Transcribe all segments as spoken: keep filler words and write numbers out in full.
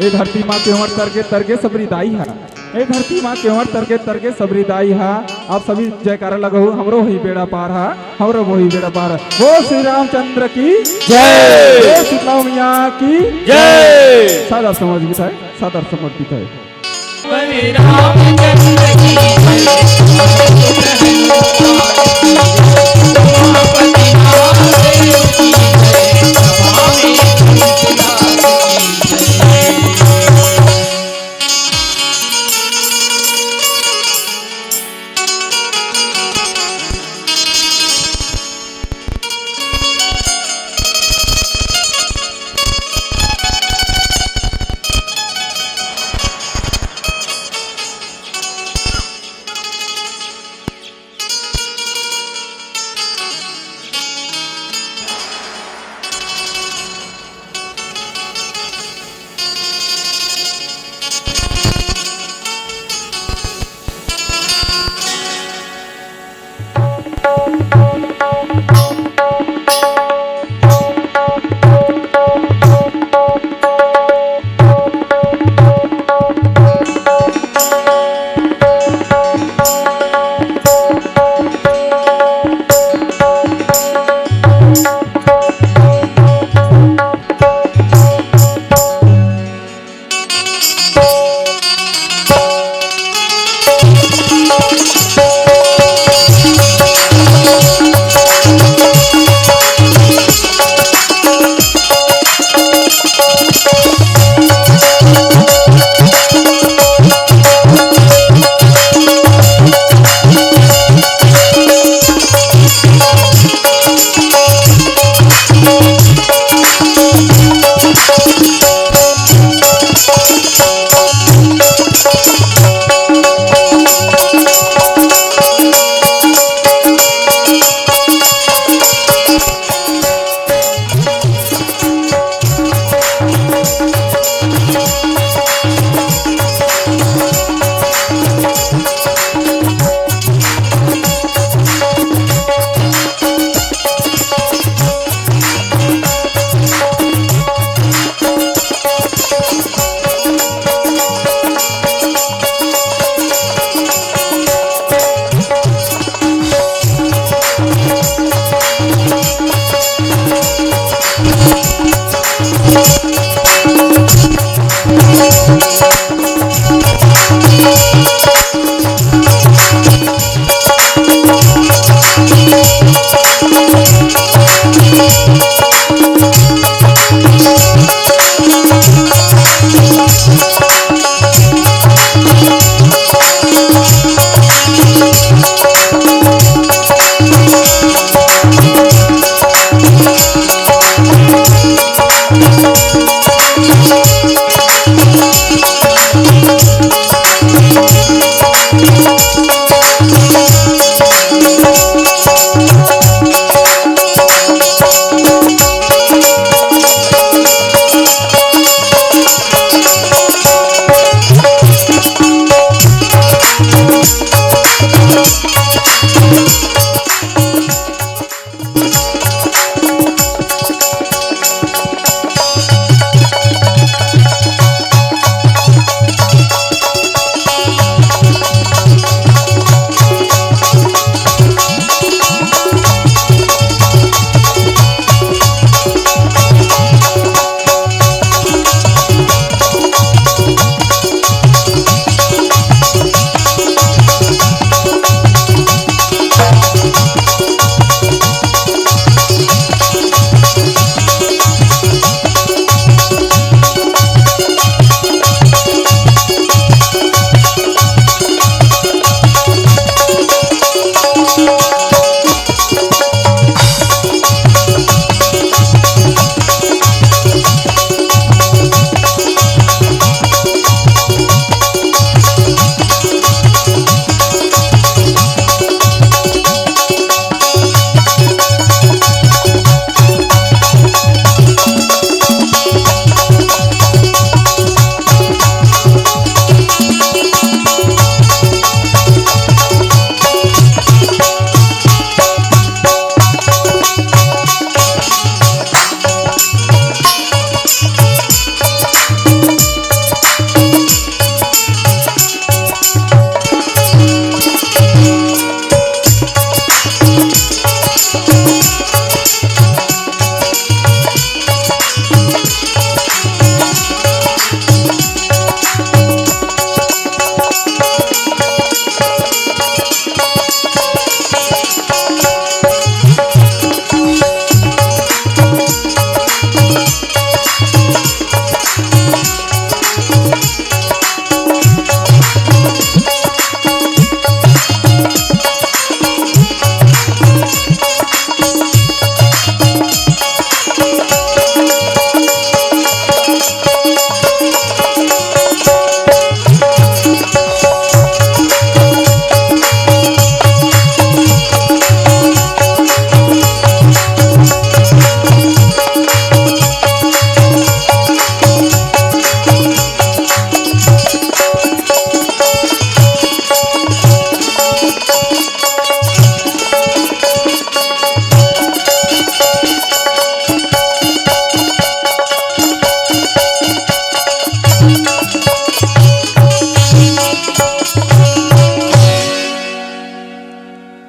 ए धरती माँ केवड़ तरगे तरगे सबरी दाई हा। ए धरती माँ केवड़ तरगे तरगे सबरी दाई हा। आप सभी जयकारा लगाहू, हमरो होही बेड़ा पार हा, हमरो होही बेड़ा पार। बोल श्री रामचंद्र की जय। बोल शीतला मैया की जय। सादर समर्पित है, सादर समर्पित है। श्री रामचंद्र की जय।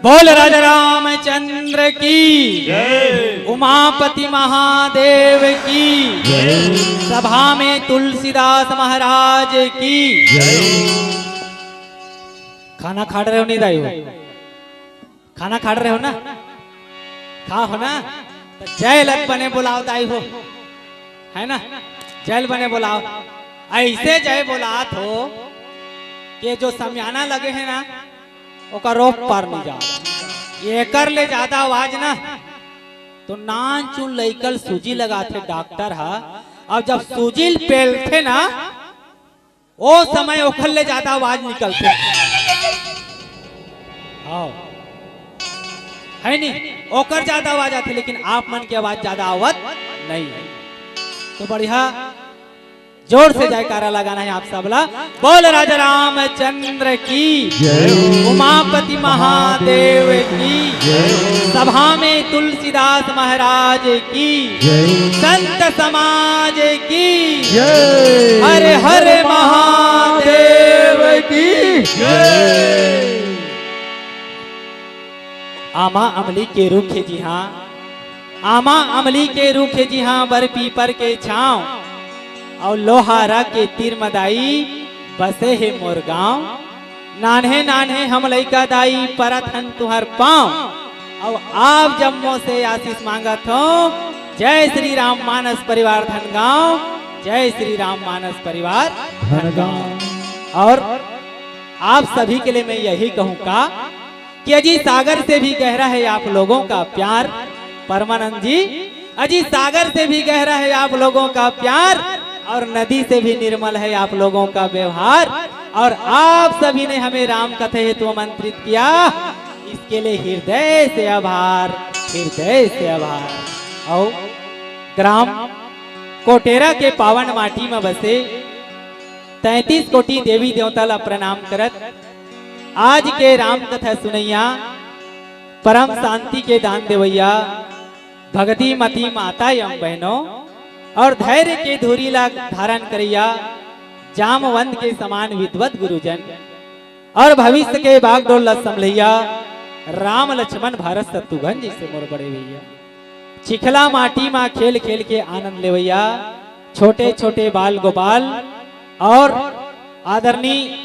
बोल राजा रामचंद्र की, जय। उमापति महादेव की, जय। सभा में तुलसीदास महाराज की, जय। खाना खा रहे हो नहीं दाई हो? खाना खा रहे हो ना? खा हो ना? त जय ल बने बोलाव दाई हो, है ना? जय ल बने बोलाव। ऐसे जय बोलात हो कि जो समियाना लगे हे ना, ओकर रोप पार नहीं जाव। एकर ले ज्यादा आवाज ना, तो नान चुन लइका ल सूजी लगाथे डॉक्टर ह। अब जब सूजी ल पेलथे ना, ओ समय ओखर ले ज्यादा आवाज निकलथे। हाँ, है नी? ओकर ज्यादा आवाज आथे, लेकिन आप मन के आवाज ज्यादा आवत नहीं है। तो बढ़िया जोर से जयकारा लगाना है आप सब ला। बोल राजा रामचंद्र की, जय। उमापति महादेव की, जय। सभा में तुलसीदास महाराज की, जय। संत समाज की, जय। हर हर महादेव की, जय। आमा अमली के रुख हे जी हाँ, आमा अमली के रुख हे जी हाँ, बर पीपर के छाँव, अउ लोहारा के तीर म दाई बसे हे मोर गाँव। नान्हे नान्हे हम लइका दाई, परत हन तुँहर पाँव, अउ आप जम्मो से आशीष मांगत हों। जय श्री राम मानस परिवार धनगांव, जय श्री राम मानस परिवार धनगांव। और आप सभी के लिए मैं यही कहूँ का कि अजी सागर से भी गहरा है आप लोगों का प्यार। परमानंद जी, अजी सागर से भी गहरा है आप लोगों का प्यार, और नदी से भी निर्मल है आप लोगों का व्यवहार। और आप सभी ने हमें राम कथा हेतु आमंत्रित किया, इसके लिए हृदय से आभार, हृदय से आभार। अउ ग्राम कोटेरा के पावन माटी में बसे तैंतीस कोटि देवी देवता ला प्रणाम करत, आज के राम कथा सुनैया, परम शांति के दान देवैया, भगती मती माता एवं बहनों, और धैर्य के धूरी ला धारण करैया, जामवंत के समान विद्वत गुरुजन, और भविष्य के बागडोर ला संभलैया राम लक्ष्मण भरत शत्रुघ्न जैसे मोर बड़े भैया, चिखला माटी मा खेल खेल के आनंद लेवैया छोटे छोटे बाल गोपाल, और आदरणीय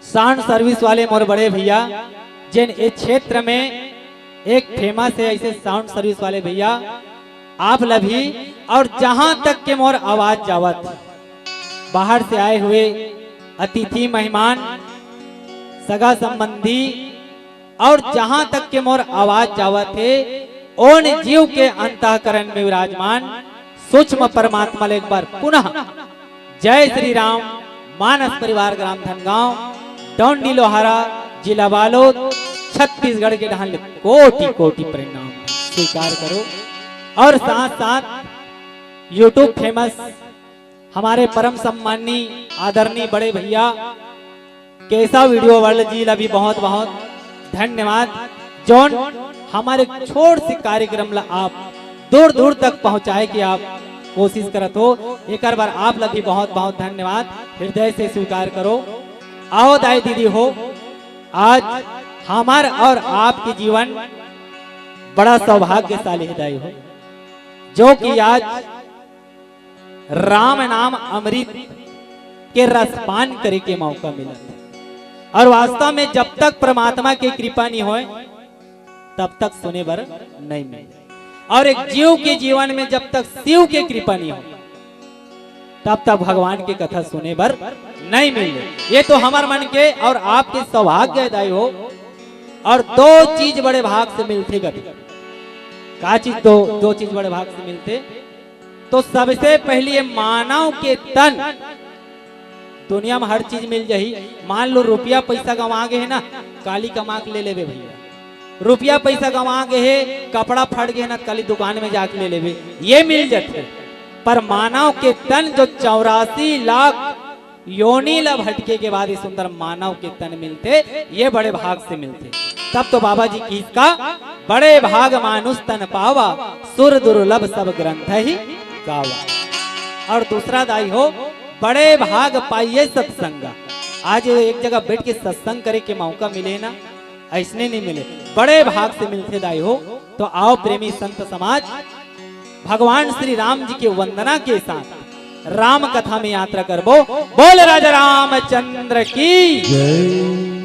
साउंड सर्विस वाले मोर बड़े भैया, जेन ए क्षेत्र में एक फेमस है ऐसे साउंड सर्विस वाले भैया, आप ला भी, और जहां तक के मोर आवाज जावत, बाहर से आए हुए अतिथि मेहमान, सगा संबंधी, और जहां तक के मोर आवाज जावत हे, ओन जीव के अंतःकरण में विराजमान सूक्ष्म परमात्मा ले एक बार पुनः जय श्री राम। मानस परिवार ग्राम धनगांव, डोंडी लोहारा, जिला बालोद, छत्तीसगढ़ के डहान ले कोटि कोटि प्रणाम स्वीकार करो। और साथ साथ YouTube फेमस हमारे परम सम्माननीय आदरणीय बड़े भैया केशव वीडियो वर्ल्ड जी ला भी बहुत बहुत धन्यवाद, जोन हमारे छोट से कार्यक्रम ला आप दूर दूर तक पहुंचाए के आप कोशिश करत हो। एकर बर आप ला भी बहुत बहुत धन्यवाद, हृदय से स्वीकार करो। आओ दाई दीदी हो, आज हमार और आपके जीवन बड़ा सौभाग्यशाली है दाई हो, जो कि आज राम नाम अमृत के रसपान करे के मौका मिलत हे। और वास्तव में जब तक परमात्मा के कृपा नहीं होय, तब तक सुने बर नहीं मिले। और एक जीव के जीवन में जब तक शिव के कृपा नहीं होय, तब तक भगवान के कथा सुने बर नहीं मिले। ये तो हमार मन के और आपके सौभाग्य हे दाई हो। और दो चीज बड़े भाग से मिलथे कथे। का चीज? दो, दो चीज बड़े भाग से मिलथे। तो सबसे पहली ये मानव के तन, दुनिया में हर चीज मिल जाही। मान लो रुपया पैसा गंवा गे हे ना, काली कमा के ले लेबे भैया। रुपया पैसा गंवा गे हे, कपड़ा फट गे हे ना, काली दुकान में जाके ले लेबे, ये मिल जाथे। पर मानव के तन जो चौरासी लाख योनि ला भटके के बाद ये सुंदर मानव के तन मिलथे, ये बड़े भाग से मिलथे। तब तो बाबा जी किहिस का, बड़े भाग मानुष तन पावा, सुर दुर्लभ सब ग्रंथ ही गावा। और दूसरा दाई हो, बड़े भाग पाइए सत्संगा। आज एक जगह बैठ के सत्संग करे के मौका मिले ना, अइसने नहीं मिले, बड़े भाग से मिलथे दाई हो। तो आओ प्रेमी संत समाज, भगवान श्री राम जी के वंदना के साथ राम कथा में यात्रा करबो। बोल राजा रामचंद्र की।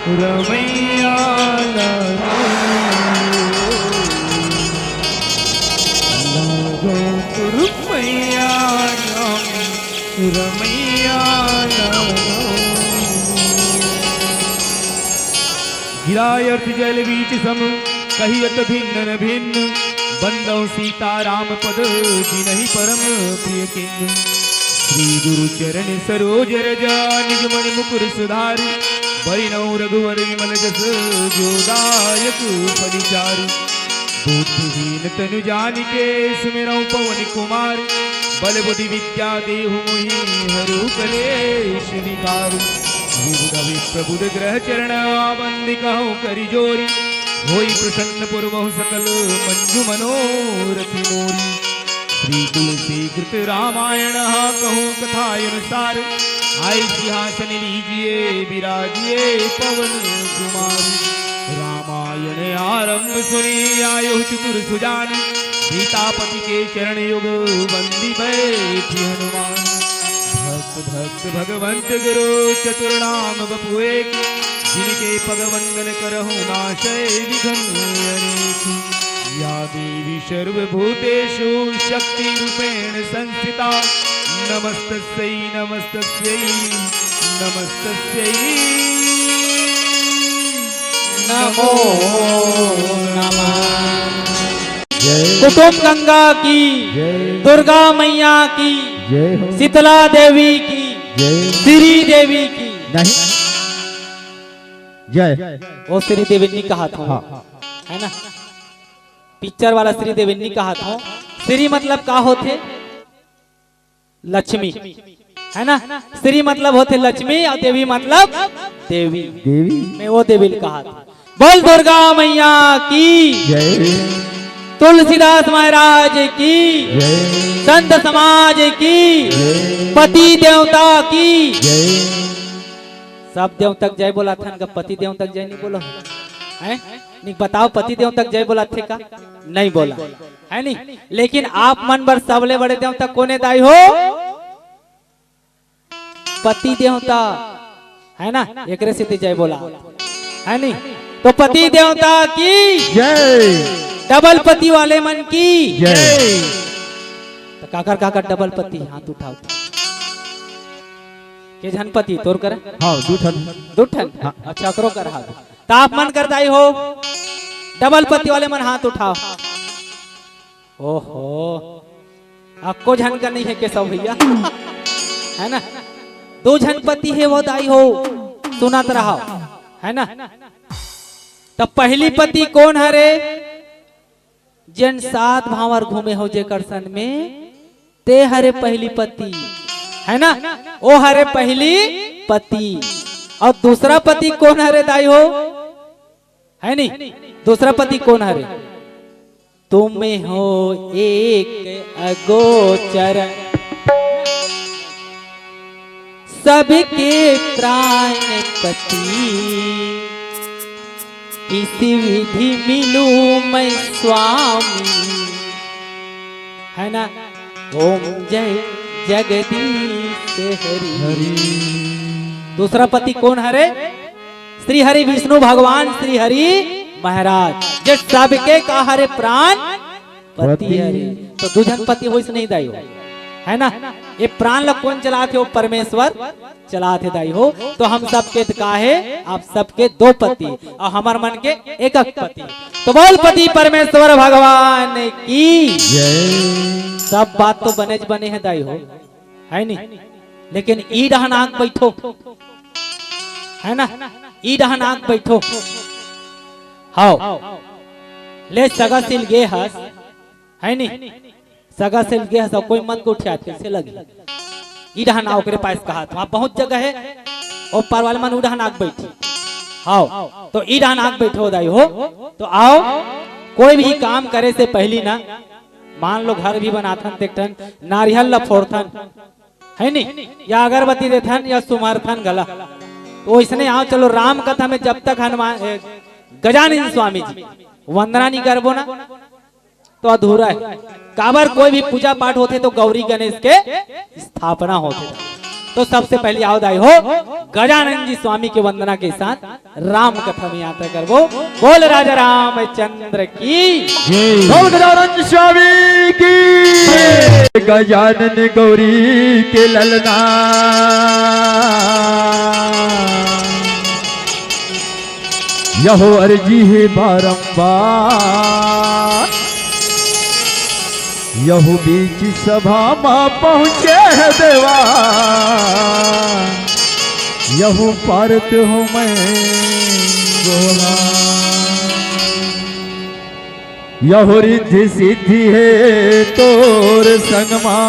रमैया लागो, लागो रुपैया राम, रमैया लागो। गिराय अर्थ जल बीच सम, कहियत भिन्न न भिन्न, बंदौ सीता राम पद जिनहि परम प्रिय किन्न। श्री गुरु चरण सरोज रजा, निज मणि मुकुर सुधारि, बरनौ रघुवर विमल जस, जो दायक फल चारि। बुद्धिहीन तनु जानिके, सुमिरौ पवन कुमार, बल बुद्धि विद्या देहु मोहि, हरौ कलेश विकार। विबुध विप्रबुध ग्रह चरण, बंदी कहौ करि जोरि, होई प्रसन्न पुरबहु सकल मंजु मनोरथ मोरी। श्री तुलसी कृत रामायण कहूँ कथा अनुसार, आए सिंहासन लीजिए विराजिए पवन कुमार। रामायण आरंभ सुनी आयो चतुर सुजान, सीतापति के चरण युग बंदी बैठी हनुमान। भक्त भक्त भगवंत गुरु चतुर नाम बपु एक, जिनके पग वंदन करहु नाशय विघ्न अनेक। या देवी सर्वभूतेषु शक्ति रूपेण संस्थिता, नमस्तस्यै नमस्तस्यै नमस्तस्यै नमो नमः। जय। कुटुंब गंगा की, जय। दुर्गा मैया की, जय हो। शीतला देवी की, जय। श्री देवी की। नहीं। जय। वो श्री देवी नहीं कहा था। हाँ। है ना? पिक्चर वाला श्री देवी नहीं कहा था। श्री मतलब का होथे? लक्ष्मी, है ना? श्री मतलब होथे लक्ष्मी और देवी मतलब देवी। देवी। मैं वो देवी कहा था। बोल दुर्गा मैया की। जय। तुलसीदास महाराज की। जय। संत समाज की। जय। पति देवता की। जय। सब देव तक जय बोला था, इनका पति देव तक जय नहीं बोला है? नहीं बताओ, पति देव तक जय बोला थे का? नहीं बोला, है नहीं? लेकिन आप मन बर सबले बड़े देवता कोन हे दाई हो? पति देवता, है ना? एकरे सेती जय बोला, है नहीं? तो पति देवता की जय। डबल पति वाले मन की जय। तो काकर काकर डबल पति, हाथ उठाओ। के झन पति तोर कर? हाँ, दू ठन। दू ठन? हाँ। अच्छा, करो कर हाथ। तो आप मन कर दाई हो, डबल पति वाले मन हाथ उठाओ। ओहो, अक्को झन का नहीं है के सब भैया, है ना? दू झन पति हे वो दाई हो, सुनत रहा, है ना? तब पहली पति कोन हरे? जेन सात भांवर घूमे हो जेकर सन में, ते हरे पहली पति, है ना? ओ हरे पहली पति। और दूसरा पति कोन हरे दाई हो? है नी? दूसरा पति कोन हरे? तुम हो एक अगोचर, सबके प्राणपति, इसी विधि मिलूं मैं स्वामी। है ना? ओम जय जगदीश हरि। हरि। दूसरा पति कोन हरे? श्री हरि विष्णु भगवान, श्री हरि महाराज, जे सबके का हरे? प्राण पति पति। हरे। तो दू झन पति होइस नहीं दाई हो, है ना? ये प्राण ला कोन चलाथे? वो परमेश्वर चलाथे दाई हो। तो हम सबके त का हे? आप सबके दो पति और हमर मन के एक एक पति। तो बोल पति परमेश्वर भगवान की जय। सब बात तो बने ज बने हे दाई हो, है नी? लेकिन ई डहन आके बैठो, है ना? ई डहन आके बैठो। हाव, ले सगा सिल गे हस, है नी? सगा सिल गे हस, कोई मत गोठियात, कैसे लगी? ई डहन आ, ओकरे पास कहा, वहाँ बहुत जगह है, ओ पार वाले मन उ डहन आके बैठी। हाव, तो ई डहन आके बैठो दाई हो, तो आओ, कोई भी काम करे से पहली ना, मान लो घर भी बनाथन, त एक ठन नारियल ला फोड़थन, है नी? या अगरबत्ती देथन या सुमरथन घला। तो इसने आओ, चलो राम कथा में जब तक हनुमान, ए, गजानन स्वामी जी वंदना नहीं करबो ना, तो अधूरा है। काबर कोई भी पूजा पाठ होथे तो गौरी गणेश के स्थापना होथे। तो सबसे पहले आओ दाई हो, गजानन जी स्वामी के वंदना के साथ राम कथा में यात्रा करबो। बोल राजा रामचंद्र की। जय। बोल गजानन स्वामी की। गजानन गौरी के ललना, यहो अर्जी हे बारंबार, यहू बीच सभा मा पहुँचे हे देवा, यहू पारत हो मैं गोला। यहू रिद्धि सिद्धि हे तोर संग मा,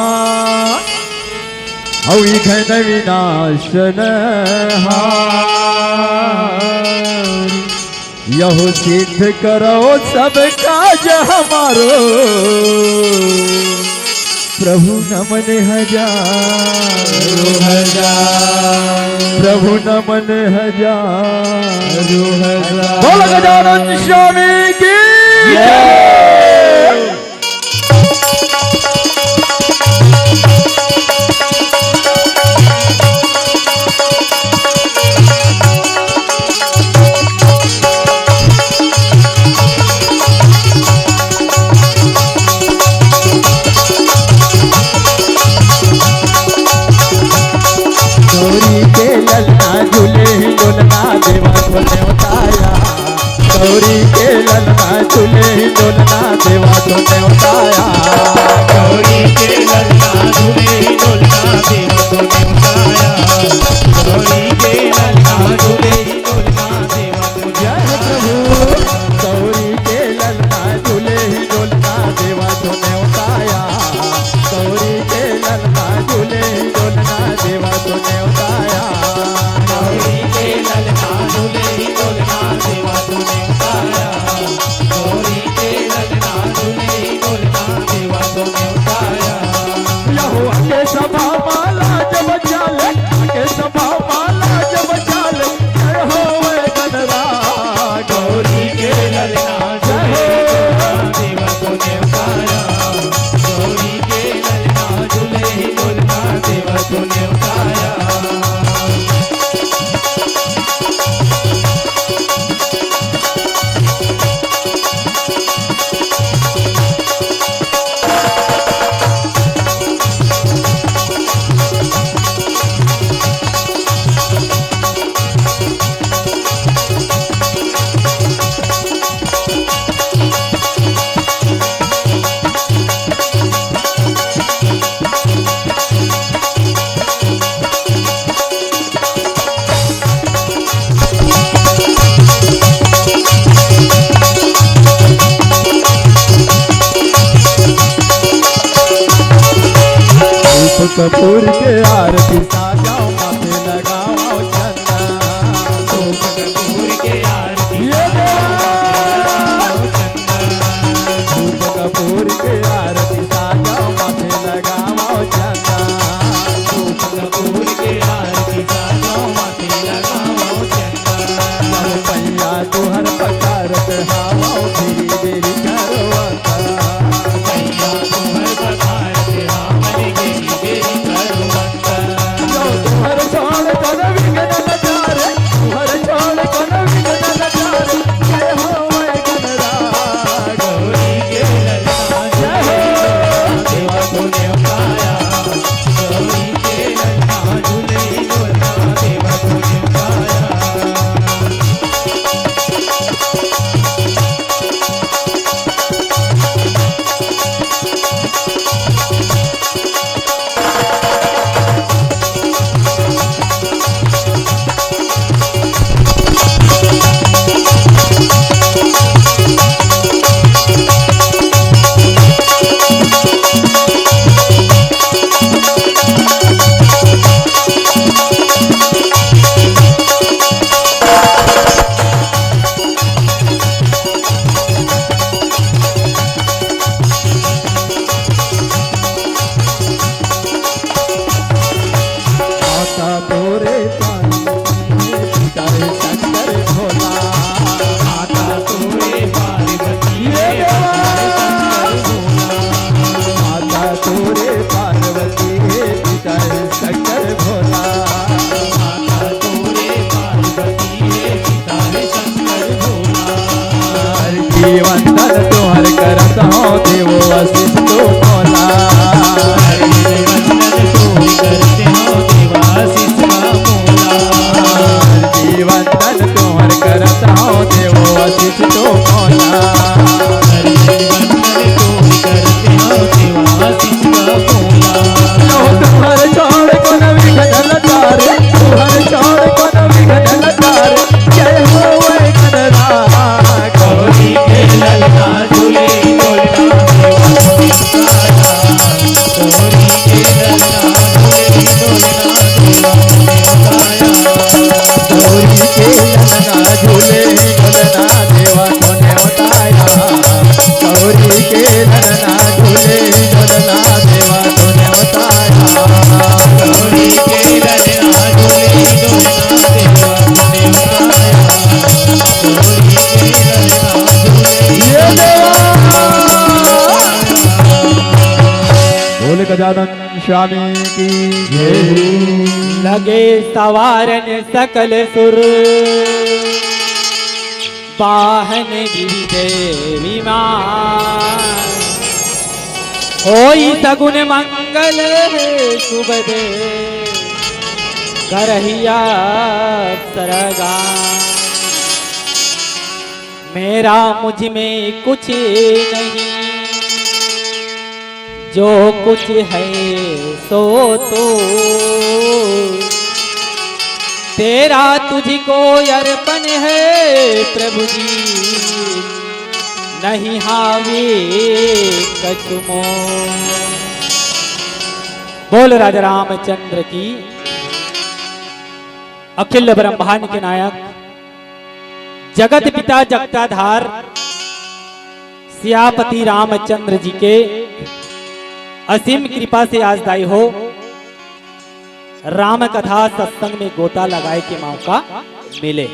अउ विघ्न विनाशन हार। यहू सिद्ध करो सब काज हमारो, प्रभु नमन हजारो हजार, प्रभु नमन हजारो हजार। बोल गजानन स्वामी की जय। गौरी के ललना झूले ही डोलना देवा तो नेवताया। गौरी के ललना झूले ही डोलना देवा तो नेवताया। गौरी के ललना झूले ही डोलना देवा तो नेवताया। गौरी के ललना झूले ही डोलना देवा तो जय हो प्रभु। गौरी के ललना झूले ही डोलना देवा तो नेवताया। गौरी के ललना झूले ही डोलना देवा तो नेवताया। गौरी के ललना झूले ही डोलना देवा तो नेवताया। गौरी के ललना झूले ही डोलना देवा तो नेवताया। यहो आके सभा माला जब चाले, आके सभा माला जब चाले, जय होवे गणराज। गौरी के ललना झूले ही डोलना देवा तो नेवताया। गौरी के ललना झूले ही डोलना देवा तो नेवताया। धूप कपूर के आरती साजाओ, माथे लगाओ चंदन। धूप कपूर के आरती ये साजाओ, माथे लगाओ चंदन। धूप कपूर के आरती साजाओ, माथे लगाओ चंदन। धूप कपूर के आरती साजाओ, माथे लगाओ चंदन। बाबू पैया तुहर पकारत हावो, धीरे धीरे करवत। पैया तुहर पकारत हावो, धीरे धीरे करवत। यो तुहर चाल कर विघ्न न चारे, तुहर चाल कर विघ्न न चारे। जय हो वै गणराज। गौरी के ललना जय हो। देवा तो नेवताया। गौरी के ललना झूले डोलना देवा तो नेवताया। वंदन तोहर करत हौं देवो आशीष तो मोला। वंदन तोहर करत हौं देवा आशीष तो मोला। वंदन तोहर करत हौं देवो आशीष तो मोला। वंदन तोहर करत हौं देवा आशीष तो मोला। लो तोहर छोड़ कोन विघ्न लतार, तोहर छोड़ कोन विघ्न लतार। जय हो वै गणराज। गौरी के ललना झूले डोलना देवा। गौरी के ललना झूले डोलना देवा। गौरी के ललना झूले डोलना देवा तोने बताया। गौरी के ललना झूले डोलना देवा तोने बताया। गौरी के ललना झूले डोलना देवा तोने बताया। गौरी के ललना झूले ये देवा। बोले गजानन स्वामी की जय। लगे सवारन सकल सुर, बाहन गिरि देव विमान। होई सगुन मंगल हे सुबह दे, करहिया सरगा। मेरा मुझ में कुछ नहीं, जो कुछ है सो तो तेरा तुझको अर्पण है प्रभु जी, नहीं हावे कछु मोर। बोल राजा रामचंद्र की। अखिल ब्रह्मांड के नायक, जगत पिता जगताधार, सियापति रामचंद्र जी के असीम कृपा से आज दाई हो राम कथा सत्संग में गोता लगाए के मौका मिले।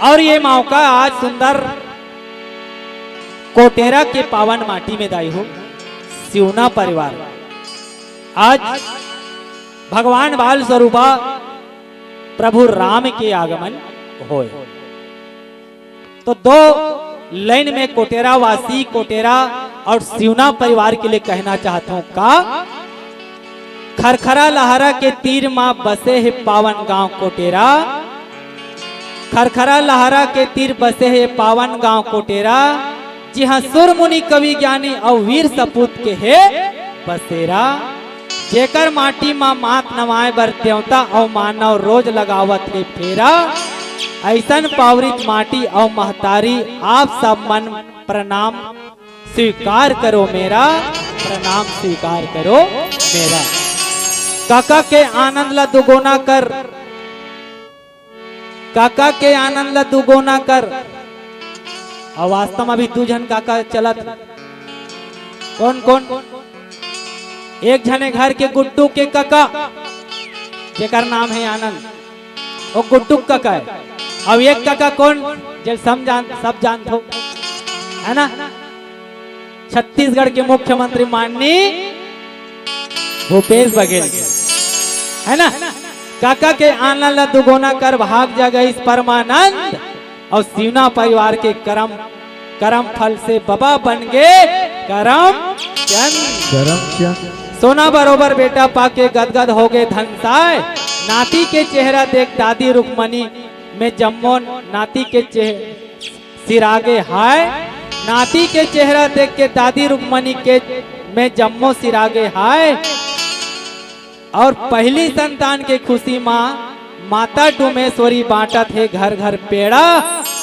और ये मौका आज सुंदर कोटेरा के पावन माटी में दाई हो सिवना परिवार, आज भगवान बाल स्वरूपा प्रभु राम के आगमन होय। तो दो लाइन में कोटेरा वासी, कोटेरा और सिवना परिवार के लिए कहना चाहता हूँ का, खरखरा लहरा के तीर मा बसे हे पावन गांव कोटेरा। खरखरा लहरा के तीर बसे हे पावन गांव कोटेरा, जिहां सुर मुनि कवि ज्ञानी अउ वीर सपूत के हे बसेरा। जेकर माटी मा माथ नवाए बर देवता अउ मानव रोज लगावत हे फेरा। अइसन पावरित माटी अउ महतारी आप सब मन प्रणाम स्वीकार करो मेरा, प्रणाम स्वीकार करो मेरा। काका के आनंद ला दुगुना कर, काका के आनंद ला दुगुना कर। अउ वास्तव में अभी दू झन काका चलत। कौन कौन? एक झने घर के गुड्डू के काका, जेकर नाम है आनंद, वो गुड्डू काका है। अब एक काका कौन? जे सब जान, सब जानत हो, है ना? छत्तीसगढ़ के मुख्यमंत्री माननीय भूपेश बघेल जी, है ना? काका के आनंद ला दुगुना कर भाग जगइस परमानंद, अउ सिवना परिवार के करम, करम फल से बबा बन गे करमचंद। करमचंद। सोना बरोबर बेटा पाके गदगद होगे धनसाय, नाती के चेहरा देख दादी रुक्मणी में जम्मो नाती के चेह-, सिरागे हाय। नाती के चेहरा देख के दादी रुक्मणी के में जम्मो सिरागे हाय। अउ पहली संतान के खुशी मा माता डुमेश्वरी बांटत हे घर घर पेड़ा,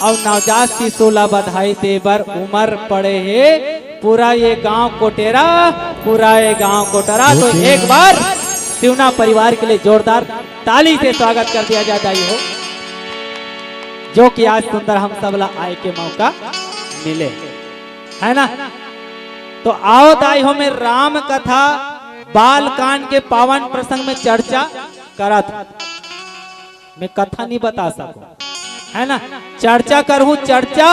अउ नवजात शिशु ला बधाई दे बर उमर पड़े हे पूरा ये गांव कोटेरा, पूरा ये गांव कोटेरा। तो एक बार सिवना परिवार के लिए जोरदार ताली से स्वागत कर दिया जाए दाई हो, जो कि आज सुंदर हम सब ला आए के मौका मिले, है ना? तो आओ दाई हो, मैं राम कथा बाल कांड के पावन प्रसंग में चर्चा करत हूं। मैं कथा नहीं बता सकूं, है ना? चर्चा करहूं, चर्चा।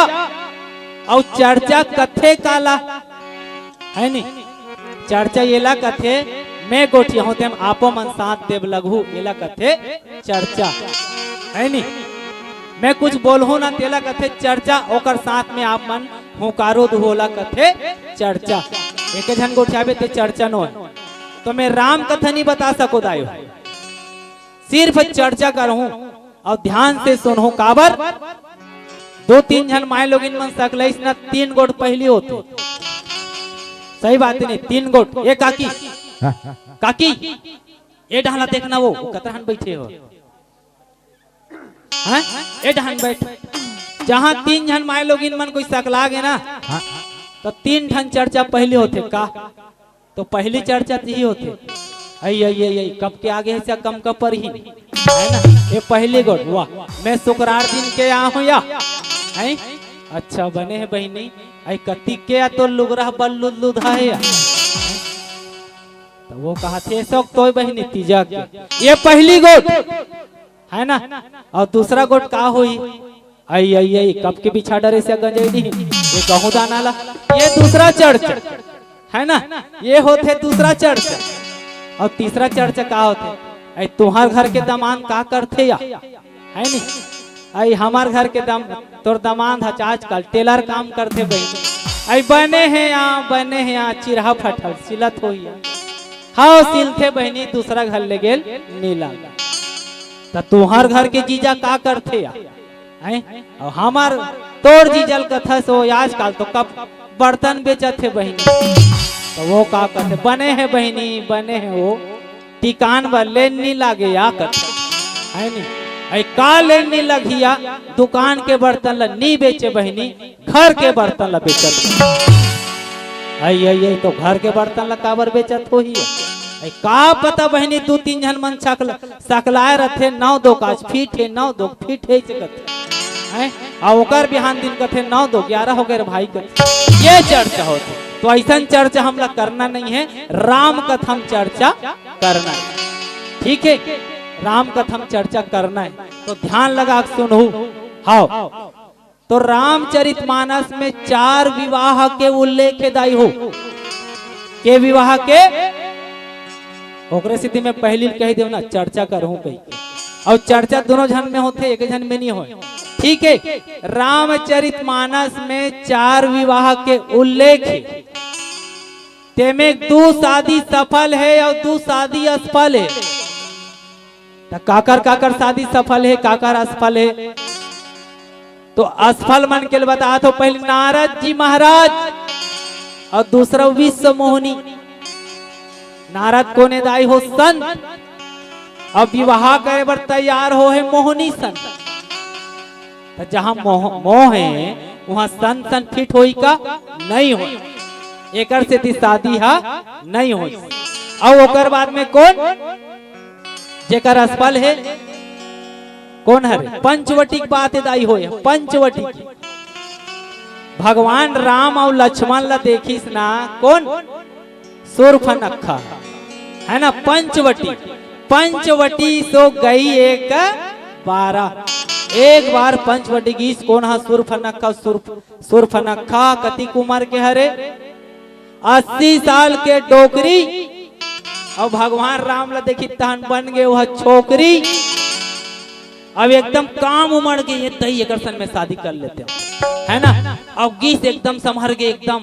अउ चर्चा कथे काला, है नी? चर्चा येला कथे, मैं गोठियाहूं तेम आपो मन साथ देव लगहू, येला कथे चर्चा, है नी? मैं कुछ बोलहूं ना, तेला कथे चर्चा, ओकर साथ में आप मन हुंकारो दुहोला कथे चर्चा। एके झन गोठियाबे ते चर्चा नोहे। तो मैं राम कथा नहीं बता सको दायो, सिर्फ चर्चा करहूं। और ध्यान से सुनहूं, काबर दो तीन झन माय लोगिन मन सकलाइस ना, तीन गोठ पहिली होथे। सही बात नहीं, तीन गोठ। ए काकी, काकी, ए डहला देखना, वो कतरा हन बैठे हो। हैं? ए डहन बैठ। जहां तीन झन माय लोगिन मन कोई सकला गे ना, हाँ। तो तीन ठन चर्चा पहिली होथे का? तो पहिली चर्चा तिही होथे। आई, आई, आई, आई, कब के आगे हे से कम कब पर ही, है ना? ये पहिली गोठ, वाह। मैं शुक्रार दिन के आ हूं या, हैं? अच्छा बने हे बहिनी। आई कतिक के या तो लुगरा बल लुद लुद है या। तो वो कहा थे, "सोक तोय बहिनी तीजा के।" ये पहिली गोठ, है ना? और दूसरा गोठ का होई? आई, आई, आई, कब के बिछा डरे से गंजई नहीं, ये कहूं दाना ला। ये दूसरा चर्चा, है ना? ये होथे दूसरा चर्चा। और तीसरा चर्चा का होथे? आई तुहार घर के दमांद का करथे या, है नी? आई हमार घर के दम, तोर दमांद ह आजकल टेलर काम करथे बहिनी। आई बने हे या, बने हे या, चिरहा फटल सिलत होई या। हाव सिलथे बहिनी, दूसरा घर ले गेल नीला। त तुहार घर के जीजा का करथे या? हैं? और हमार तोर जीजल कथस हो, आजकल तो कब बर्तन बेचत हे बहिनी। तो वो का कहथे, बने हे बहिनी, बने हे वो, टिकान बर लेन नी लागे या कथे, है नी? ऐ का लेन नी लगिया, दुकान के बर्तन ला नी बेचे बहिनी, घर के बर्तन ला बेचत। आई, आई, आई, तो घर के बर्तन ला काबर बेचत होही? ऐ का पता बहिनी, दू तीन झन मन सकल सकलाए रथे, नौ दो काज फिट हे, नौ दो फिट हे से कथे। हैं? आ ओकर बिहान दिन कथे, "नौ दो ग्यारह हो गए रे भाई," कथे। ये चर्चा होथे। तो ऐसन चर्चा हमला करना नहीं है, राम कथा म चर्चा करना है। ठीक है, राम कथा म चर्चा करना है, तो ध्यान लगा के सुनहू। हाव, तो रामचरितमानस में चार विवाह के उल्लेख हे दाई हो। के विवाह के? ओकरे सेती मैं पहिली कहि देव ना, चर्चा करहूं कहि। अउ चर्चा दोनों झन में होथे, एक झन में नहीं होय। ठीक है, रामचरितमानस में चार विवाह के उल्लेख हे। तेमे दू शादी सफल हे अउ दू शादी असफल हे। त काकर काकर शादी सफल हे, काकर असफल हे? तो असफल मन के ल बतात हो, पहले नारद जी महाराज अउ दूसरा विश्व मोहनी। नारद कोन ए दाई हो? संत। अब विवाह करे बर तैयार हो हे मोहनी संत। त जहां मोह, मोह हे, उहां संत संत फिट होई का? नहीं होई। एकर सेती शादी हा नहीं होई। अउ ओकर बाद में कोन? जेकर असफल हे, कोन हरे? पंचवटी के बात ए दाई होय, पंचवटी के। भगवान राम अउ लक्ष्मण ला देखिस ना, कोन? सूर्पनखा, है ना? पंचवटी, पंचवटी सो गई एक बार, एक बार पंचवटी गीस। कोन हा? सूर्पनखा। सूर्प-, सूर्पनखा कतिक उमर के हरे? अस्सी साल के डोकरी। अउ भगवान राम ला देखी तहन बन गे ओह छोकरी। अब एकदम काम उमड़ गे, ये दई एकर सन में शादी कर लेते हो, है ना? अब गीस एकदम संभर गे, एकदम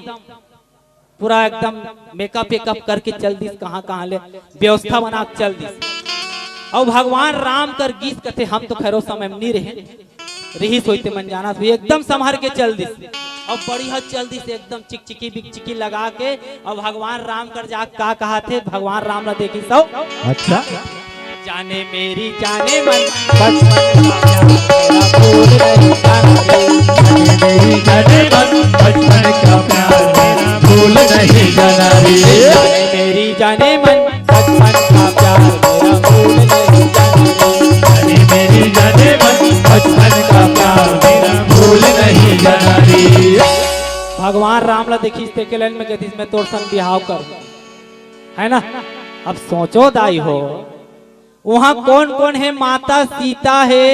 पूरा एकदम मेकअप वेकअप करके चल दिस, कहाँ कहाँ ले व्यवस्था बना के चल दिस। अउ भगवान राम कर गीस कथे, हम तो खैरो समय में नहीं रहे, रिहिस होई ते मन जानत होई, एकदम संभर के चल दिस। अउ बढ़िया चल दिस, एकदम चिकचिकी बिकचिकी लगा के। अउ भगवान राम कर जा का कहा थे, भगवान राम ला देखी सौ। अच्छा। जाने मेरी जाने मन, बचपन का प्यार मेरा भूल नहीं जाना रे। जाने मेरी जाने मन, बचपन का प्यार मेरा भूल नहीं जाना रे। जाने मेरी जाने मन, बचपन का प्यार मेरा भूल नहीं जाना रे। जाने मेरी जाने मन, बचपन का प्यार मेरा भूल नहीं जाना रे। भगवान राम ला देखिस ते के लाइन में कथिस, मैं तोर संग बिहाव कर, है ना? अब सोचो दाई हो, उहाँ कोन कोन हे? माता सीता हे,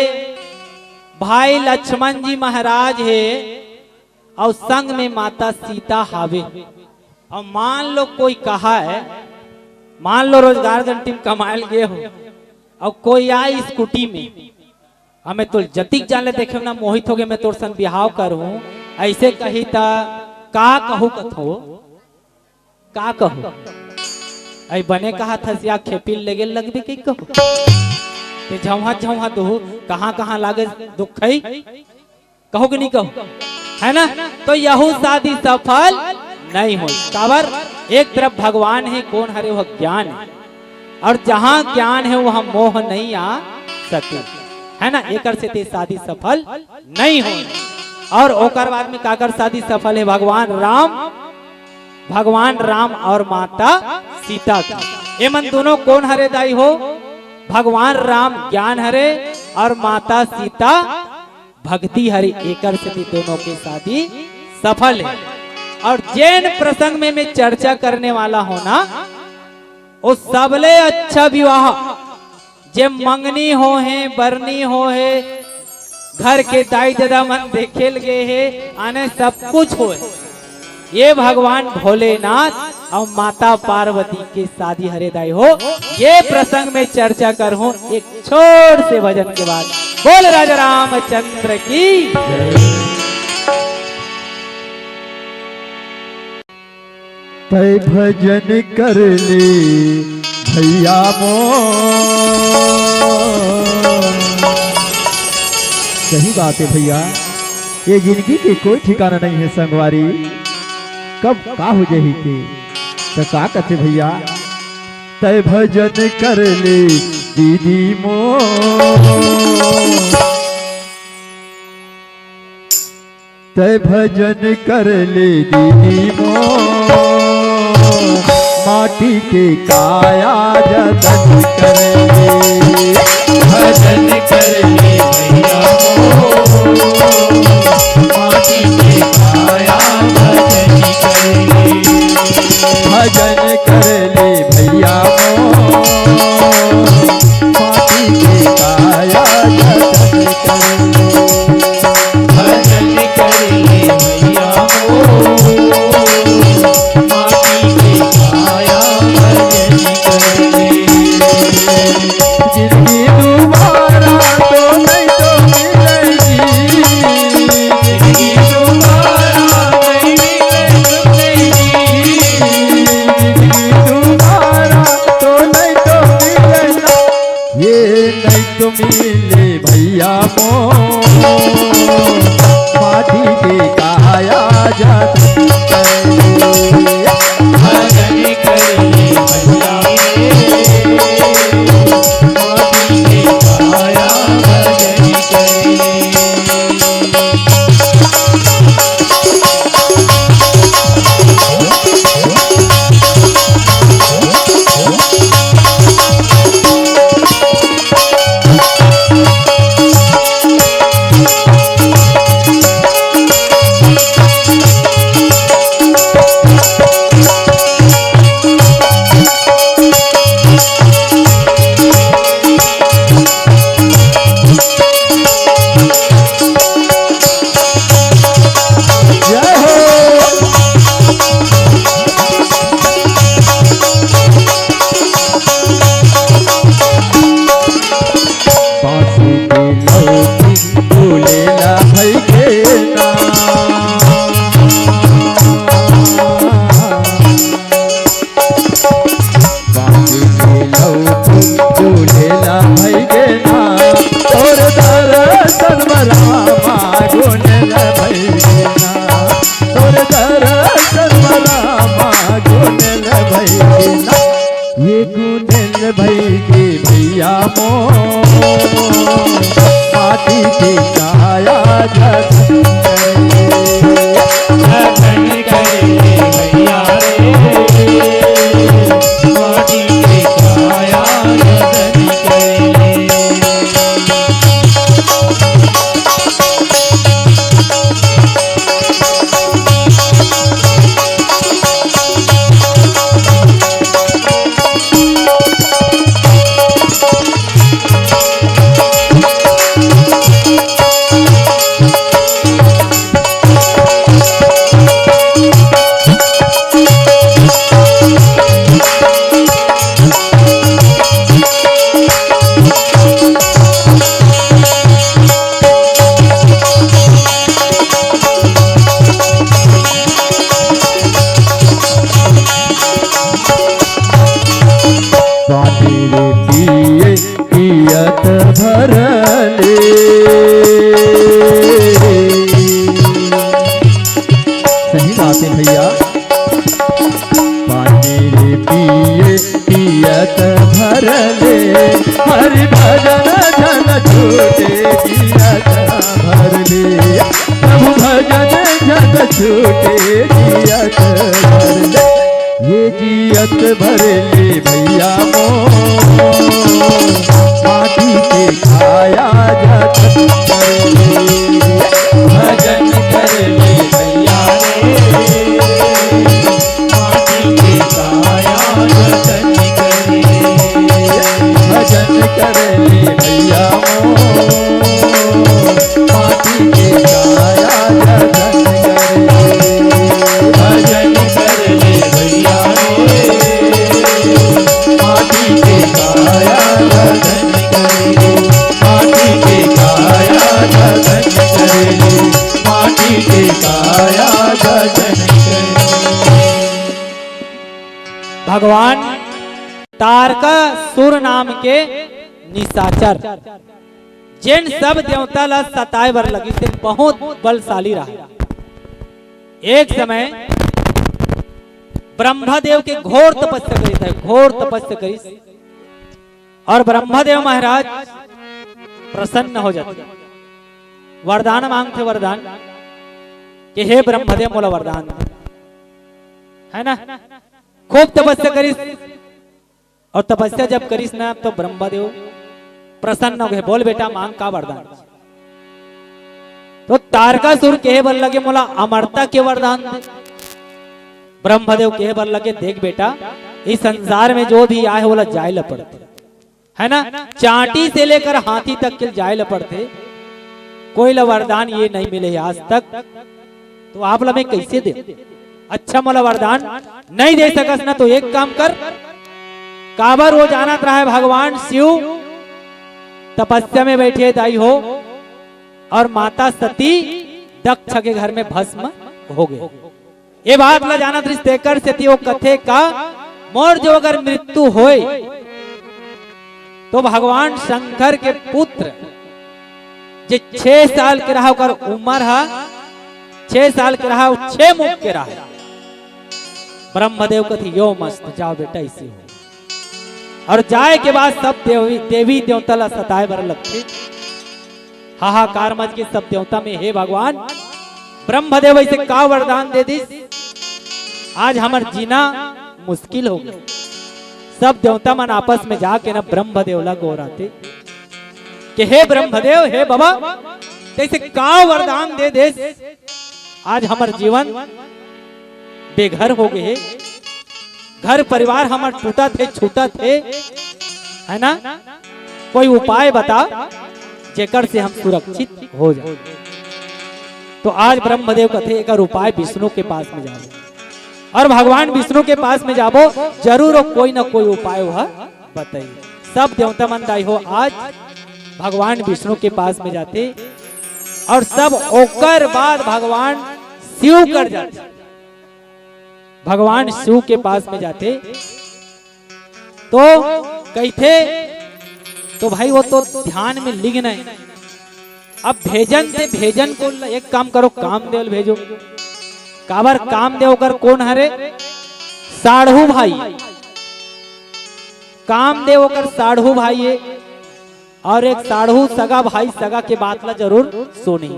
भाई लक्ष्मण जी महाराज हे, अउ संग में माता सीता हावे। अउ मान लो कोई कहा है, मान लो रोजगार गंटी में कमायल गे हो, अउ कोई आय स्कूटी में, अब मैं तोर जतिक जान ले देखे ना मोहित होगे, मैं तोर संग बिहाव करूं, अइसे कही त का कहू कथो, का कहू? अई बने कहा थस या खेपिल लेगे लगबे कही कहू। ते झौहा झौहा दुहू, कहां कहां लागे दुखई, कहू कि नहीं कहू? है ना? तो यहू शादी सफल नहीं होय। काबर? एक तरफ भगवान हे, कोन हरे? वह ज्ञान हे। अउ जहां ज्ञान हे, वहां मोह नहीं आ सके, है ना? एकर सेती शादी सफल नहीं होय। अउ ओकर बाद में काकर शादी सफल हे? भगवान राम, भगवान राम अउ माता सीता के। एमन दोनों कोन हरे दाई हो? भगवान राम ज्ञान हरे अउ माता सीता भक्ति हरे, एकर सेती दोनों के शादी सफल हे। अउ जेन प्रसंग में मैं चर्चा करने वाला हों ना, वो सबले अच्छा विवाह, जे मंगनी होहे, बरनी होहे, घर के दाई ददा मन देखे ल गे हे, आने सब कुछ होहे, ये भगवान भोलेनाथ अउ माता पार्वती के शादी हरे दाई हो। ये प्रसंग में चर्चा करहूं एक छोट से भजन के बाद। बोल राजा रामचंद्र की। तै भजन कर ले भैया मोर। सही बात हे भैया, ये जिनगी के कोई ठिकाना नहीं हे संगवारी, कब का हो जाही के। त का कथे भैया, तै भजन कर ले दीदी मोर। तै भजन कर ले दीदी मोर, माटी के काया जतन कर ले। भजन कर ले भैया मोर, माटी के काया जतन कर ले। भजन कर ले भैया मोर, माटी के काया जतन कर ले। भजन कर ले भैया मोर, माटी के काया भजन कर ले। जिंदगी दोबारा तो नहीं तो मिलेगी। जिंदगी दोबारा नहीं मिलेगी। जिंदगी दोबारा तो नहीं तो मिलेगी। ये नहीं तो मिले भैया मोर, माटी के काया जतन कर ले। भजन कर ले भैया मोर, माटी के काया जतन कर ले। जय हो। बांसुरी लौकी बोलेला भई के ना। बांसुरी लौकी बोलेला भई के ना। तोर दरसन म रामा गुनेल भई के ना। तोर दरसन म रामा गुनेल भई के ना। ये गुनेल भई के भैया मोर, माटी के काया जतन कर ले। जतन कर ले भैया रे, माटी के काया जतन कर ले। छूटे जियत भर ले, ये जियत भर ले भैया मोर, माटी के काया जतन कर ले। भजन कर ले भैया रे, माटी के काया जतन कर ले। भजन कर ले भैया मोर, माटी के काया जतन कर ले। भजन कर ले भैया रे, माटी के काया जतन कर ले। माटी के काया जतन कर ले। माटी के काया जतन कर ले। भगवान तारकासुर नाम के निशाचर, जेन सब देवता ला सताए बर लगिस, तेन बहुत बलशाली रहा। एक समय ब्रह्मदेव के घोर तपस्या करिस हे, घोर तपस्या करिस, और ब्रह्मदेव महाराज प्रसन्न हो जाथे, वरदान मांगथे, वरदान कि हे ब्रह्मदेव, मोला वरदान दे, है ना? खूब तपस्या करिस, और तपस्या जब करिस ना, तो ब्रह्मदेव प्रसन्न हो गए। बोल बेटा, मांग, का वरदान? तो तारकासुर कहे बर लगे, मोला अमरता के वरदान दे। ब्रह्मदेव कहे बर लगे, देख बेटा, इस संसार में जो भी आए, ओला जाए ला पड़थे, है ना? चांटी से लेकर हाथी तक के जाए ला पड़थे, कोई ला वरदान ये नहीं मिले हे आज तक। तो आप ला मैं कैसे दे? अच्छा, मोला वरदान नहीं दे सकस ना, तो एक काम कर, काबर वो जानत रहा है, भगवान शिव तपस्या में बैठे दाई हो, और माता सती दक्ष के घर में भस्म हो गए। ये बात ला जानत रहिस, तेकर सेती वो कथे का, मोर जो अगर मृत्यु होय, तो भगवान शंकर के पुत्र जे छह साल के रहा, ओकर उम्र हा छह साल के रहा, छह मुख के रहा। ब्रह्मदेव कथे, यो मस्त, जाओ बेटा, इसी हो। और जाए के बाद सब देवी, देवी देवता ला सताए बर लगथे। हाहाकार मच के सब देवता में, हे भगवान, ब्रह्मदेव ऐसे का वरदान दे दिस, आज हमर जीना मुश्किल हो गया। सब देवता मन आपस में जाके ना ब्रह्मदेव ला गोहराथे कि हे ब्रह्मदेव, हे बाबा, तैं ऐसे का वरदान दे देस, आज हमर जीवन बेघर हो गए हे, घर परिवार हमर टूटत हे, छूटत हे, है ना? कोई उपाय बता, जेकर से हम सुरक्षित हो जाए। तो आज ब्रह्मदेव कथे, एकर उपाय विष्णु के पास में जाबो, और भगवान विष्णु के पास में जाबो, जरूर वो कोई ना कोई उपाय वह बताई। सब देवता मन दाई हो आज भगवान विष्णु के पास में जाथे, और सब ओकर बाद भगवान शिव कर जाथे। भगवान शिव के पास में जाथे तो कहिथे, तो भाई वो तो ध्यान में लीन हे। अब भेजन ते भेजन कोन ला, एक काम करो, कामदेव ल भेजो। काबर, कामदेव ओकर कोन हरे? साढ़ू भाई। कामदेव ओकर साढ़ू भाई हे। और एक साढ़ू सगा भाई सगा के बात ला जरूर सुनी।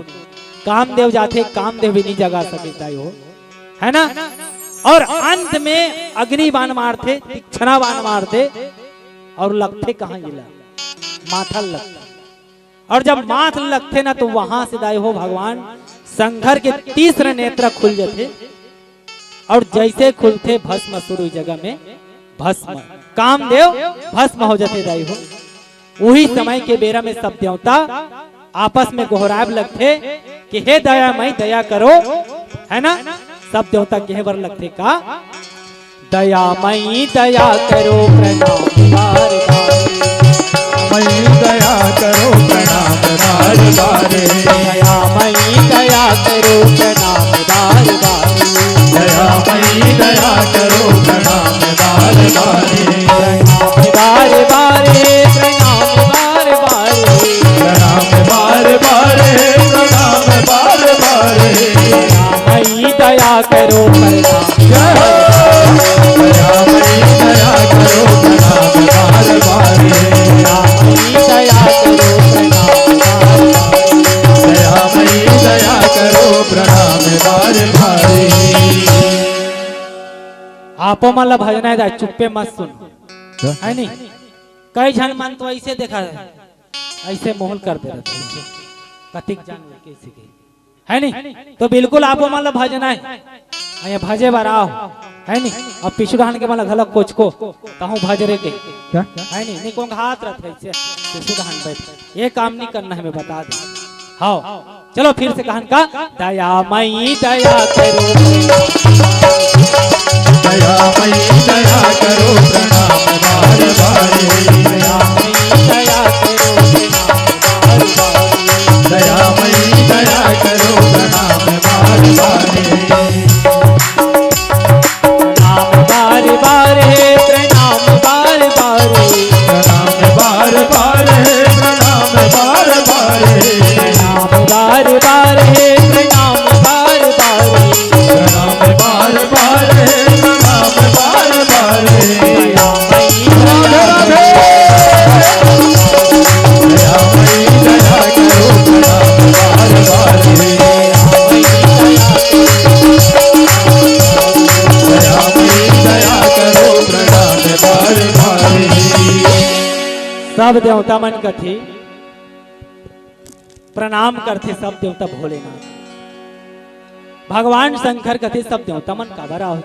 कामदेव जाथे, कामदेव भी नहीं जगा सके दाई हो, है ना? और अंत में अग्नि बाण मारथे, तीक्ष्णा बाण मारथे, और लगथे कहाँ ये ला? माथा ल लगथे। और जब माथ ल लगथे ना, तो वहां से दाई हो भगवान शंकर के तीसरा नेत्र खुल जाथे। और जैसे खुलथे, भस्म सुरु जगह में भस्म, कामदेव भस्म हो जाथे दाई हो। उही समय के बेरा में सब देवता आपस में गोहराब लगथे कि हे दयामई, दया करो, है ना? सब देवता कहे बर लगथे का, दयामई दया करो, प्रणाम बार बार। मई दया करो, प्रणाम बार बार। दयामई दया करो, प्रणाम बार बार। दयामई दया करो, प्रणाम बार बार। प्रणाम बार बार, प्रणाम बार बार। प्रणाम बार बार, प्रणाम बार बार। दयामई दया करो, प्रणाम। जय हो। दयामई दया करो, प्रणाम बार बार। दयामई दया करो, प्रणाम बार बार। दयामई दया करो, प्रणाम बार बार। आपो मन ला भजना हे दाई, चुप्पे मत सुन। का? है नी? कई झन मन तो ऐसे देखा है, ऐसे मोहल कर दे रहते हैं। कतिक जान कैसे गई? है नी? तो बिल्कुल आपो मन ला भजना हे। अइया भजे बर आओ, है नी? अब पिछू डहान के मन ला घलक कोचको, तहूँ भज रे के। का? है नी? नी कोंघात रहत है इसे, पिछू डहान बैठ। ये काम नहीं करना है, मैं बता दूँ। हाँ, चलो फिर से कहन का, दया मई दया करो। दया मई दया करो, प्रणाम बार बार। दया मई दया करो, प्रणाम बार बार। दया मई दया करो, प्रणाम बार बार। प्रणाम बार बार हे, प्रणाम बार बार हे। प्रणाम बार बार हे, प्रणाम बार बार हे। प्रणाम बार बार हे, प्रणाम बार बार हे। प्रणाम बार बार हे, प्रणाम बार बार हे। प्रणाम बार बार हे। राधे राधे। दया मई दया करो, प्रणाम बार बार हे। दया मई दया करो, प्रणाम बार बार हे। सब देवता मन कथे, प्रणाम करथे सब देवता भोलेनाथ। भगवान शंकर कथे, सब देवता मन काबर आवत?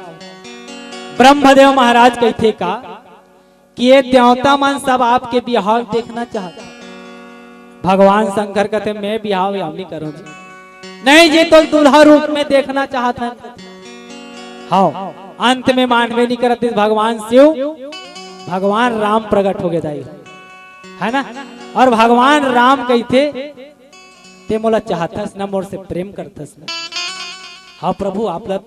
ब्रह्मदेव महाराज कहिथे का कि ये देवता मन सब आपके बिहाव देखना चाहत। भगवान शंकर कथे, मैं बिहाव याव नहीं करूं जी। नहीं जी, तो दूल्हा रूप में देखना चाहत है। हाँ, अंत में मानवे नहीं करत, भगवान शिव, भगवान राम प्रकट हो गए दाई, है ना? और भगवान राम कहिथे, ते मोला चाहथस ना, मोर से प्रेम करथस ना? हाँ प्रभु, आप ला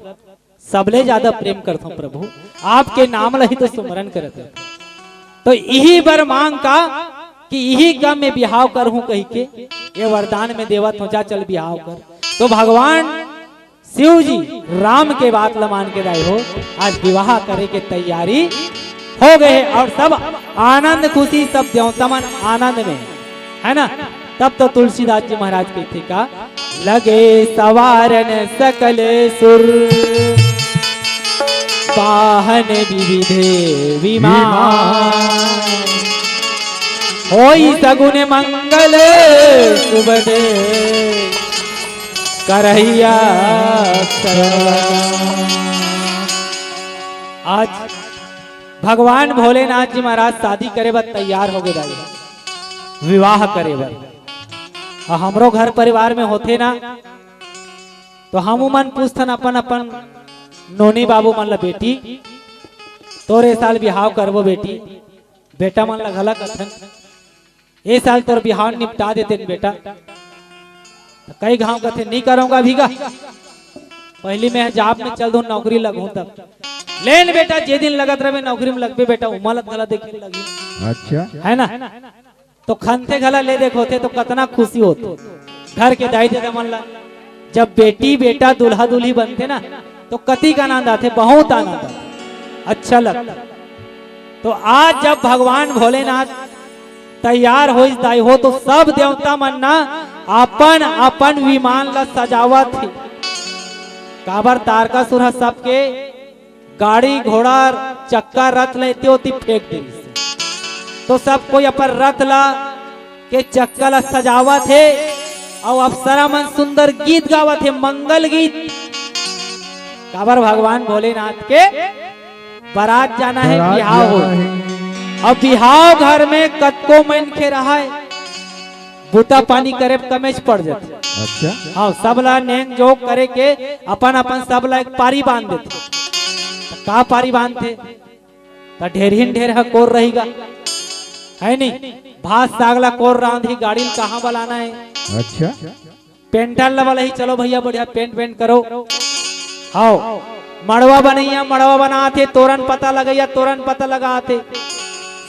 सबले ज्यादा प्रेम करथों प्रभु, आपके नाम ला ही तो सुमरन करत हंव। तो इही बर मांग का कि इही का मैं बिहाव करहूं कहिके ये वरदान में देवत हों, जा चल बिहाव कर। तो भगवान शिव जी राम के बात ला मान के दाई हो, आज विवाह करे के तैयारी हो गए हे और सब आनंद खुशी, सब देवता मन आनंद में, है ना? तब तो तुलसीदास जी महाराज कहिथे का, लगे सवारन सकल सुर, वाहन विविधे विमान, होई सगुन मंगल सुबह दे करहिया। आज भगवान भोलेनाथ जी महाराज शादी करे बर तैयार हो गए दाई, विवाह करे बर। अउ हमरो घर परिवार में होथे ना, तो हम उमन पूछथन अपन अपन नोनी बाबू मन ला, बेटी, तोर ए साल बिहाव करबो बेटी, बेटा मन ला घला कथन, ए साल तोर बिहाव निपटा देतेन बेटा। तो कई घांव कथे, नहीं करूंगा अभी गा, पहली मैं जॉब में चल दूं, नौकरी लगूं तब। लेन बेटा, जे दिन लगत रहे नौकरी में लगबे बेटा, उमर ला घला देखे लगी। अच्छा। है ना? तो खनथे घला ले देखो थे तो कतना खुशी होथे घर के दाई ददा मन ला। जब बेटी बेटा दूल्हा दूल्ही बनथे ना, तो कतिक आनंद आथे, बहुत आनंद आथे, अच्छा लगथे। तो आज जब भगवान भोलेनाथ तैयार होइस दाई हो, तो सब देवता मन ना अपन अपन विमान ला सजावत हे। काबर तारकासुर ह सबके गाड़ी घोड़ा चक्का रथ ला एती ओती फेंक देइस। तो सब कोई अपन रथ ला के चक्का ला सजावत हे, अउ अप्सरा मन सुंदर गीत गावत हे, मंगल गीत। काबर भगवान भोलेनाथ के बारात जाना हे, बारात बिहाव जाना हो। हे। अब बिहाव घर में कतको मनखे रहय, बुता पानी करे कमेच पड़ जाथे। अच्छा। हाँ, सब ला नेंग जोग करे के अपन अपन सब ला एक पारी बांध देथे। त का पारी बांधथे? त ढेरहिन ढेर ह कोर रहिगा, है नी? भात साग ला कोर रांधही, गाड़ी ल कहाँ बलाना हे? अच्छा। पेंटर ला बलाही, चलो भैया बढ़िया पेंट वेंट करो। हाव, मड़वा बनैया मड़वा बनाथे, तोरन पता लगैया तोरन पता लगाथे।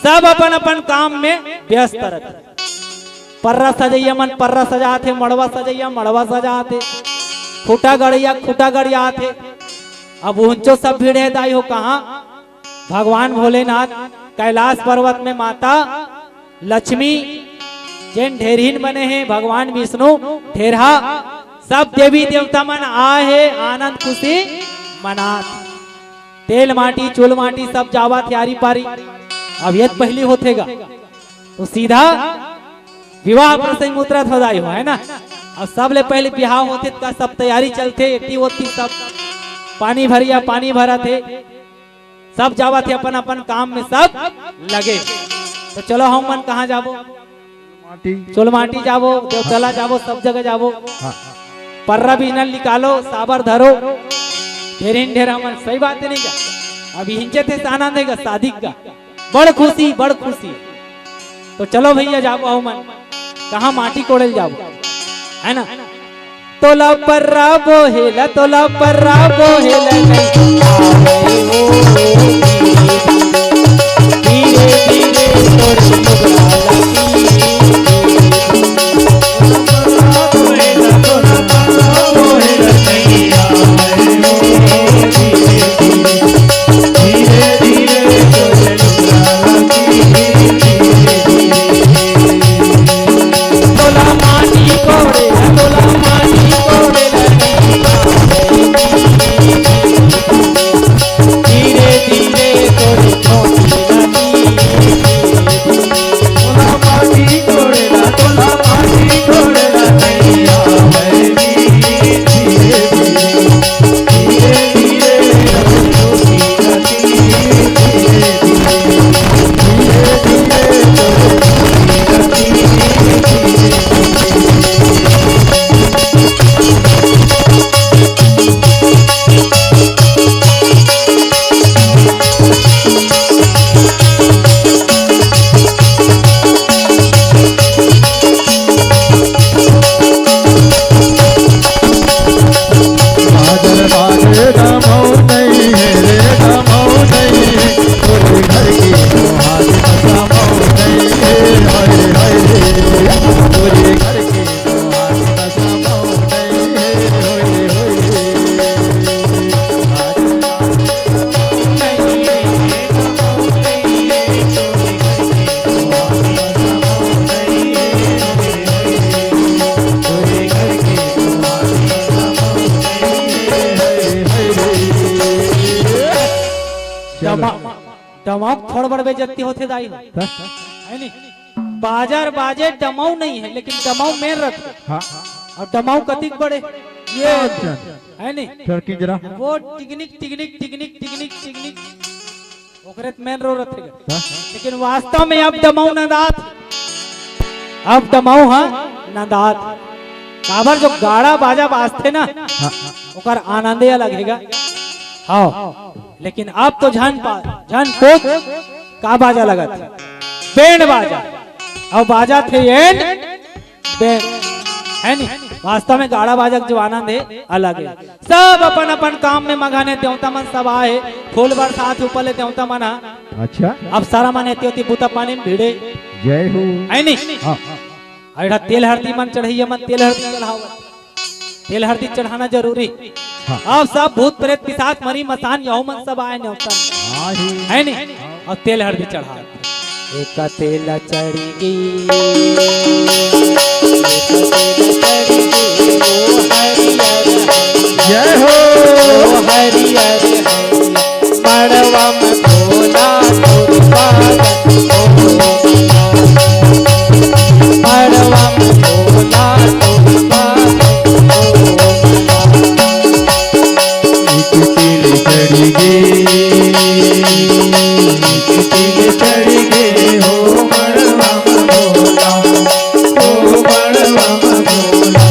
सब अपन अपन काम में व्यस्त रहथे। पर्रा सजैया मन पर्रा सजाथे, मड़वा सजैया मड़वा सजाथे, खूंटा गड़ैया खूंटा गड़ियाथे। अब उहंचो सब भीड़ हे दाई हो कहाँ? भगवान भोलेनाथ कैलाश पर्वत में माता लक्ष्मी जेन ढेरहिन बने हे, भगवान विष्णु ढेरहा सब देवी देवता मन आए हे, आनंद खुशी मनात। तेल माटी, चूल माटी सब जावत हे आरी पारी। अब ये तो पहली होथे गा, तो सीधा विवाह प्रसंग उतरत हो दाई हो, है ना? अब सबले पहले बिहाव होथे त सब तैयारी चलथे, एती ओती सब पानी भरिया पानी भरत हे, सब जावत हे अपन अपन काम में सब लगे। तो चलो हम मन कहाँ जाबो? माटी। चोलमाटी जाबो, देवतला जाबो, सब जगह जाबो। हाँ। पर्रा बिहनल निकालो, साबर धरो, ढेरिन ढेर हमन, सही बात हे नहीं का? अब हिंचे थे साना देगा शादी का, बड़ खुशी, बड़ खुशी। तो चलो भैया जाबो हमन, कहाँ माटी कोड़े ल जाबो, है ना? तोला पर्रा बोहेला, तोला पर्रा बोहेला नहीं आवे ओ। धीरे धीरे तोर मुगला लगी। दमा-, दमाक थोड़ बड़ बेइज्जती होथे दाई हो। हाँ। है नी? बाजा बाजे, दमाऊ नहीं है, लेकिन दमाऊ मेर रखे। हाँ। और दमाऊ कतिक बड़े? ये अच्छा। है नी? वो टिकनिक, टिकनिक, टिकनिक, टिकनिक, टिकनिक। ओकरे त मेन रो रथे गा। हाँ। लेकिन वास्तव में अब दमाऊ नंदात, अब दमाऊ हा नंदात। काबर जो गाड़ा बाजा बाजथे ना, हाँ। ओकर आनंदे अलग हे गा। हाँ, लेकिन अब तो झन पा, झन पूछ का बाजा लगत हे। बैंड बाजा। अब बाजत हे एंड बे-, है नी? वास्तव में गाड़ा बाजा के जो आनंद हे, अलग हे। सब अपन अपन काम में मगन हे, देवता मन सब आए हे, फूल बरसात हे ऊपर ले देवता मन हा। अच्छा। अब सारा मन एती ओती बूता पानी में भिड़े। जय हो। है नी? हाँ। अउ एड़ा तेल हरदी मन चढ़इया मन तेल हरदी चढ़ावत। तेल हरदी चढ़ाना जरूरी। हाँ। अब सब भूत प्रेत पिशाच मरी मसान यहू मन सब आए नेवता में। हाँ ही। है नी? अउ तेल हरदी चढ़ावत। एका तेल चढ़ी गे, एका तेल चढ़ी गे, ओ हरियर हरियर, जय हो। ओ हरियर हरियर, मड़वा में भोला तोर स्वागत हो। मड़वा में भोला तोर स्वागत हो। एक तेल चढ़ी गे, एक तेल चढ़ी गे हो मड़वा में भोला, हो मड़वा में भोला।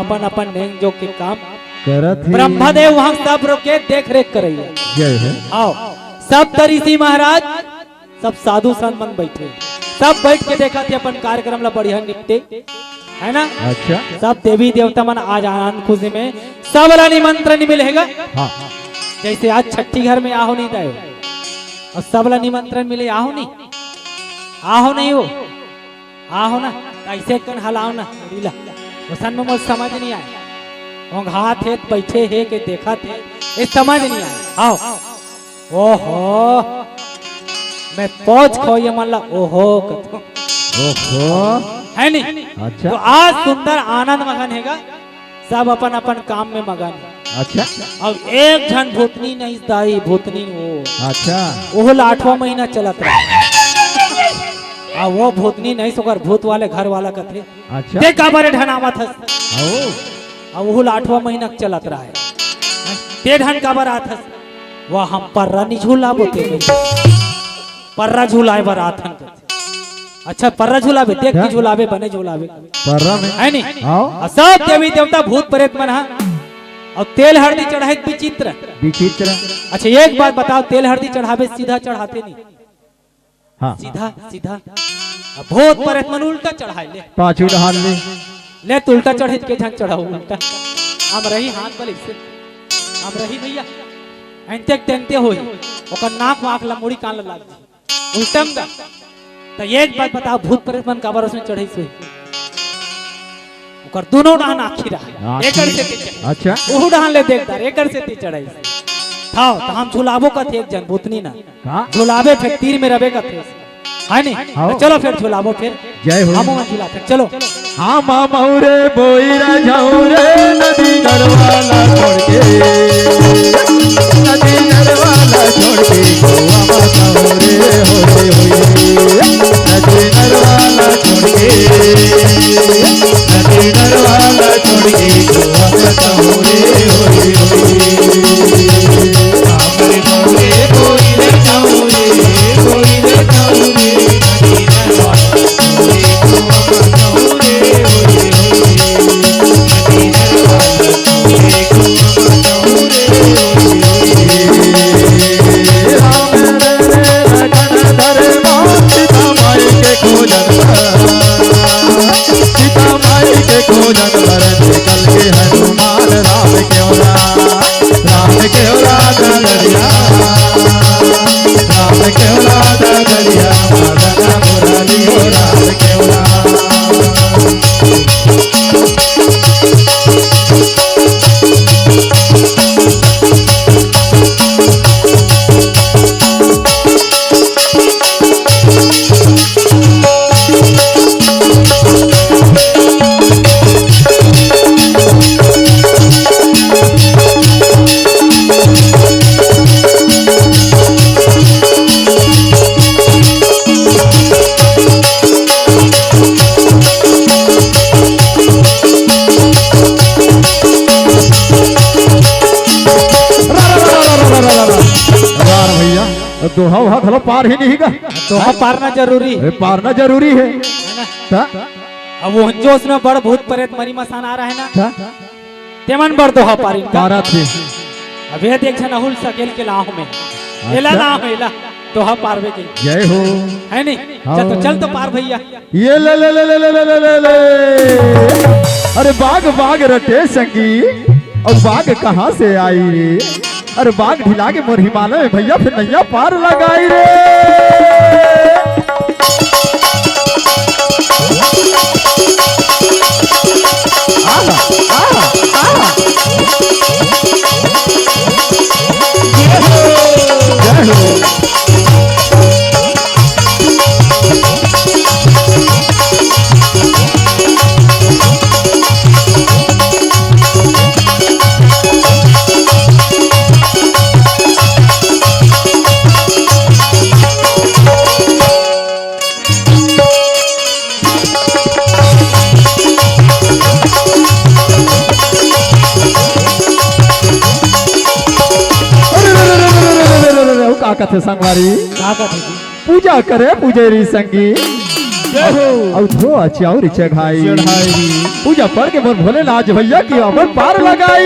अपन अपन नेंग जोग के काम करत हे। ब्रह्मदेव वहाँ सब रोके देख रेख करइया। जय हो। आओ, सब ऋषि महाराज, सब साधु संत मन बैठे, सब बैठ के देखत हे अपन कार्यक्रम ला बढ़िया निपटे, है ना? अच्छा। सब देवी देवता मन आज आनंद खुशी में, सब ला निमंत्रण मिले हे गा। हाँ। जैसे आज छठी घर में आहो नहीं दायो, अउ सब ला निमंत्रण मिले, आहो नहीं, आहो नहीं हो, आहो ना, अइसे कन हलाओ ना मुड़ी ला। ओसन में मोर समझ नहीं आए। ओंघात हे, बैठे हे के देखत हे, ये समझ नहीं आए। आओ। ओहो, मैं पहुंच खो ये मन ला, ओहो कथो। ओहो। है नहीं? अच्छा। तो आज सुंदर आनंद मगन हे गा, सब अपन अपन काम में मगन हे। अच्छा। अब एक झन भूतनी नहीं दाई, भूतनी वो। अच्छा। ओहो ला आठवां महीना चलत रहा। आ वो भूतनी नहीं, ओकर भूत वाले घर वाला कथे, अच्छा। ते काबर ए ढन आवत हस? आओ। अब ओहू ला आठवां महीना के चलत रहा हे। ते ढन काबर आत हस? वह हम पर्रा नहीं झुलाबो ते। पर्रा झुलाए बर आत हन। अच्छा, पर्रा झुलाबे, देख के हाँ। झुलाबे, बने झुलाबे। पर्रा में। है नहीं? आओ। आ सब देवी देवता भूत प्रेत मन हा। अउ तेल हरदी चढ़ाए विचित्र। विचित्र। अच्छा, एक बात बताओ, तेल हरदी चढ़ाबे सीधा चढ़ाते नहीं? हाँ। सीधा, सीधा। अब भूत प्रेत मन उल्टा चढ़ाए ले। पाछू डहान ले। ले तो उल्टा चढ़े के झन चढ़ाओ उल्टा। हम रही हाथ बल इससे। हम रही भैया। अंते तेंते होई। ओकर नाक वाक ला मुड़ी कान ला लाग जी। उल्टा में दा। तो एक बात बताओ, भूत प्रेत मन काबर उसमें चढ़े सोई? ओकर दोनों डहान आँखी रहा। आँखी। एकर से ते चढ़े। अच्छा। ओहू डहान ले देखदार, एकर से ते चढ़े। थाओ, तो हम झुलाबो कथे एक झन भूतनी ना। का? झुलाबे फेर तीर में रबे कथे। है नहीं? हाँ। तो चलो फेर झुलाबो फेर। जय हो। हम मन झुलाते, चलो। हाँ, मामा रे बोई राजाऊ रे, नदी गढ़वाला छोड़ के, नदी गढ़वाला छोड़ के, गोवा माता रे होई होई। नदी गढ़वाला छोड़ के, नदी गढ़वाला छोड़ के, गोवा माता रे होई होई। सीता माई के खोजन बर निकल के हनुमान राम केवरा, राम केवरा डगरिया, राम केवरा डगरिया, मदन मुरली हो राम केवरा। वाह भैया, दोहा वहा घलो पार ही नहीं गा। दोहा पारना जरूरी। अरे पारना जरूरी है। है ना? ता? अब वो जोश में बड़ भूत प्रेत मरी मसान आ रहा है ना। ता? तेमन बर दोहा पारिन का? पारत हे। अब ये देख झन अहुल सकेल के लाह में। अच्छा। एला ना हो, एला। दोहा पारवे के। जय हो। है नहीं? हाँ। चल तो, चल तो पार भैया। ये ले, ले, ले। अरे बाघ, बाघ रटे संगी, अउ बाघ कहाँ से आई रे? अरे बाघ ढिला के मोर हिमालय में भैया, फेर नैया पार लगाई रे। आहा, आहा, आहा। जय हो, जय हो। अरे, अरे, अरे, अरे, अरे, अरे, अरे, अरे, अरे, अरे, का कथे संगवारी? का कथे जी? पूजा करे पुजेरी संगी। जय हो। अउ धो चाउर चढ़ाई। चढ़ाई। पूजा पढ़ के मोर भोलेनाथ भैया की अपन पार लगाई।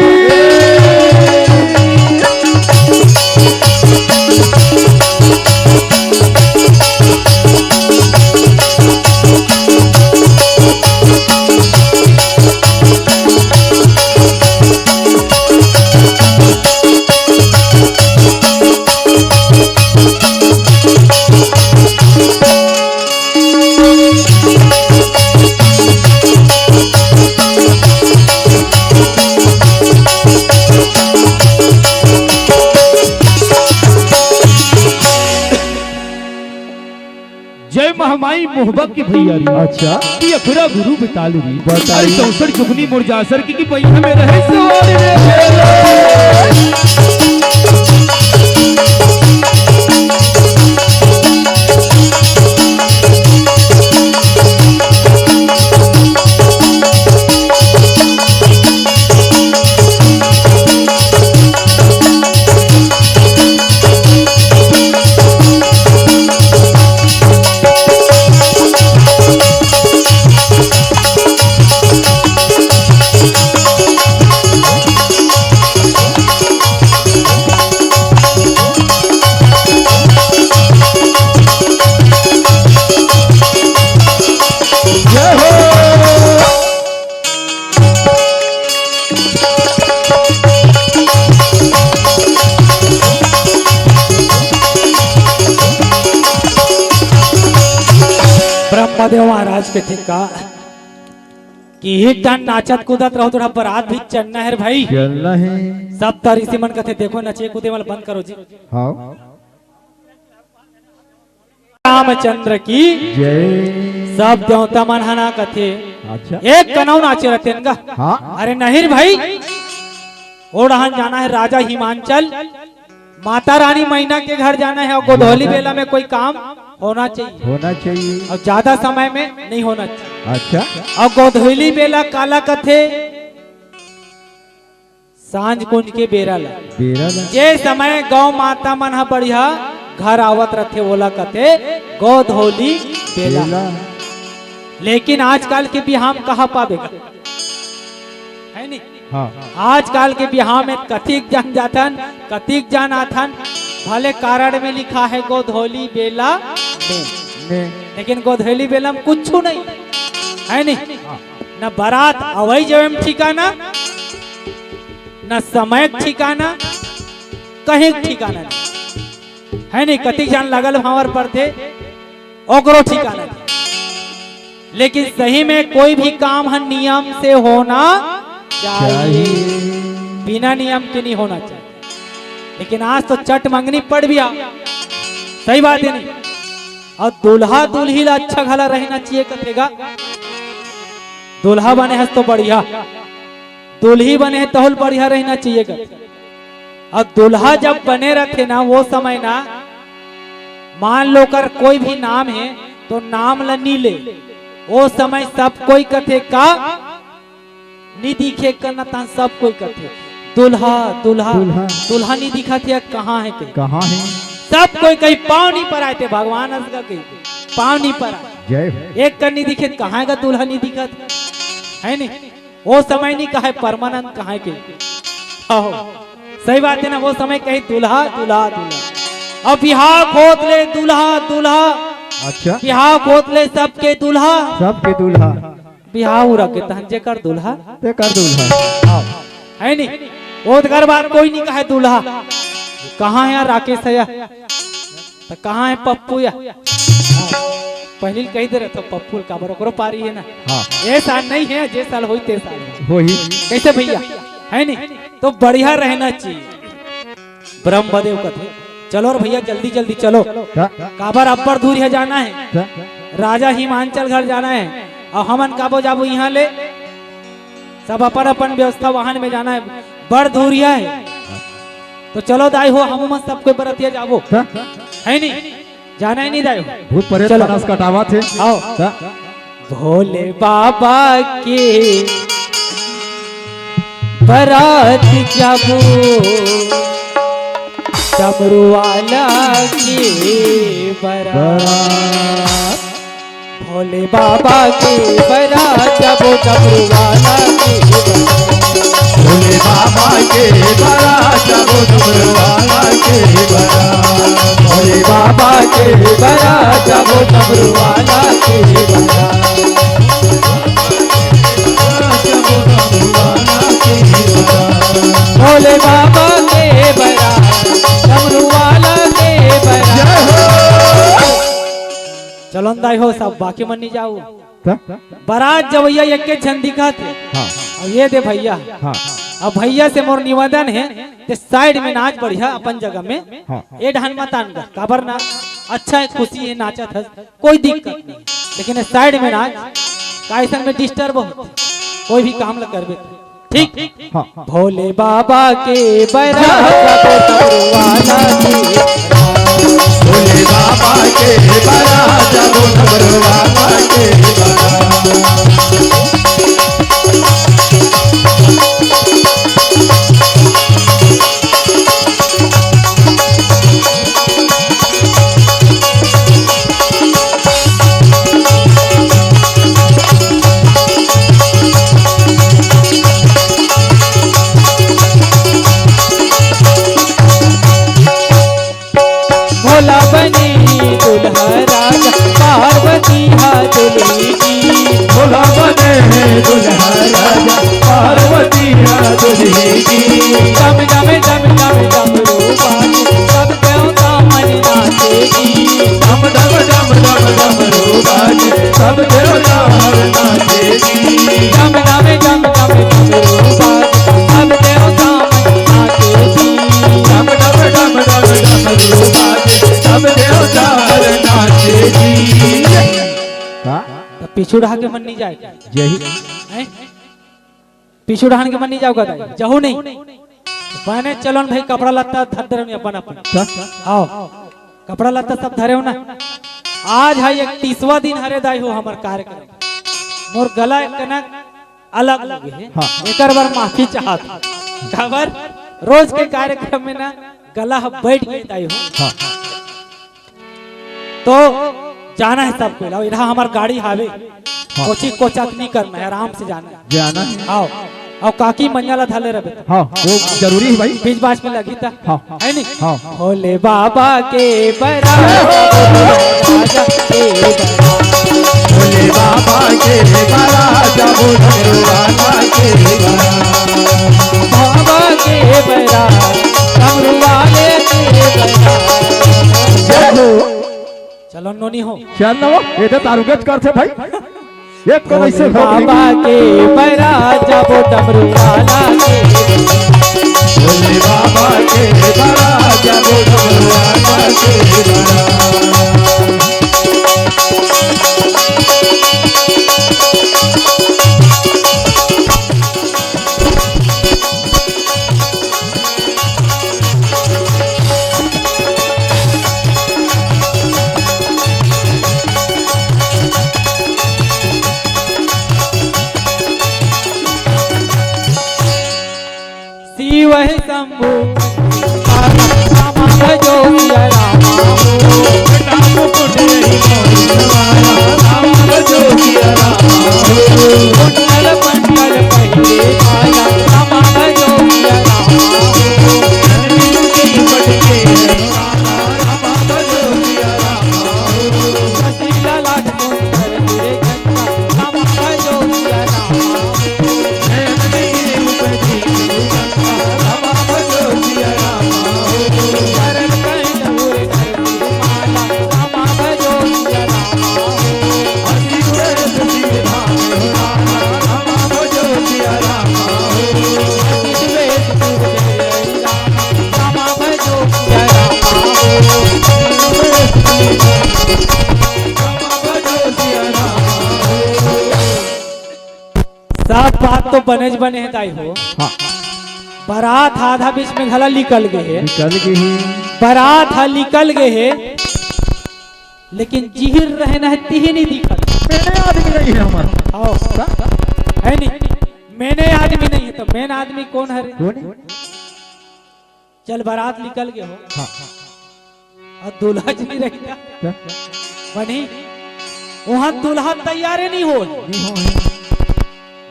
जय महामाई मोहबा की भैया री। अच्छा। कि अखरा गुरु बताल री। बताई। अरे चौसठ जुगनी मोर जासर की, कि बइहा में रहे सवारी रे। ब्रह्मदेव महाराज के ठिका कि ही टन नाचत कूदत रहो, थोड़ा बरात भी चलना है रे भाई। चलना है। सब त ऋषि मन कथे, "देखो, नचे कूदे वाला बंद करो जी।" हाँ। रामचंद्र की जय। सब देवता मन ह ना कथे, अच्छा। "एक कनऊ नाचे रहते न गा।" हाँ। अरे नहीं रे भाई, ओ डहन जाना है राजा हिमांचल, माता रानी मैना के घर जाना है, और गोधौली बेला में कोई काम होना चाहिए। होना चाहिए। और ज्यादा समय में नहीं होना चाहिए। अच्छा। और गोधौली बेला काला कथे? सांझ कुंज के बेरा ला। बेरा ला। जे समय गौ माता मन ह बढ़िया घर आवत रथे, ओला कथे गोधौली बेला। बेला। लेकिन आजकल के बिहाव कहाँ पाबे गा? है नी? हाँ। आजकल के बिहाव में कतिक जन जाथन, कतिक जन आथन, भले कारड में लिखा है गोधौली बेला में, में। लेकिन गोधौली बेला में कुछ नहीं, है नी? हाँ। न बरात अवई जवई में ठिकाना, न समय के ठिकाना, कहीं के ठिकाना नहीं। है नी? कतिक जन लगल भांवर परथे, ओकरो ठिकाना नहीं। लेकिन सही में कोई भी काम ह नियम से होना चाहिए। चाहिए। बिना नियम के नहीं होना चाहिए। लेकिन आज तो चट मंगनी पड़ भी आ, सही बात है नहीं? और दूल्हा दुल्ही ला अच्छा घला रहना चाहिए कथे गा। दूल्हा बने हस तो बढ़िया, दुल्ही बने है तहु ल बढ़िया रहना चाहिए कथे। और दूल्हा जब बने रहथे ना, वो समय ना, मान लो कर कोई भी नाम है तो नाम ला नी ले, वो समय सब कोई कथे का नी दिखे करना, तहन सब कोई कथे, "दूल्हा, दूल्हा, दूल्हा। दूल्हा नी दिखत हे, कहाँ हे के?" कहाँ हे? सब कोई कही, "पाँव नी पराय ते भगवान असगा के, पाँव नी पराय।" जय हो। एक कन नी दिखे, कहाँ का दूल्हा नी दिखत? है नी? वो समय नी कहे परमानंद कहाँ के? आहो, सही बात है ना, वो समय कही, "दूल्हा, दूल्हा, दूल्हा।" अब बिहाव होत ले दूल्हा, दूल्हा। अच्छा। बिहाव होत ले सबके दूल्हा। सबके दूल्हा। बिहाव उरा के तहन जेकर दूल्हा। तेकर दूल्हा। हाँ, है नी? ओतकर बाद कोई नी कहे दूल्हा। कहाँ हे यार राकेश हे या? त कहाँ हे पप्पू या? हाँ, पहिली ल कही दे रहे तो पप्पू ल काबर ओकरो पारी हे ना। हाँ। ए साल नहीं हे, जे साल होई ते साल होई। होही। कैसे भैया? है नी? तो बढ़िया रहना चाहिए। ब्रह्मदेव कथे, "चलो रे भैया, जल्दी जल्दी चलो।" का? काबर अब्बड़ दूरिहा जाना हे। का? राजा हिमांचल घर जाना हे। अउ हमन काबो जाबो इहाँ ले, सब अपन अपन व्यवस्था वाहन में जाना हे, बड़ दूरिहा हे। तो चलो दाई हो, हमू मन सब कोई बरतिया जाबो। का? है नी? जाना हे नी दाई हो? भूत प्रेत चलो। मनस कटावत हे। आओ। का? भोले बाबा के बरात जाबो, डमरू वाला के बरात। बरात। भोले बाबा के बरात, जब डमरू वाला के बरात। भोले बाबा के बरात, जब डमरू वाला के बरात। भोले बाबा के बरात, जब डमरू वाला के बरात। भोले बाबा के बरात, डमरू वाला के बरात। चलो न दाई हो, सब बाकी मन नहीं जाओ। का? बरात जवैया एक के झन दिखत हे। हाँ। अब ये दे भैया। हाँ। अब भैया से मोर निवेदन हे, ते side में नाच बढ़िया अपन जगह में। हाँ। ए ढान मत आन गा, काबर ना अच्छा हे, खुशी हे, नाचत हस, कोई दिक्कत नहीं। लेकिन ये side में नाच, का ऐसन में disturb हो, कोई भी काम ला करबे। ठीक? हाँ। भोले बाबा के बरात, जब डमरू वाला के। भोले बाबा के बरात, जब डमरू वाला के बरात। भोला बने दूल्हा राजा, पार्वती हा दुल्ही की। भोला बने दूल्हा राजा, पार्वती हा दुल्ही की। डम डम डम डम डमरू बाजे, सब देवता मन नाचेगी। डम डम डम डम डमरू बाजे, सब देवता मन नाचेगी। डम डम डम डम डमरू बाजे, सब देवता मन नाचेगी। डम डम डम डम डमरू बाजे, सब देवता मन नाचेगी। का? त पीछू डहा के मन नहीं जाय। यही। हैं? पीछू डहान के मन नहीं जाव का दाई? जहू नहीं। बने चलो न भाई, कपड़ा लत्ता धर दे रहनी अपन अपन। का? आओ। कपड़ा लत्ता सब धरे हो ना? आज है इकतीसवाँ दिन हरे दाई हो हमर कार्यक्रम। मोर गला एक कनक अलग लगे हे। हाँ। एकर बर माफी चाहत हूँ। काबर रोज के कार्यक्रम में ना गला ह बैठ गए दाई हो। हाँ। तो जाना है सबको, लाओ, इधर हमार गाड़ी हावे। हाँ। कोची कोचाक नहीं करना है, आराम से जाना है। जाना है। आओ, आओ, काकी मंजा ला धाले रहे। हाँ, वो जरूरी है भाई। बीच बाच में लगी था। हाँ। है नहीं? हाँ। भोले बाबा के बरात, राजा के बरात। भोले बाबा के बरात, जब डमरू वाला के बरात। बाबा के बरात, डमरू वाले के बरात। जय हो। चलो नोनी हो। चल लो, ये तो तारुगत करथे भाई। एक को भोले ऐसे हो बाबा के बरात, जब डमरू वाला के। भोले बाबा के बरात, जब डमरू वाला के बरात। शिव है शंभु, राम भजो सिया राम हो। राम कुंड रही मोरी सवारा, राम भजो सिया राम हो। कुंडल मंडल पहले पाया, राम भजो सिया राम हो। नंदी की पट के राम, राम भजो सिया राम हो। सती ललाट कुंडल तेरे घंटा, राम भजो सिया राम हो। सब बात तो बनेच बने हे दाई हो। हाँ। बरात आधा बीच में घला निकल गए हे। निकल गए हे। बरात हा निकल गए हे, लेकिन जिहिर रहना है तिही नहीं दिखत। मेने आदमी नहीं है हमारा। आओ। का? है नहीं। मेने आदमी नहीं है तो मेन आदमी कौन है रे? कौन है? चल बरात निकल गए हो। हाँ। अउ दूल्हा जी नहीं रही क्या? क्या? बनी? वहां दूल्हा तैयारे नहीं होय। नहीं होय।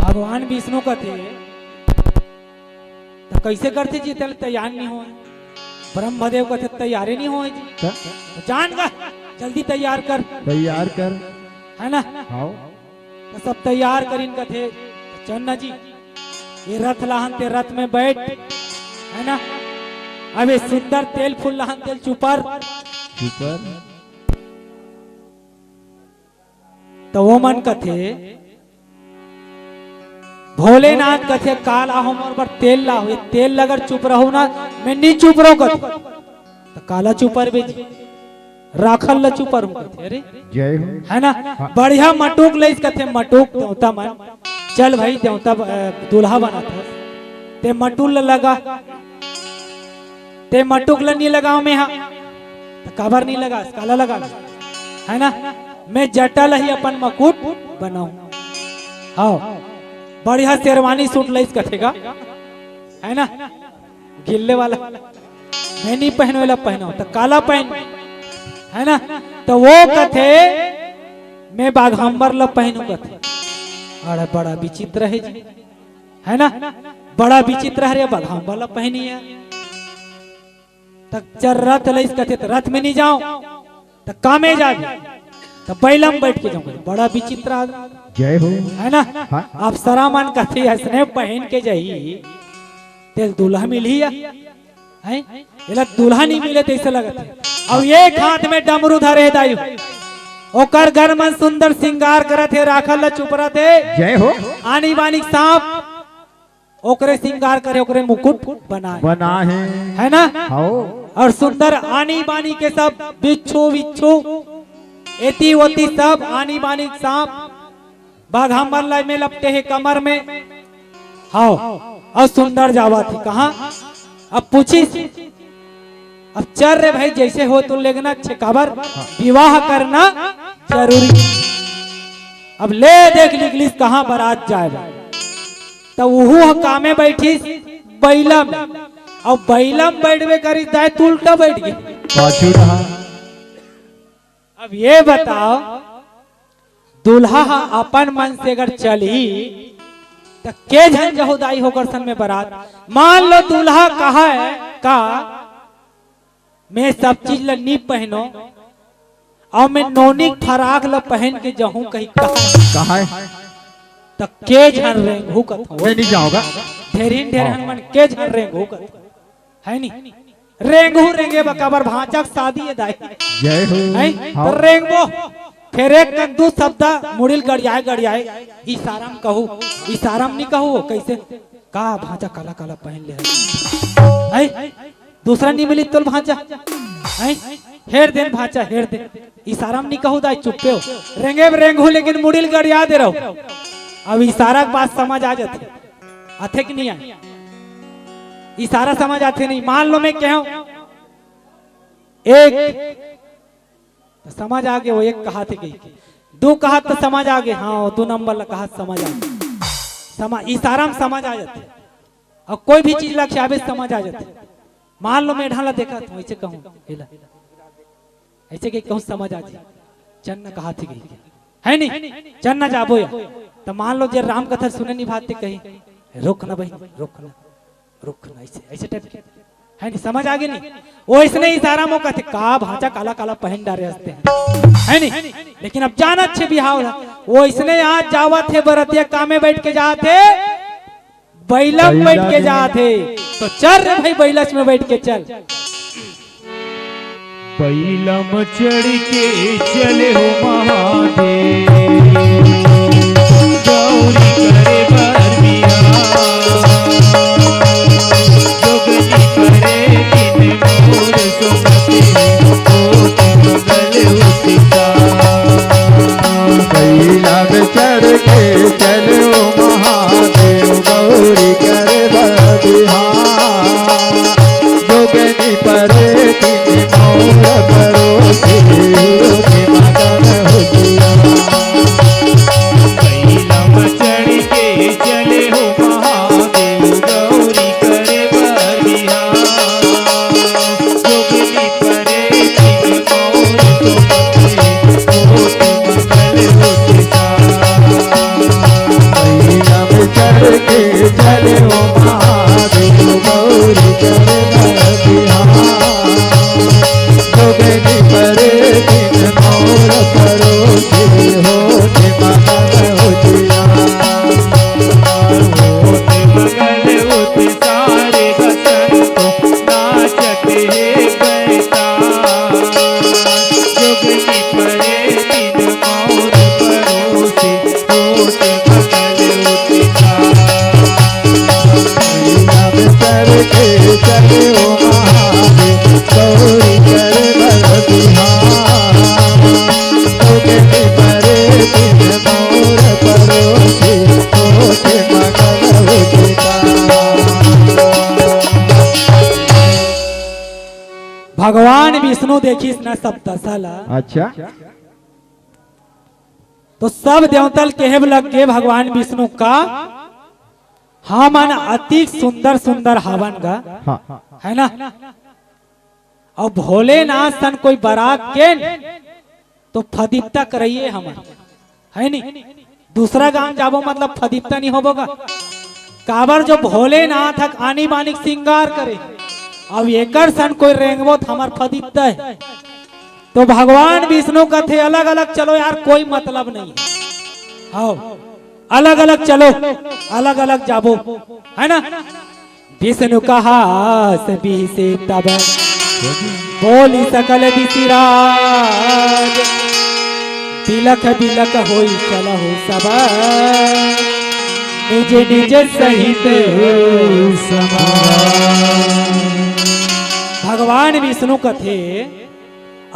भगवान विष्णु कथे, "त कैसे करथे जी, तेला तैयार नहीं होय?" ब्रह्मदेव कथे, "तैयारे नहीं होय जी।" त? "जान गा, जल्दी तैयार कर।" तैयार कर। है ना? हाव। त सब तैयार करिन कथे, "चल ना जी, ये रथ लाहन ते रथ में बैठ, है ना? अब ये सुंदर तेल फूल लाहन तेल चुपर।" चुपर। त वो मन कथे, भोलेनाथ कथे, "का लाहूं मोर बर तेल लाहूं, ये तेल ल अगर चुपरहूं ना, मैं नी चुपरहूं," कथे। त काला चुपरबे जी, राखल ल चुपरहूं कथे, अरे। जय हो। है ना? हाँ। बढ़िया मटुक लइस कथे, मटुक देवता मन, चल भाई देवता, अ, दूल्हा बनत हस, ते मटुक ल लगा। ते मटुक ल नी लगाव में हा, त काबर नी लगा, काला लगा, है ना? मैं जटा ल ही अपन मकुट बनाऊं। हाव, बढ़िया शेरवानी सूट लइस कथे गा, है ना? गिल्ले वाला, मैं नी पहनों, एला पहनों, त काला पहन, है ना? त वो कथे, "मैं बाघांबर ल पहनों," कथे। अरे बड़ा विचित्र हे जी, है ना? बड़ा विचित्र हे रे, बाघांबर ल पहनी हे। त चल रथ लइस कथे, त रथ में नी जाओ, त का में जाबे? त बैला में बैठ के जाऊं। बड़ा विचित्र आदमी। जय हो। है ना? हाँ। अप्सरा मन कथे, "अइसने पहन के जाही, तेला दूल्हा मिलही या?" हैं? एला दूल्हा नी मिले तइसे लगत हे। अब एक हाथ में डमरू धरे हे दाई, ओकर घर मन सुंदर सिंगार करत हे, राखल ल चुपरत हे। जय हो। आनी बानी सांप, ओकरे सिंगार करे, ओकरे मुकुट बनाए। बनाए। है ना? हाव। अउ सुंदर आनी बानी के सब बिच्छू विच्छू, एती ओती सब आनी बानी सांप, बाघांबर ल में लपटे हे कमर में। हाव, अउ सुंदर जावत हे। कहाँ? अब पूछिस, अब चल रे भाई, जइसे हो तो लेगना छे, काबर? हाँ। विवाह करना जरूरी। अब ले देख निकलिस कहाँ बरात जाए बर। त उहू ह कामे बैठिस बैला में। अउ बैला में बैठबे करिस दाई, त उल्टा बैठ गे। पाछू रहा। अब ये बताओ, दूल्हा ह अपन मन से अगर चलही, त के झन जहू दाई ओकर संग में बरात? मान लो दूल्हा कहय का, "मैं सब चीज ल नी पहनों, अउ मैं नोनी फराक ल पहन के जहूं," कही कहय। कहय। त के झन रेंगहू कथों। मैं नी जाओं गा। ढेरिन ढेरन हाँ। मन के झन रेंगहू कथों। है नी? रेंगहू रेंगे बर, काबर भांचा के शादी हे दाई। जय हो। हैं? हाँ। त रेंगबो। फेर एक कन दू शब्द मुड़ी ल गड़ियाए गड़ियाए, इशारा म कहू, इशारा म नी कहू, कइसे? "का भांचा काला काला पहन ले हस?" हैं? दूसरा नी मिली तोल भांचा? हैं? हेर देन भांचा, हेर देन। इशारा म नी कहू दाई, चुप्पे हो। रेंगे बर रेंगहू, लेकिन मुड़ी ल गड़िया दे रहू। अब इशारा के बात समझ आ जाथे। आथे कि नहीं आए? इशारा समझ आथे नहीं। मान लो मैं कहूं एक, त समझ आ गे, वो एक कहाथे कही। दू कहात त समझ आ गे, हाँ, वो दू नंबर ल कहात समझ आ गे। समा-, इशारा म समझ आ जाथे। अउ कोई भी चीज ल खियाबे समझ आ जाथे। मान लो मैं एढ़ा ल देखत हूं, अइसे कहूं, एला। अइसे कही कहूं समझ आ जाही, "चल न कहाथे कही।" है नी? "चल न जाबो या।" त मान लो जे राम कथा सुने निभाथे कही, "रुक न बहिनी, रुक न, रुक न," अइसे, अइसे टाइप के। है नी? समझ आ गे नी? ओइसने इशारा म कथे, "का भांचा काला काला पहन डारे हस ते," है नी? लेकिन अब जानत छे बिहाव ला, ओइसने आज जावत हे बरतिया, कामे बैठ के जात हे, बैला म बैठ के जात हे, त चल रे भाई, बैलच म बैठ के चल। बैला म चढ़ के चले हो महादेव, गौरी करे बर बिहाव। जोगनी करे दिन मोर सोनते, होत मंगल उठिता। बैला म चढ़ के चलो महादेव, गौरी करे बर बिहाव। जोगनी परे दिन मोर परोसी, होत मगन होतिया। देखिस ना सब दशा ला। अच्छा। तो सब देवता ल केहे लग गे भगवान विष्णु का, हमन अति सुंदर सुंदर हवन गा, हाँ। है ना? अउ भोलेनाथ सन कोई बरात के तो फदित्ता करइए हमन, है नी? दूसरा गांव जाबो मतलब फदित्ता नहीं होबो गा। काबर जो भोलेनाथ हक आनी बानी के सिंगार करे, अब एकर सन कोई रेंगबो त हमर फदित्ता है। तो भगवान विष्णु कथे अलग अलग चलो यार, कोई मतलब नहीं। हाँ, अलग अलग चलो, अलग अलग जाबो, है ना? विष्णु कहा से बिहसे तब बोली सकल दिशिराज, बिलख बिलख होई चलहु सब, निज निज सहित समाज। भगवान विष्णु कथे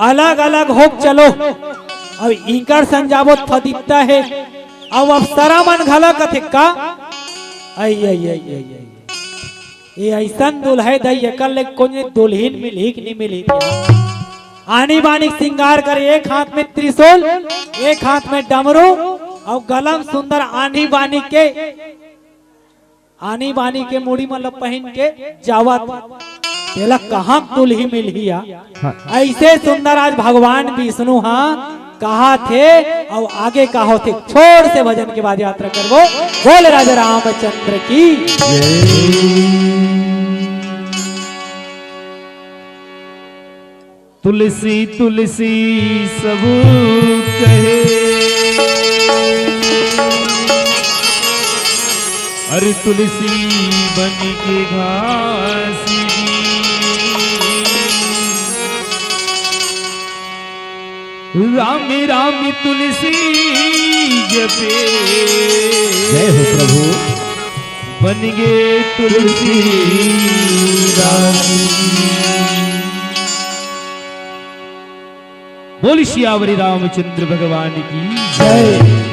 अलग अलग होक चलो, अब इंकर सन जाबो त फदित्ता है, अब अप्सरा मन घला कथे का, आई आई आई आई आई। ये ऐसन दुल्हे दई, एकर ले कोई दुल्हिन मिलही कि नहीं मिलही? आनी बानी के सिंगार करे, एक हाथ में त्रिशूल, एक हाथ में डमरू, अउ गलम सुंदर आनी बानी के, आनी बानी के मुड़ी मतलब पहन के जावत, तेला कहाँ दुल्ही मिलही या? हाँ। ऐसे सुंदर आज भगवान विष्णु हा कहा थे अउ आगे का होथे, छोड़ से भजन के बाद यात्रा करबो। बोल राजा रामचंद्र की। तुलसी तुलसी सब कहे, अरे तुलसी बन के घास गी। राम राम तुलसी जपे। जय हो प्रभु। बन गे तुलसी राम। बोल सियावरी रामचंद्र भगवान की जय।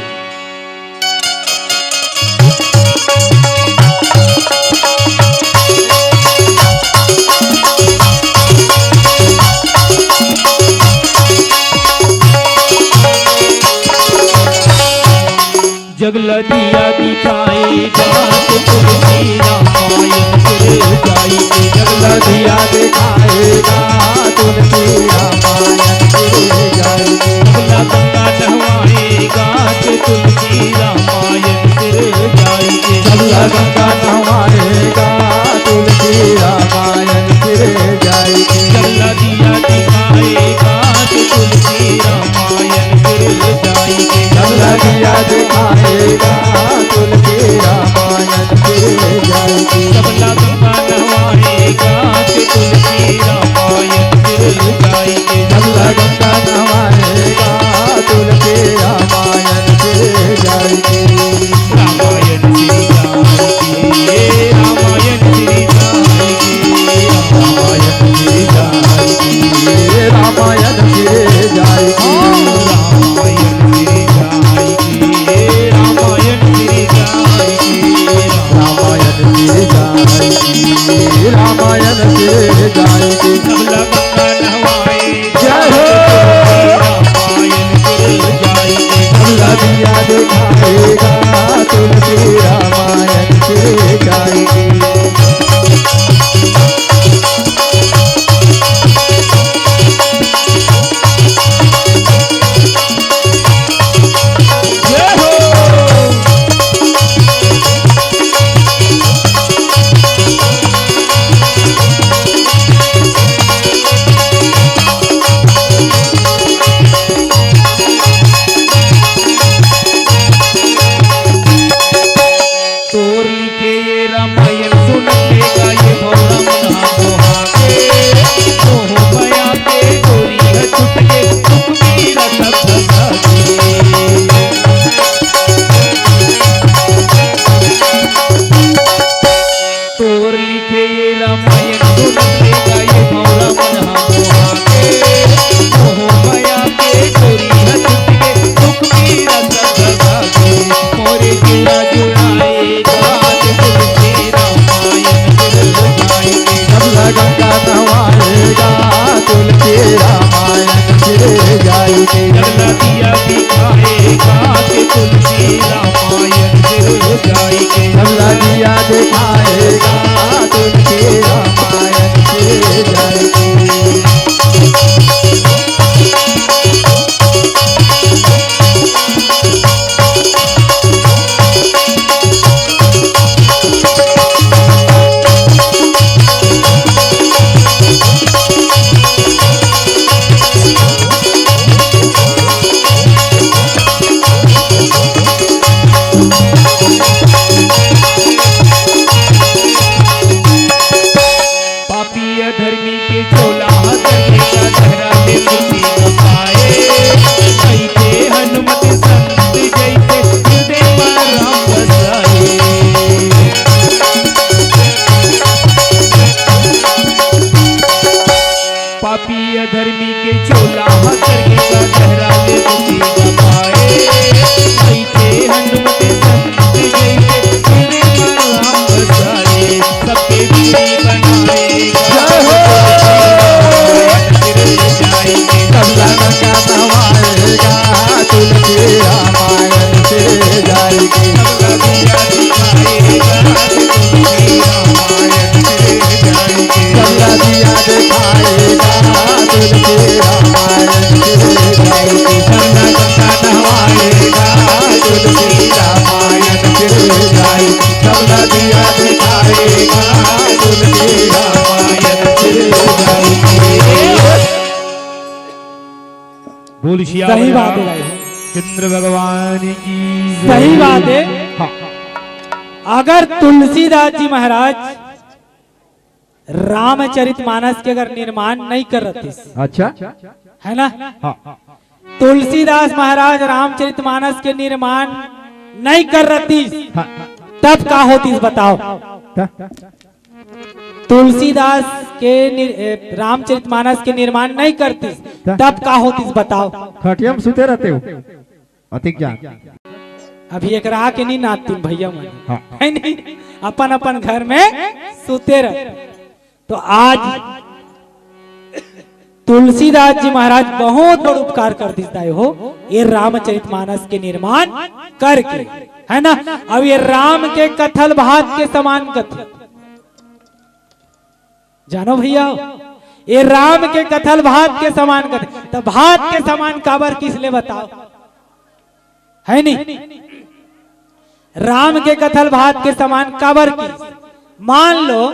जगला दिया दिखाए गात तुलसी रामायण फिर जाई के। जगला दिया दिखाए गात तुलसी रामायण फिर जाई के। जगला गंगा नहवाए गात तुलसी रामायण फिर जाई के। जगला गंगा नहवाए गात तुलसी रामायण फिर जाई के। जगला दिया दिखाए गात तुलसी रामायण फिर जाई के। जगला दिया दिखाए गात तुलसी रामायण फिर जाई के। जगला गंगा नहवाए गात तुलसी रामायण फिर जाई के। गंगा नहवाएगा, तुलसी रामायण से जाएगी। गंगा दिया दिखाएगा, तुलसी रामायण से जाएगी। गंगा, गंगा नहवाएगा, तुलसी रामायण से जाएगी। गंगा दिया दिखाएगा, तुलसी रामायण से जाएगी। बोल सियावर सही बात है भाई। चंद्र भगवान की जय। सही बात है। हाँ। अगर तुलसीदास जी महाराज रामचरित मानस के अगर निर्माण नहीं कर रहतीस, अच्छा। है ना? हाँ। तुलसीदास महाराज रामचरित मानस के निर्माण नहीं कर रहतीस, हाँ। तब का होतीस बताओ? का? तुलसीदास के निर-, ए, रामचरित मानस के निर्माण नहीं करतीस, का? तब का होतीस बताओ? खटिया में सुते रहते हो। अतिक जान। अभी एक रहा के नहीं नाचतीन भैया मन। हाँ। है नहीं? अपन अपन घर में सुते रह। तो आज तुलसीदास जी महाराज बहुत बड़ उपकार कर दिस दाई हो, ये रामचरित मानस के निर्माण करके, है ना? अब ये राम के कथल भात के समान कथे, जानो भैया, ये राम के कथल भात के समान कथे, तो भात के समान काबर किहिस ले बताओ, है नहीं? राम के कथल भात के समान काबर किहिस? मान लो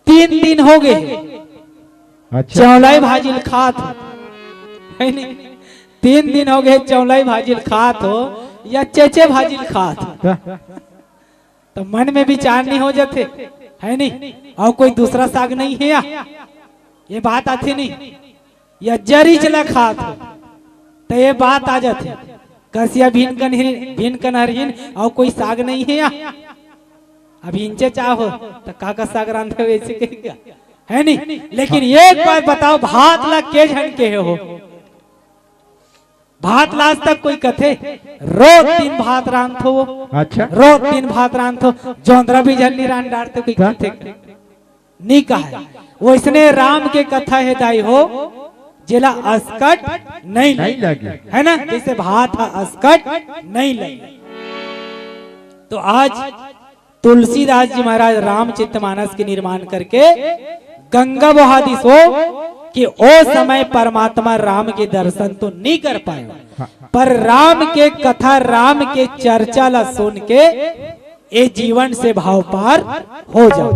तीन दिन हो गए हे, अच्छा। चौलाई भाजी ल खात हो, है नहीं? तीन दिन हो गए चौलाई भाजी ल खात हो या चेचे भाजी ल खात हो, का? तो मन में विचार नहीं हो जाते, है नहीं? और कोई दूसरा साग नहीं है या? ये बात आती नहीं? या जरीच ला खात हो, तो ये बात आ जाते, कसिया भिन कनहरी, भिन कनहरीन, और कोई साग नहीं है या? अब इंचे चाहो, तो का का साग रांधे वैसे कही क्या? है नहीं? लेकिन एक बात बताओ, भात ला के झन के हो? भात ला आज तक कोई कथे? रोज दिन भात रांधथो। अच्छा। रोज दिन भात रांधथो, जोंधरा भी झन नी रांध डारते कोई का? कथे? नी कहे। वैसने राम के कथा हे दाई हो, जेला असकट नहीं नहीं लगे। लगे। है ना? जैसे भात हा असकट नहीं लगे। तो आज तुलसीदास जी महाराज रामचरित मानस के निर्माण करके गंगा बहा दिस हो कि ओ समय परमात्मा राम के दर्शन तो नहीं कर पाए, हाँ। पर राम के कथा, राम के चर्चा ला सुन के ए जीवन से भाव पार हो जाओ।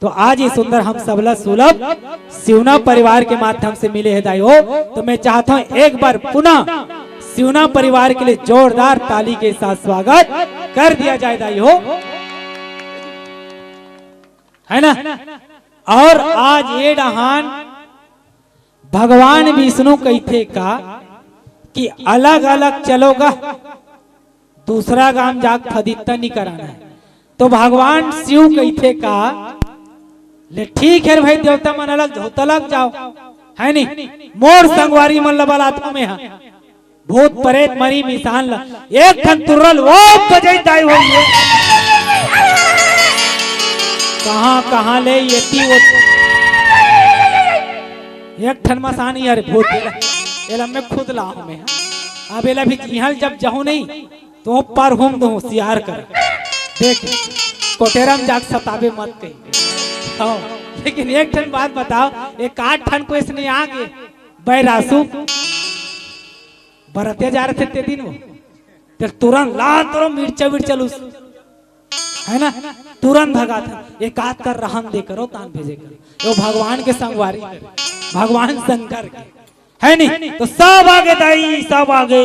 तो आज ये सुंदर हम सबला सुलभ सिवना परिवार के माध्यम से मिले हे दाई हो, तो मैं चाहता हूं एक बार पुनः सिवना परिवार के लिए जोरदार ताली के साथ स्वागत कर दिया जाए दाई हो, है ना? और आज ये डहान भगवान विष्णु कहिथे का कि अलग अलग चलो गा, दूसरा गांव जाके फदित्ता नहीं कराना है। तो भगवान शिव कहिथे का, ले ठीक है भाई, देवता मन अलग जाओ, तो अलग जाओ, है नहीं? मोर संगवारी मन ला बलाथों में हा, भूत प्रेत मरी मिसान ला, एक ठन तुर्रल वो बजाई दाई होई है। कहां कहां ले ये ती वो एक ठन मसान यार भूत एला, एला मैं खुद ला हूं मैं। अब एला भी इहां जब जाहूं नहीं, तो पर हम दो होशियार कर। देख, कोटेरम जाके सताबे मत कही। हाँ, लेकिन एक ठन बात बताओ, एक आठ ठन को इसने आगे बैरासू बरतिया जा रहे थे ते दिन वो, ते तुरंत ला तोरो मिर्चा विर्चा लूस, है ना? तुरंत भगा था, एक आध कर रहन दे करो, तान भेजे करो। वो भगवान के संगवारी करे, भगवान शंकर के। है नी? तो सब आगे दाई, सब आगे।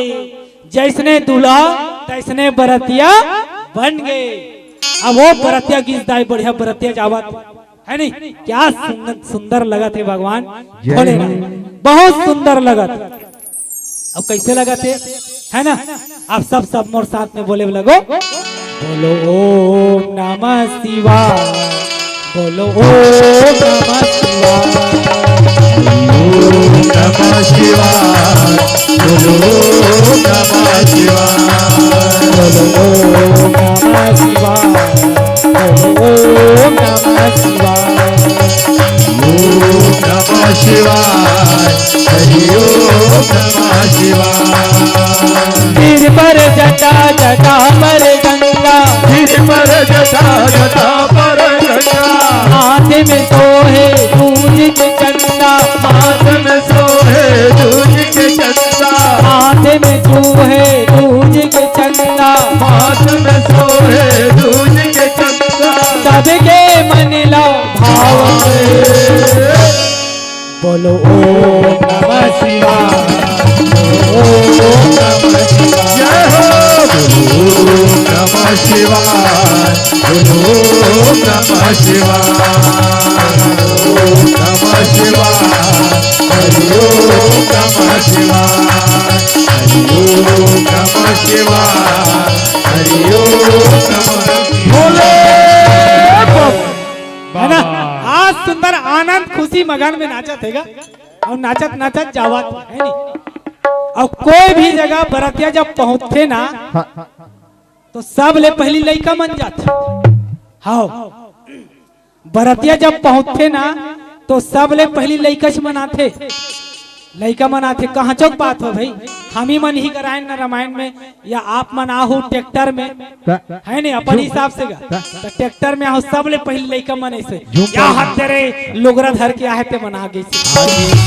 जैसने दूल्हा, तैसने बरतिया बन गए। अब वो बरतिया गिस दाई, बढ़िया बरतिया जावत। है नी? क्या सुंदर, सुंदर लगत हे भगवान जय भोलेनाथ। हो। बहुत सुंदर लगत। अब कैसे लगत हे? है ना? आप सब, सब मोर साथ में बोले लगो। बोलो ओम नमः शिवाय। बोलो ओम नमः शिवाय। ओम नमः शिवाय। बोलो ओम नमः शिवाय। बोलो ओम नमः शिवाय। बोलो ओम नमः शिवाय। ओम नमः शिवाय। बोलो ओम नमः शिवाय। ओम नमः शिवाय। जय हो। बोलो ओम नमः शिवाय। बोलो ओम नमः शिवाय। ओम नमः शिवाय। हरि ओम नमः शिवाय। हरि ओम नमः शिवाय। हरि ओम नमः शिवाय। भोले बाबा। है ना? आज सुंदर आनंद खुशी मगन में नाचत हे गा। अउ नाचत नाचत जावत हे, है नी? अउ कोई भी जगह बरतिया जब पहुंचथे ना, हाँ। तो सब ले पहिली लइका मन जाथे। हाँ, बरतिया जब पहुंचथे ना, तो सब ले पहिली लइकच मन आथे। लइका मन आथे, कहाँ चौक बात हो भाई, हम ही मन ही कराएन ना रामायण में, या आप मन आहू ट्रैक्टर में, त-, है नी, अपन झूम-, हिसाब से गा। त-, त ट्रैक्टर में आहू, सबले पहिली लइका मन ऐसे, झूम या पर हाथ दे रे, लोगरा धर के आहे ते मन आ गई से। हाँ जी।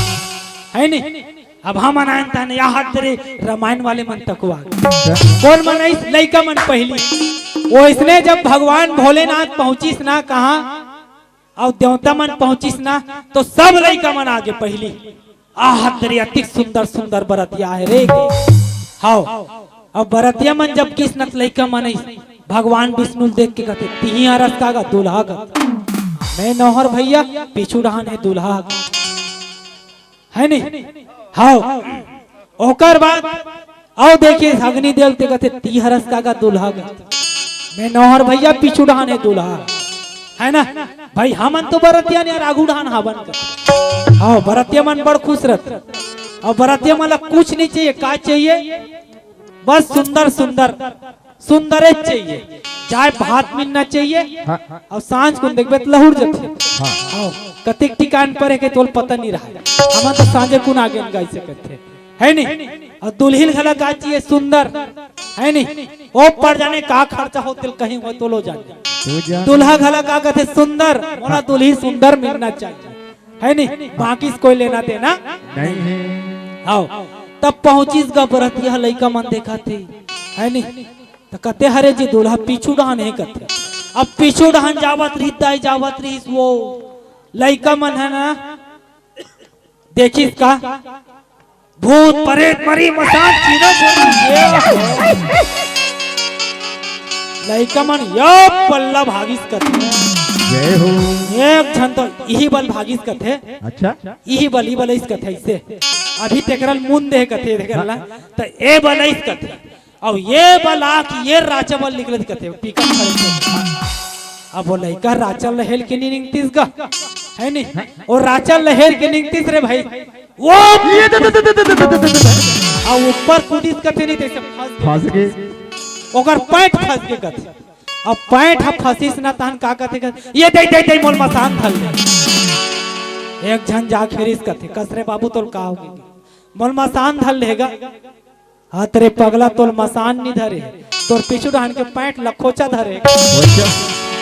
है नी? अब हम मन आयन तहन या हाथ दे रे, रामायण वाले मन तक आ गए। त-, कौन मन ऐस लइका मन पहिली? वो इसने जब भगवान भोलेनाथ पहुंचिस ना कहाँ, अउ देवता मन पहुंचिस ना, तो सब लइका मन आगे पहिली। आहा, तेरी अतिक सुंदर सुंदर बरतिया हे रे। हाव, अब बरतिया मन जब गिस न त लइका मन आइस, भगवान विष्णु ल देख के कथे, "तिही हरस का गा दूल्हा गा।" मैं नौहर भैया, पीछू डहान हे दूल्हा। है नी? हाव। ओकर बाद अउ देखिस अग्निदेव ते कथे, "तिही हरस का गा दूल्हा गा।" मैं नौहर भैया, पीछू डहान हे दूल्हा। है ना? भाई, हमन तो बरतिया ने यार आगू डहान हावन का। हाव, बरतिया मन बड़ खुश रहत। अउ बरतिया मन ला कुछ नहीं चाहिए, का चाहिए? बस सुंदर सुंदर, सुंदर चाहिए। चाहे भात मिलना चाहिए। हाँ। अउ सांझ कुन देखबे त लहुर जथे। हाँ। हाव, कतिक ठिकान पर हे के तोल पता नहीं रहा। हमन तो सांझे कुन आगे न गाई सकत हे। है नी? अउ दुल्हिन घला का चाहिए सुंदर, है नी? ओ पर जाने का खर्चा होते कहीं हो तो लो जाने। तो जाने। दूल्हा घला का कथे सुंदर, मोला दुल्ही सुंदर मिलना चाहिए, है नी? बाकी से कोई लेना देना नहीं है। हाव, तब पहुंचिस गा बरतिया, लइका मन देखा थे, है नी? त कथे, "हरे जी दूल्हा पीछू डहान हे," कथे। अब पीछू डहान जावत रहिस, दाई जावत रहिस, वो लइका मन है ना, देखिस का भूत परेत मरी मसान चीनो बोली ये। लइका मन यो पल्ला भागिस कथे। जय हो। एक झन तो इही बल भागिस कथे। अच्छा। इही बल, इही बल इस कथे इसे। अभी तेकरल मुन दे कथे तेकरला। त ए बल इस कथे। अउ ये बला कि ये राचा बल निकलत कथे, पिकअप खड़े से। अब वो लइका राचा ल हेर के नी निकतिस गा, है नी? वो राचा ल हेर के निकतिस रे भाई। वो ये दे, दे, दे। अब ऊपर कूदिस कथे नी, तइसे फंस गे। फंस गे। ओकर पैंट फंस गे कथे। अब पैंट ह फंसिस ना, तहन का कथे, कथे, "ये दे, दे, दे, मोल मसान धर ले।" एक झन जा खेरिस कथे, "कस रे बाबू, तोल का हो गे? मोल मसान धर ले गा।" "हत रे पगला, तोल मसान नी धरे, तोर पीछू डहान के पैंट लखोचा धरे।" अच्छा।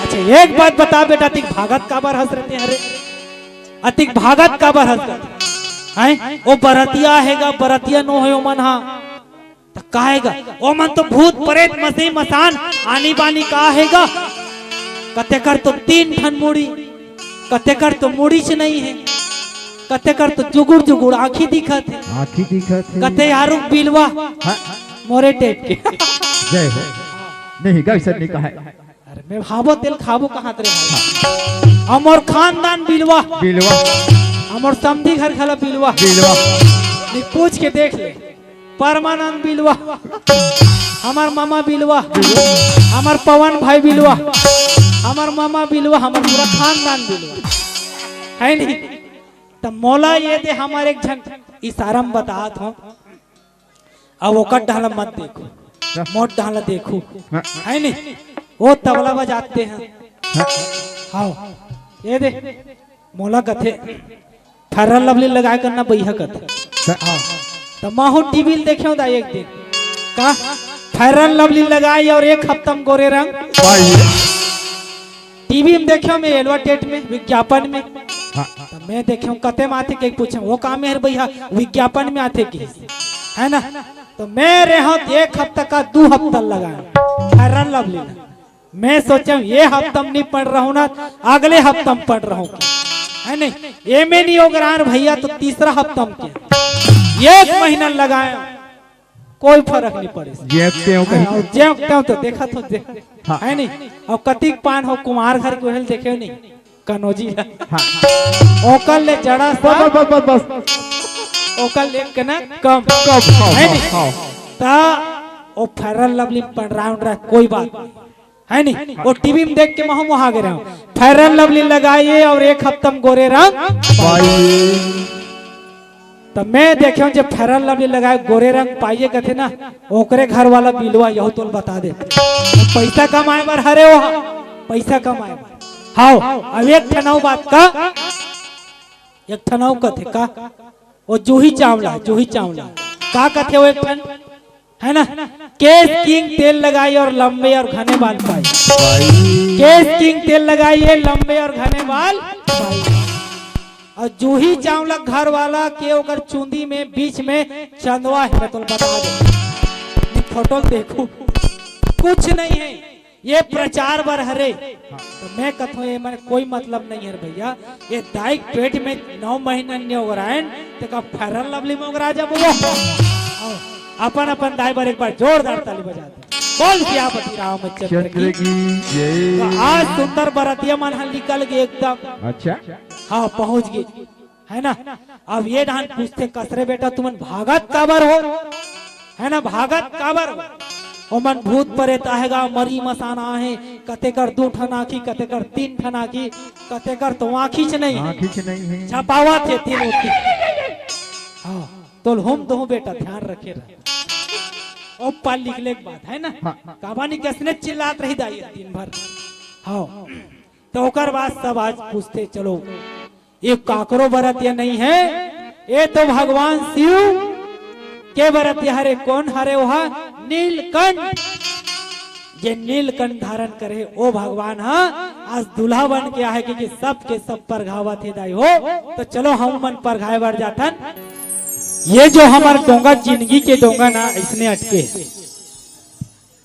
अच्छा, एक बात बता बेटा, अतिक भागत काबर हंस रहे हरे? अतिक भागत काबर हंस रहे? हैं? ओ बरतिया हे गा, बरतिया नो हे ओमन हा। त का हे गा? ओमन तो भूत परेत मसी मसान आनी बानी का हे गा? कतेकर तो तीन ठन मुड़ी, कतेकर तो मुड़ीच नहीं हे, कतेकर तो जुगुड़ जुगुड़ आँखी दिखत हे। आँखी दिखत हे। कते यारू बिलवा, हाँ। मोरे टाइप के। जय हो। नहीं, गा, अइसन नहीं कहा हे। अरे, मैं भावो तेल खाबो कहाँ तेरे भाई? अमर खानदान बिलवा। बिलवा। अमर समधी घर खला बिलवा। बिलवा। नहीं, पूछ के देख ले। परमानंद बिलवा, हमर मामा बिलवा, हमर पवन भाई बिलवा, हमर मामा बिलवा, हमर पूरा खानदान बिलवा, है नहीं? त मोला ये दे, हमर एक झन इशारा में बतात हों, अब ओकर डहला मत देखो, मोर डहला देखो, है नहीं? वो तबला बजाते हैं। हाँ, ये दे, मोला कथे, Fair and Lovely लगाए करना बइहा कथे। हाँ। त महू टीवी ल देखेंव दा एक दिन। का? Fair and Lovely लगाए अउ एक हफ्ता में गोरे रंग। भाई। टीवी में देखेंव मैं advertise में, विज्ञापन में। हाँ। त मैं देखेंव कते में आथे के पूछेंव, वो का मेहर बइहा विज्ञापन में आथे कि? है ना? त मैं रेहेंव एक हफ्ता का दू हफ्ता लगाएंव। Fair and Lovely। मैं सोचेंव, ये हफ्ता में नहीं पढ़ रहा हूँ ना, अगले हफ्ता में पढ़ रहा हूँ। है नहीं? एमे नहीं ओगरान भैया, तो तीसरा हफ्ता म के एक महीना लगाए, कोई फरक नहीं पड़े। जेब तें हाँ, कहीं। अउ जेब तें तो देखा तो दे-, हाँ। है नहीं? अउ कतिक पान हो कुमार घर के, ओहल देखे नहीं, कनौजी ला। हाँ। ओकर ले जड़ा सा, बस, बस, बस, बस। ओकर ले कना कम। कम, हाँ, है हाँ, नहीं? हाँ। ता ओ Fair and Lovely पंडरा उंडरा कोई बात नहीं। है नहीं? वो टीवी में देख के महू मोहा गे रहे हूँ। Fair and Lovely लगाइए और एक हफ्ता में गोरे रंग। भाई। तो मैं देखे हूँ, जब Fair and Lovely लगाए, गोरे रंग पाइए कथे ना, ओकरे घर वाला बिलवा यहू तोल बता दे। पैसा कमाए बर हरे हो, पैसा कमाए बर। हाव, अब एक ठन अउ बात का, एक ठन अउ कथे का, वो जूही चावला, जूही चावला। का कथे वो एक ठन? है ना? केश किंग तेल लगाई और लंबे और घने बाल पाई। भाई। केश किंग तेल लगाइए, लंबे और घने बाल पाई। और जूही चावला घर वाला के ओकर चुंदी में बीच में चंदवा है, मैं तो बता दे, फोटो देखू, कुछ नहीं है, ये प्रचार बर हरे। तो मैं कथों, ये मन कोई मतलब नहीं है भैया। ये दाई के पेट में नौ महीना नहीं ओगरायन, तेका Fair and Lovely में ओगरा जब वो। अपन अपन दाई बर एक बार जोरदार ताली बजा दे। बोल सियापति रामचंद्र चंद्र की। की जय। तो आज सुंदर बरतिया मन ह निकल गे एकदम। अच्छा। हाँ, पहुंच गे, है ना? अब ये डाहन पूछथे, "कसरे बेटा, तुमन भागत काबर हो?" है ना, भागत काबर हो? ओमन भूत परेत आहे गा, मरी मसान आहे, कतेकर दू ठन आँखी, कतेकर तीन ठन आँखी, कतेकर तो आँखीच नहीं है। आँखीच नहीं है। छपावत हे तीन ओती। हाँ, तोल हम दोहूँ बेटा ध्यान रखे रह। ओ पढ़ लिख ले के बात है ना? हाँ। काबानी कैसने चिल्लात रही दाई दिन भर। हाँ। तो ओकर बाद सब आज पूछथे, चलो, ये काकरो बरतिया नहीं है, ये तो भगवान शिव के बरतिया हरे। कौन हरे? ओहा नीलकंठ। जे नीलकंठ धारण करे, ओ भगवान ह आज दूल्हा बन के आहे, क्योंकि सबके सब परघावत हे दाई हो। तो चलो, हम मन परघाए बर जाथन। ये जो हमर डोंगा, जिंदगी के डोंगा ना, इसने अटके हे।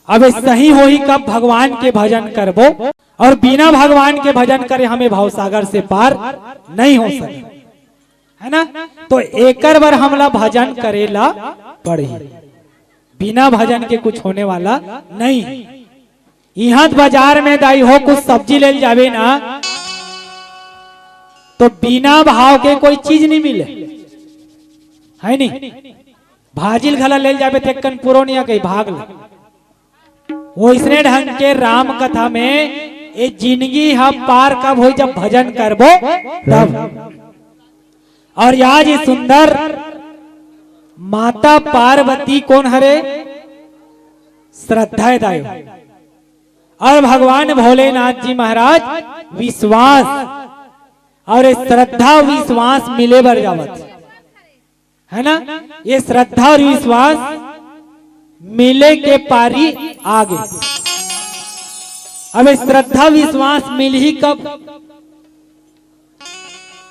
अब ये सही होही, कब भगवान के भजन करबो, और बिना भगवान के भजन करे हमें भवसागर से पार नहीं हो सके, है ना? तो एकर बर हमला भजन करे ला पड़ही, बिना भजन के कुछ होने वाला नहीं है। इहाँ बाजार में दाई हो, कुछ सब्जी ले जाबे ना, तो बिना भाव के कोई चीज नहीं मिले, है नहीं? भाजिल घला ले जाबे, तेकन पुरोनिया कही भाग ले। वइसने ढंग के राम कथा में ये जिंदगी ह पार कब होई, जब भजन करबो तब। और आज ये सुंदर माता पार्वती कौन हरे? श्रद्धा हे दाई। और भगवान भोलेनाथ जी महाराज विश्वास, और ये श्रद्धा विश्वास मिले बर जावत। है ना? ये श्रद्धा और विश्वास मिले के पारी आगे। अब ये श्रद्धा विश्वास मिलही कब?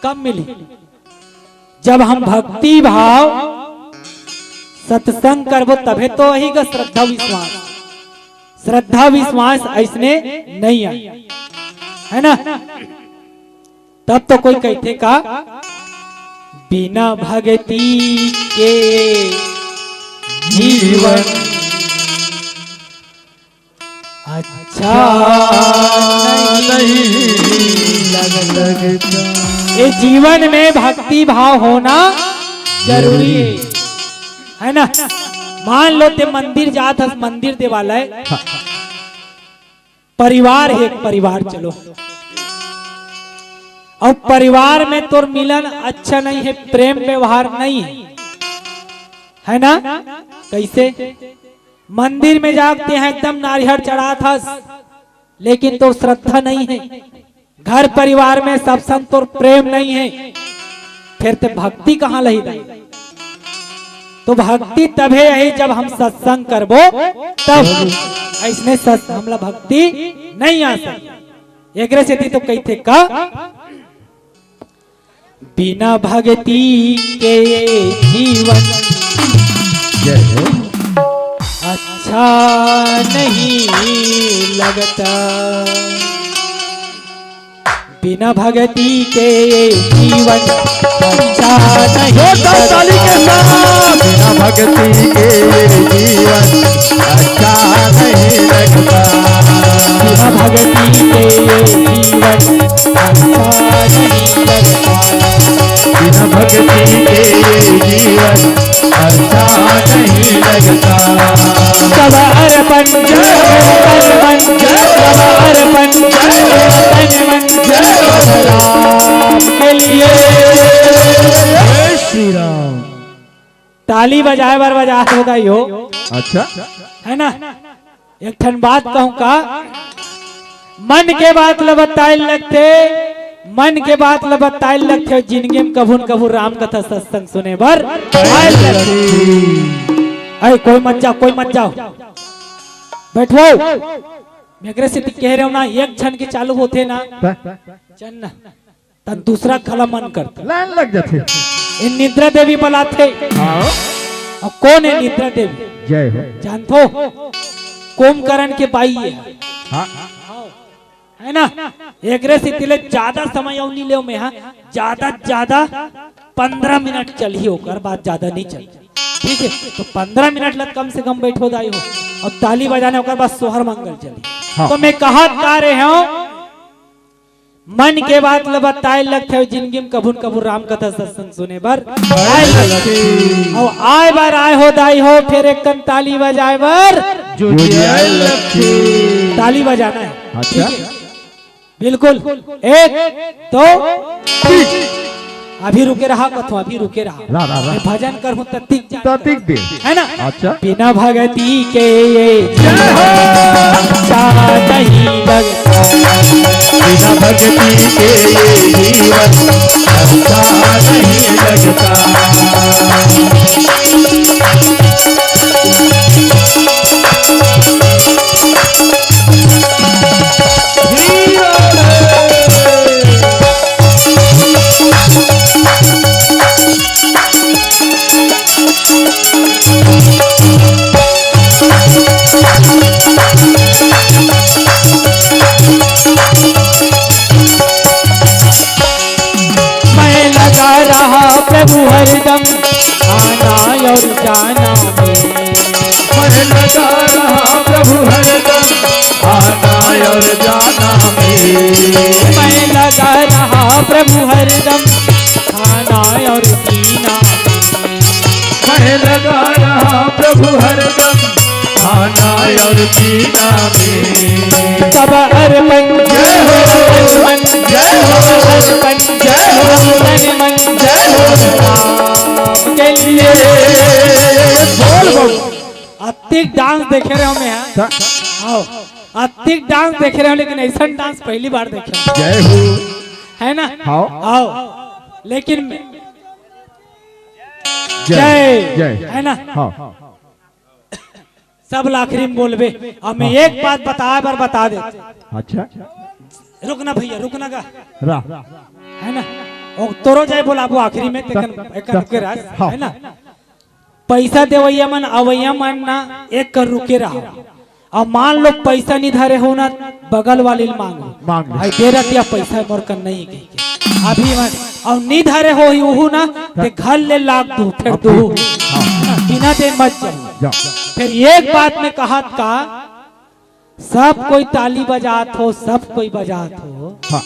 कब मिलही? जब हम भक्ति भाव सत्संग करबो तभे तो आही गा श्रद्धा विश्वास। श्रद्धा विश्वास अइसने नहीं आय, है ना? तब तो कोई कहिथे का, बिना भगती के जीवन अच्छा नहीं लगता। ये जीवन में भक्ति भाव होना जरूरी है, है ना? मान लो ते मंदिर जात हस, मंदिर देवालय, परिवार हे, एक परिवार चलो, अब परिवार में तोर मिलन अच्छा नहीं है, प्रेम व्यवहार नहीं है, है ना? कैसे मंदिर में जाके तेहा एकदम नारियल चढ़ात हस, लेकिन तोर श्रद्धा नहीं है, घर परिवार में सब संग तोर प्रेम नहीं है, फिर ते भक्ति कहाँ लही दाई? तो भक्ति तभे आही जब हम सत्संग करबो तब, अइसने सत-, हमला भक्ति नहीं आ सके। एकरे सेती तो कहिथे का, बिना भक्ति के जीवन जय हो। अच्छा नहीं लगता। बिना भक्ति के ये जीवन अच्छा नहीं जोरदार ताली के लगता। साथ। बिना भक्ति के ये जीवन अच्छा नहीं लगता। बिना भक्ति के ये जीवन अच्छा नहीं लगता। बिना भक्ति के ये जीवन अच्छा नहीं लगता। सब अर्पण जय हो, अर्पण जय हो, अर्पण जय हो, तन मन जय हो, राम के लिए। जय श्री राम। ताली बजाए बर बजात होता ही हो। अच्छा। है ना? एक ठन बात कहूँ का, मन के बात ल बताए लगथे, मन के बात ल बताए लगथे, जिंदगी में कभू न कभू राम कथा सत्संग सुने बर आए लगथे। अरे कोई मत जाओ, कोई मत जाओ, बैठो। मैं एकरे सेती कह रहे हो ना, एक क्षण के चालू होथे ना, चल ना, तन दूसरा घला मन करथे। लाइन लग जाथे। ये निद्रा देवी बलाथे। हाँ। अउ कोन हे निद्रा देवी? जय हो। जानथो? कुंभकर्ण के बाई हे। हाँ। है ना? एकरे सेती ले ज्यादा समय अउ नी लेव में, हाँ। ज्यादा ज्यादा पंद्रह मिनट चलही, ओकर बाद ज्यादा नी चलही। ठीक है, तो पंद्रह मिनट लग कम से कम बैठो दाई हो, अउ ताली बजाना, ओकर बाद सोहर मंगल चलही। हाँ। तो मैं कहत का रहे हूँ, मन के बात ल बताए लगथे, जिंदगी में कभू न कभू राम कथा सत्संग सुने बर आए लगथे। अउ आए बर आए हो दाई हो, फेर एक कन ताली बजाए बर। जो जी आए लगथे। ताली बजाना है। अच्छा। ठीक है? बिल्कुल। एक, दो, तीन। अभी रुके रहा कथो, अभी रुके रहा। रा, रा, रा। मैं भजन करहूँ त टिक जा। त टिक दे। है ना? अच्छा। बिना भक्ति के ये जय हो। अच्छा नहीं लगता। बिना भक्ति के ये जीवन अच्छा नहीं लगता। मैं लगा रहा प्रभु हरदम आना और जाना में। मैं लगा रहा प्रभु हरदम आना और जाना में। मैं लगा रहा प्रभु हरदम खाना और पीना में। मैं लगा रहा प्रभु हरदम खाना और पीना में। सब अर्पण जय हो, अर्पण जय हो, अर्पण जय हो, तन मन जय हो राम के लिए। बोल बम। अतिक डांस देखे रहे हो मैं, हाँ? हाँ। आओ, अतिक डांस देखे रहे हो, लेकिन ऐसा डांस पहली बार देखे हो। जय हो। है ना? हाँ। आओ, लेकिन जय, जय, जय। है ना? हाँ। सब ला आखिरी में बोलबे। अब मैं हाँ। एक बात बताए बर बता दे। अच्छा। रुकना भैया, रुकना का। रा। है ना? ओ तोरो जाए बोलाबो आखिरी में, तेकन तक, एक तक, रुके रह, हाँ। है ना? पैसा देवैया मन, अवैया मन ना एक कर रुके रहा। अब मान लो पैसा नहीं धरे हो ना, बगल वाली ल मांगो। मांग लो। भाई दे रतिया पैसा मोर कर नहीं कह के। अभी मन, और नहीं धरे हो ही उहू ना, ते घर ले लाग दू, फिर अब दू। हाँ। बिना दे मत जाओ। जाओ। फिर एक बात में कहत का, सब कोई ताली बजात हो, सब कोई बजात हो। हाँ।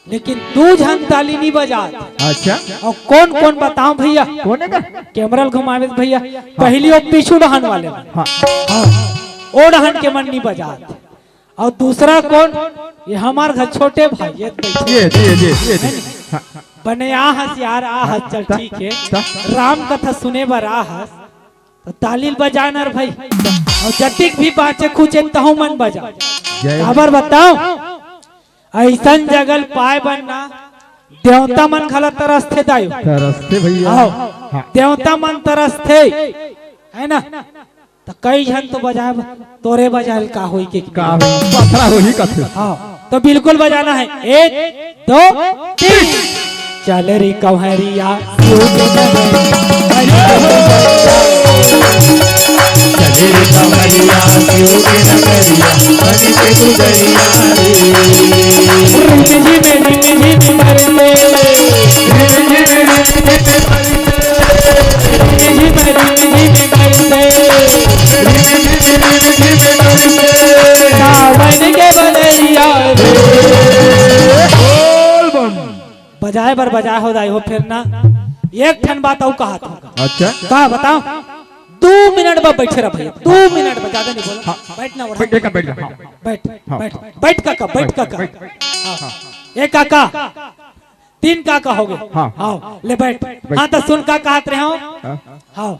लेकिन दू झन ताली नहीं बजात। अच्छा। और कौन कौन बताओ भैया? कौन है का? कैमरा ल घुमावे भैया। हाँ। पहली वो पीछू डहान वाले। हाँ। हाँ। ओ डहान के मन नहीं बजात। और दूसरा कौन? ये हमार घर छोटे भाई, ये देखिए। ये, ये, ये, ये, ये। हाँ। बने आ हस यार, आ हस, चल ता, ठीक है। ता। राम कथा सुने बर आ हस, तो ताली ल बजा न रे भाई। और जतिक भी बाँचे खुचे तहु मन बजा। जय हो। काबर बताओ, ऐसन जगह ल पाए बर ना, देवता मन घला तरसथे दाई। तरसथे भैया। आओ, हाँ। देवता मन तरसथे, है ना? त कई झन तो बजाए बर, तोरे बजाए ल का होई के का होई? पथरा होही कथे। हाँ, तो बिल्कुल बजाना है। एक, दो, तीन। चल रे कंवरिया, शिव के नगरिया। चल रे कंवरिया, शिव के नगरिया, बन के गुजरिया रे। रिम झिम, रिम सावन के बदरिया रे। बोल बम। बजाए बर बजाए हो दाई हो, फेर ना एक ठन बात अउ कहत हो। अच्छा। का बताओ? दू मिनट बर बइठे रह भइया, दू मिनट बर, ज्यादा नहीं बोलो। हाँ। बैठ ना, बैठ, बैठ, बैठ, हाँ। बैठ, हाँ। बैठ, बैठ काका, बैठ बैठ, काका। बैठ। हाँ। हाँ। ए काका, तीन काका हो गए। हाँ। हाँ, ले बैठ। बैठ। हाँ, तो सुन का कहत रहे हो? हाँ। हाँ।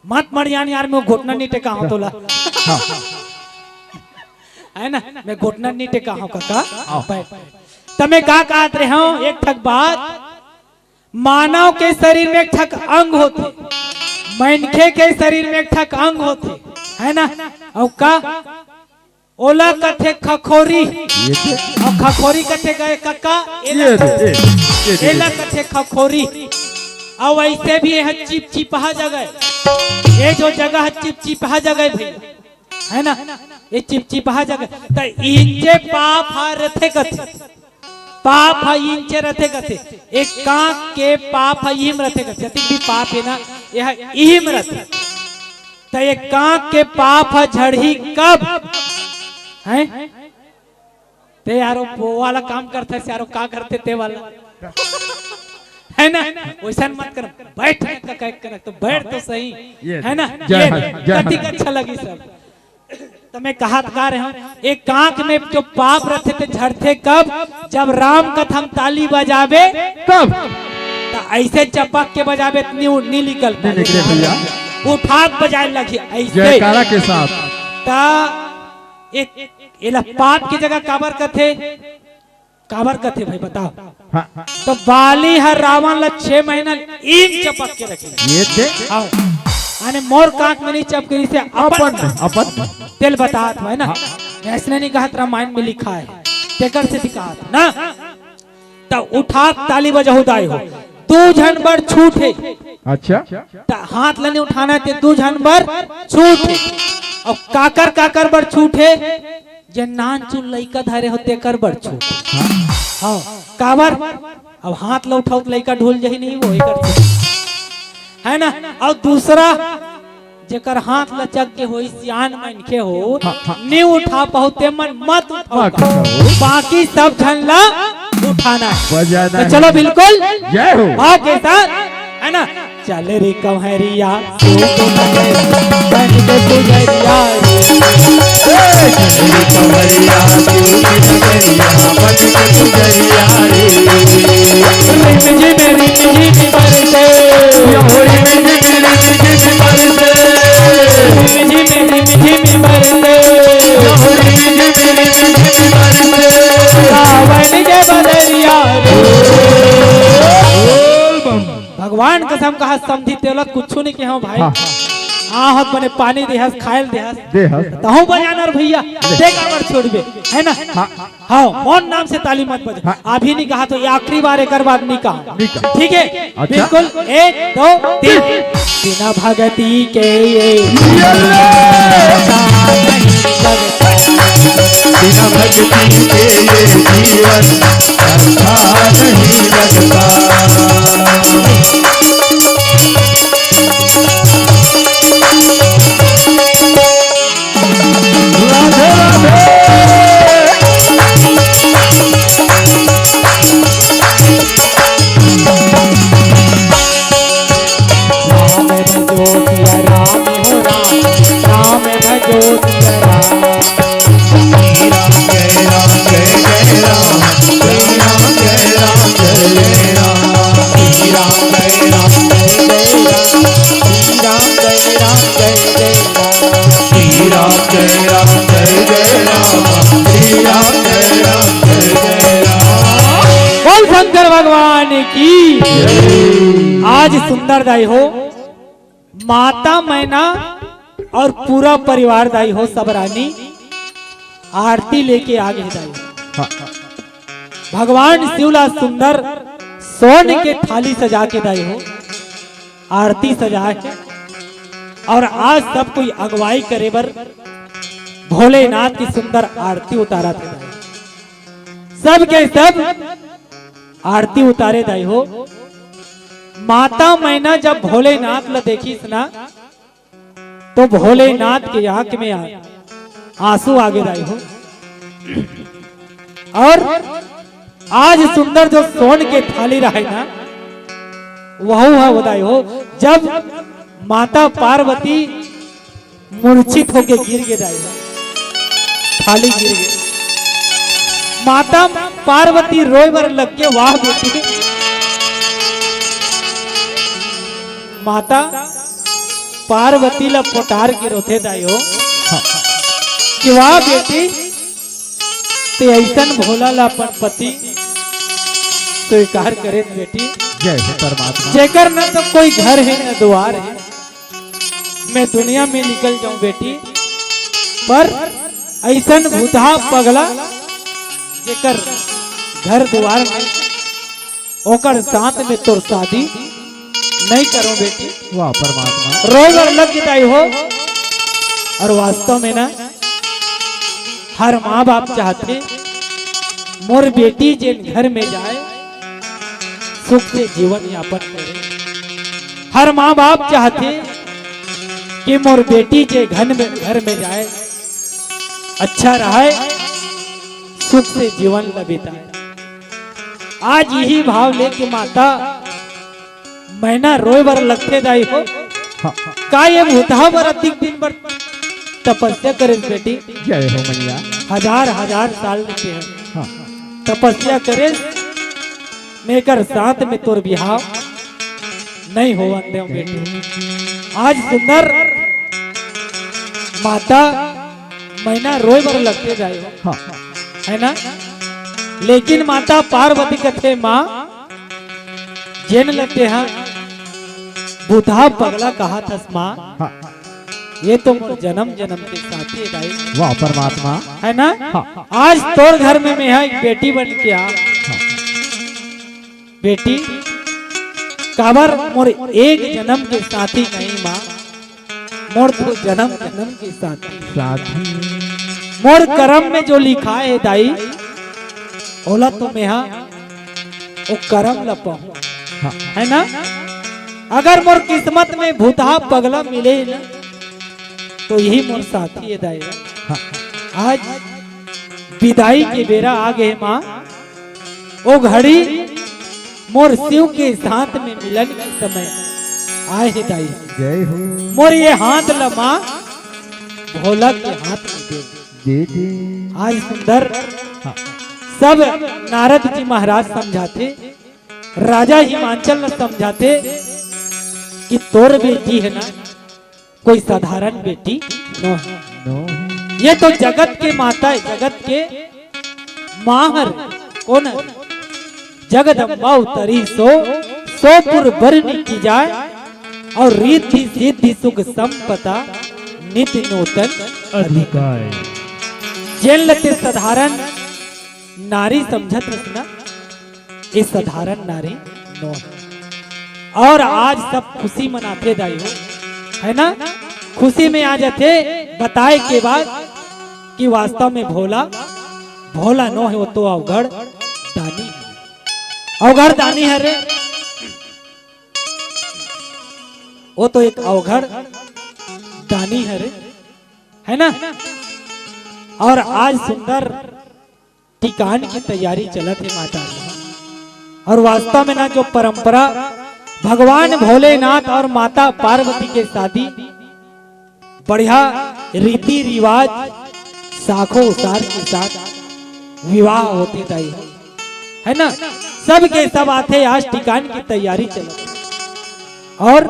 मत मर जान यार, मैं घुटना नहीं टेका हूँ तोला। हाँ। है ना, मैं घुटना नहीं टेका हूँ काका। हाँ। बैठ। तो मैं का कहत रहे हूँ, एक ठक बात, मानव के शरीर में एक ठक अंग होथे, मनखे के शरीर में एक ठक अंग होथे, है ना? अउ का ओला कथे खखोरी, ये दे। अउ खखोरी कथे गए कक्का, एला ये दे, कथे, ए, ये दे, एला ये दे। कथे खखोरी। अउ ऐसे भी ये चिपचिपहा जगह है, ये जो जगह है चिपचिपहा जगह है भैया, है ना? ये चिपचिपहा जगह, त इंचे पाप हा रथे कथे। पाप ह इंचे रथे कथे, एक कांक के पाप ह इहिम रथे कथे। जतिक भी पाप हे ना, यह इहिम रथे। त एक कांक के पाप ह झड़ही कब? हैं? ते यारो वो वाला काम करथे, यारो का करथे ते वाला। है ना? वैसन मत कर, बैठ का कह कर तो बैठ तो सही। ये है ना? जय ये हो, जय हो। कतिक अच्छा लगी सब। तो मैं कहत का रहे हूँ, एक कांक में जो पाप रथे ते झड़थे कब? जब राम कथा म ताली बजाबे तब। तो ऐसे चपक के बजाबे त नी, नी निकल पाए। नहीं निकले भैया। उठा के बजाए लगी ऐसे। जयकारा के साथ। त एक एला पाप की जगह काबर कथे? काबर कथे भाई बताओ? हाँ। तो बाली हर रावण ला छह महीना ईम चपक के रखे। ये थे? आओ। अने मोर कांक में नहीं चपके से अपन अपन में, अपन में। तेल बतात है ना? हाँ। मैं ऐसने नहीं कहत, रामायण में लिखा है। तेकर से दिखात ना? तो उठा ताली बजाहू दाई हो। दू झन बर छूट है। अच्छा। त हाथ ल नहीं उठाना ते दू झन बर छूट है। अउ काकर काकर बर छूट है? जे नानचुन लइका धरे हो तेकर बर छूट। हाँ। हाँ, काबर? अब हाथ ल उठाओ त लइका ढुल जही नहीं, वो एकर छूट। है ना? अउ दूसरा, जेकर हाथ लचक के होई, सियान मनखे हो, हाँ, हाँ। नहीं उठा पाहू ते मन मत उठाओ। मत उठाओ। बाकी सब झन ला उठाना है। बजाना तो है। चलो बिल्कुल। जय हो। भाव के साथ, है ना? चल रे कंवरिया, तू तो नगरिया, बन के पुजरिया रे। ए, चल रे कंवरिया, तू तो नगरिया, बन के पुजरिया रे। रिमझिम, रिमझिम बरसे। यो रिमझिम, रिमझिम बरसे। रिमझिम, रिमझिम बरसे। यो रिमझिम, रिमझिम बरसे। सावन के बदरिया रे। बोल बम। भगवान कसम कहा समधी तेला कुछु नहीं कहे भाई। हाँ। आहत बने पानी देहस, खायल देहस। देहस। तहु बजानर भैया, दे। ते काबर छोड़बे, है ना? हाँ। हाँ, मोर नाम से ताली मत बजा। हाँ। अभी नहीं कहा तो ये आखिरी बार, एकर बाद नहीं कहा। नहीं कहा। ठीक है? अच्छा। बिल्कुल, एक, दो, तीन। बिना भगती के ये ये ले। बिना भक्ति के ये जीवन अच्छा नहीं लगता। राधे राधे। राम भजो सिया राम हो राम, राम भजो सिया राम। श्री राम जय राम जय जय राम, श्री राम जय राम जय जय राम, श्री राम जय राम जय जय राम, श्री राम जय राम जय जय राम, श्री राम जय राम जय जय राम, श्री राम जय राम जय जय राम। बोल शंकर भगवान की। आज सुंदर दाई हो, माता मैना और पूरा परिवार दाई हो, सब रानी आरती लेके आ गए दाई। हाँ। भगवान शिव ला सुंदर सोन के थाली सजा के दाई हो, आरती सजाए हे। और आज सब कोई अगुवाई करे बर भोलेनाथ की सुंदर आरती उतारत हे दाई। सब के सब आरती उतारे दाई हो। माता मैना जब भोलेनाथ ला देखिस ना, तो भोलेनाथ के आंख में आ, आंसू आगे दाई हो। और आज सुंदर जो सोन के थाली रहे ना, वहू हा उदाई हो। जब माता पार्वती मूर्छित होके गिर गे दाई हो, थाली गिर गे। माता पार्वती रोए बर लग के, वाह बेटी, माता पार्वती ला पोटार के रोथे दाई हो। हाँ। कि वाह बेटी, ते अइसन भोला ला अपन पति स्वीकार करे बेटी। जय हो परमात्मा। जेकर न तो कोई घर हे, न द्वार हे। मैं दुनिया में निकल जाऊं बेटी, पर अइसन भूतहा पगला, जेकर घर द्वार नहीं, ओकर साथ में तोर शादी नहीं करो बेटी। वाह परमात्मा। रोए बर लग गे दाई हो। और वास्तव में ना, हर माँ बाप चाहथे मोर बेटी जेन घर में जाए, सुख से जीवन यापन करे। हर माँ बाप चाहथे कि मोर बेटी जे घर में, घर में जाए, अच्छा रहे, सुख से जीवन ल बिताए। आज यही भाव लेके माता मैना रोए बर लगथे दाई हो। हाँ, हाँ। का ये भूतहा बर अतिक दिन बर तपस्या करेस बेटी? जय हो मैया। हजार हजार साल के हाँ। तपस्या करेस, मेकर साथ में तोर बिहाव नहीं होवन देव बेटी। आज सुंदर माता मैना रोए बर लगथे दाई हो। हाँ। है ना? लेकिन माता पार्वती कथे, माँ, जेन ल तेहा भूतहा पगला कहाथस माँ, हाँ। ये तो मोर जन्म जन्म के साथी हे दाई। वाह परमात्मा। है ना? हाँ। आज तोर घर में मैं एक बेटी बन के आ। हाँ। बेटी, काबर मोर एक जन्म के साथी नहीं माँ, मोर तो जन्म जन्म के साथी। साथी। मोर करम में जो लिखाय हे दाई, ओला तो मेहा ओ करम ल पाहूं। हाँ। है ना? अगर मोर किस्मत में भूतहा पगला मिले ना, तो यही मोर साथी हे दाई। हाँ। आज बिदाई के बेरा आ गे माँ, ओ घड़ी मोर शिव के साथ में मिलन के समय आय हे दाई। जय हो। मोर ये हाथ ल माँ भोला के हाथ में दे। दे दे। आज सुंदर हाँ। सब नारद जी महाराज समझाथे, राजा हिमांचल ल समझाथे कि तोर बेटी हे ना, कोई साधारण बेटी नो हे। नो हे। ये तो जगत के माता हे, जगत के माँ हरे। कोन हरे? जगदम्बा उतरी सो, सो पुर बरनि की जाय, अउ रिद्धि सिद्धि सुख संपदा नित नूतन अधिकाय। जेन ल ते साधारण नारी समझत हस ना, ये साधारण नारी नो हे। और आज सब खुशी मनाथे दाई हो, है ना? खुशी में आ जाथे बताए के बाद कि वास्तव में भोला, भोला नो हे, वो तो अवघड़ दानी हे। अवघड़ दानी हरे, वो तो एक अवघड़ दानी हरे, है ना? और आज सुंदर टिकान की तैयारी चलत हे माता के। और वास्तव में ना जो परंपरा भगवान भोलेनाथ और माता पार्वती के शादी बढ़िया रीति रिवाज साखो उसार के साथ विवाह होथे दाई, है ना? सब के सब आथे, आज टिकान की तैयारी चलत हे। और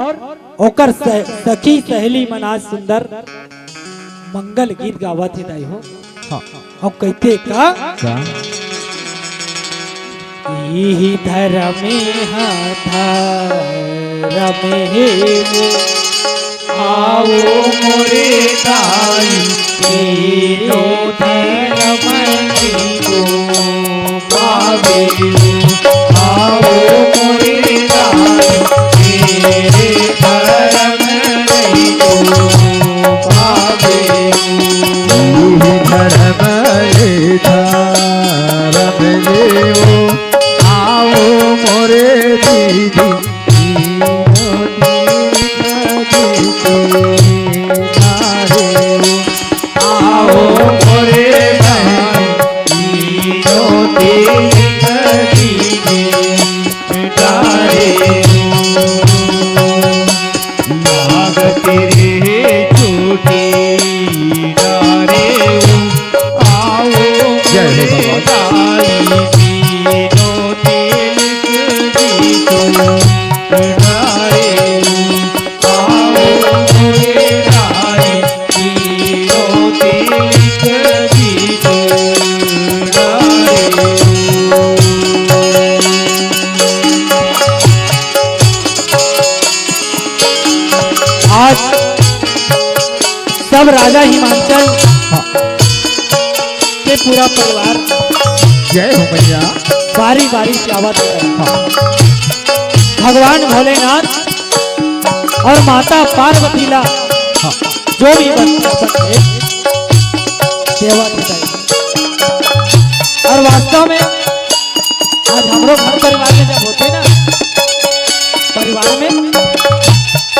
ओकर स-, सखी सहेली मन आज सुंदर मंगल गीत गावत हे दाई हो। हाँ। अउ कहिथे का? का? इही धरम हा धरम हे वो, आओ मोरे दाई, तेरो धरम हे वो। पावे। आओ मोरे राम, तेरे धर्म नहीं को पावे। यही धर्म ये धर्म ये हो। आओ आओ मोरे भाई, तीनों तीन गति में डारे। लागत रे चोटी डारे। आओ जय हो भगवान। मोरे भाई, तीनों तीन गति में डारे। आज सब राजा हिमांचल हाँ। के पूरा परिवार जय हो भैया। बारी बारी से आवत है। हाँ। भगवान भोलेनाथ और माता पार्वती ला हाँ। जो भी बन-, बनथे, देवत बताई। और वास्तव में आज हमरो घर परिवार में जब होथे ना, परिवार में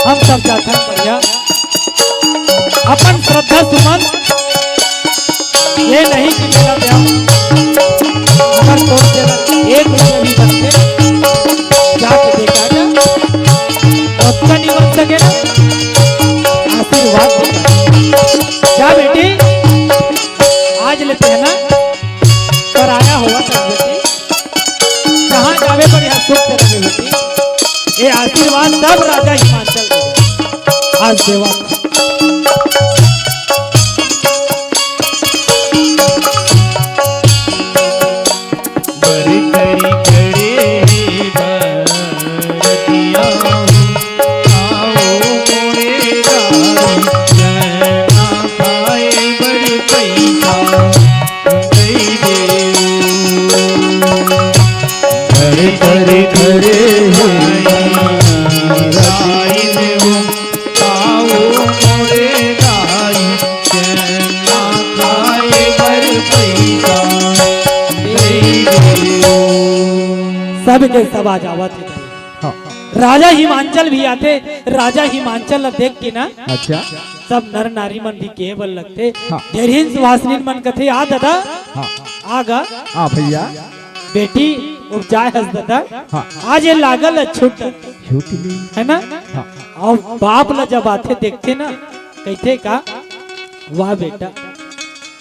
हम सब जाथन बढ़िया अपन श्रद्धा सुमन ये नहीं कि मेला जाओ, अगर तोर से एक रुपया भी बनथे, जाके देखा जा, ओतना नहीं बन सके ना, आशीर्वाद देता। जा बेटी, आज लेते हैं ना, पर आया हुआ सब बेटी, जहाँ जावे बढ़िया सुख से रहे बेटी। ये आशीर्वाद सब राजा हिमांचल के आज देवा। बरकरी करे बरतिया, आओ मोरे राम, चना खाए बर पैसा दे दे। बरकरी करे हे राम, आओ मोरे राम, चना खाए बर पैसा दे दे। सबके सब आ जावत हे। हाँ। राजा हिमांचल भी आथे, राजा हिमांचल ला देख के ना अच्छा। सब नर नारी मन भी केहे बर लगथे। हाँ। ढेरहिन सुहासनीन मन कथे, "आ दादा, हाँ। आ गा।" हाँ भैया। बेटी उपजाए हस दादा। हाँ। आज ये लागल छूट। छूट ली। है ना? हाँ। अउ बाप ला जब आथे देखथे ना, कहिथे का, "वाह बेटा,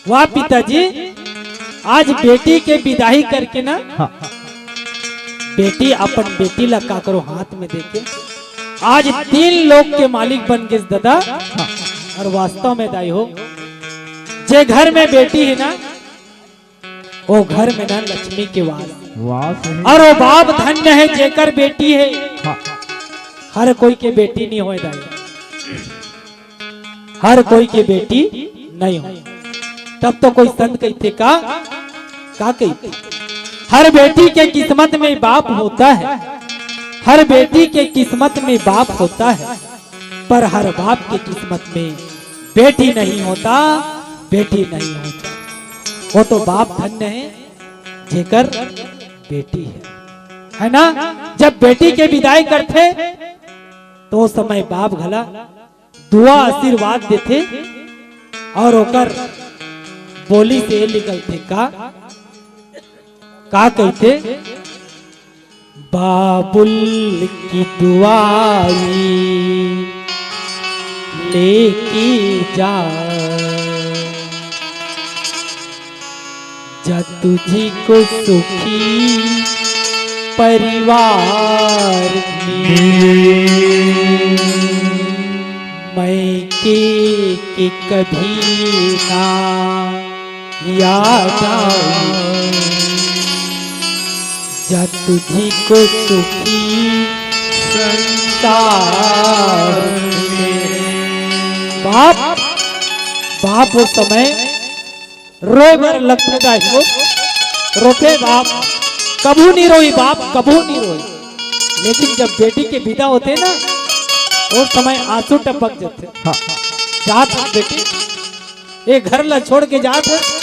वाह पिताजी, आज बेटी के बिदाई करके ना, हाँ। बेटी अपन बेटी ला काकरो हाथ में देके आज तीन लोक के मालिक बन गिस दादा।" हाँ। और वास्तव में दाई हो, जे घर में बेटी हे ना, वो घर में ना लक्ष्मी के वास। वास हे। और वो बाप धन्य हे जेकर बेटी हे। हाँ। हर कोई के बेटी नहीं होय दाई। हर कोई के बेटी नहीं हो। तब तो कोई संत कहिथे का, का कहिथे? हर बेटी के किस्मत में बाप होता है, हर बेटी के किस्मत में बाप होता है, पर हर बाप के किस्मत में बेटी नहीं होता, बेटी नहीं होता। वो तो बाप धन्य हे, जेकर बेटी हे, है ना? जब बेटी के बिदाई करथे, तो ओ समय बाप घला दुआ आशीर्वाद देथे और ओकर बोली से निकलथे का, का कहिथे, "बाबुल की दुआई लेके जा।" जा तुझको सुखी परिवार मिले, मायके के कभी ना याद आए। जा तुझको सुखी संसार मिले। बाप, बाप ओ समय रोए बर लगथे दाई हो, रोथे बाप, कभू नहीं रोई बाप, कभू नहीं रोई। लेकिन जब बेटी के बिदा होथे ना, ओ समय आंसू टपक जाथे। हाँ। जात हस बेटी, ए घर ला छोड़ के जात हस,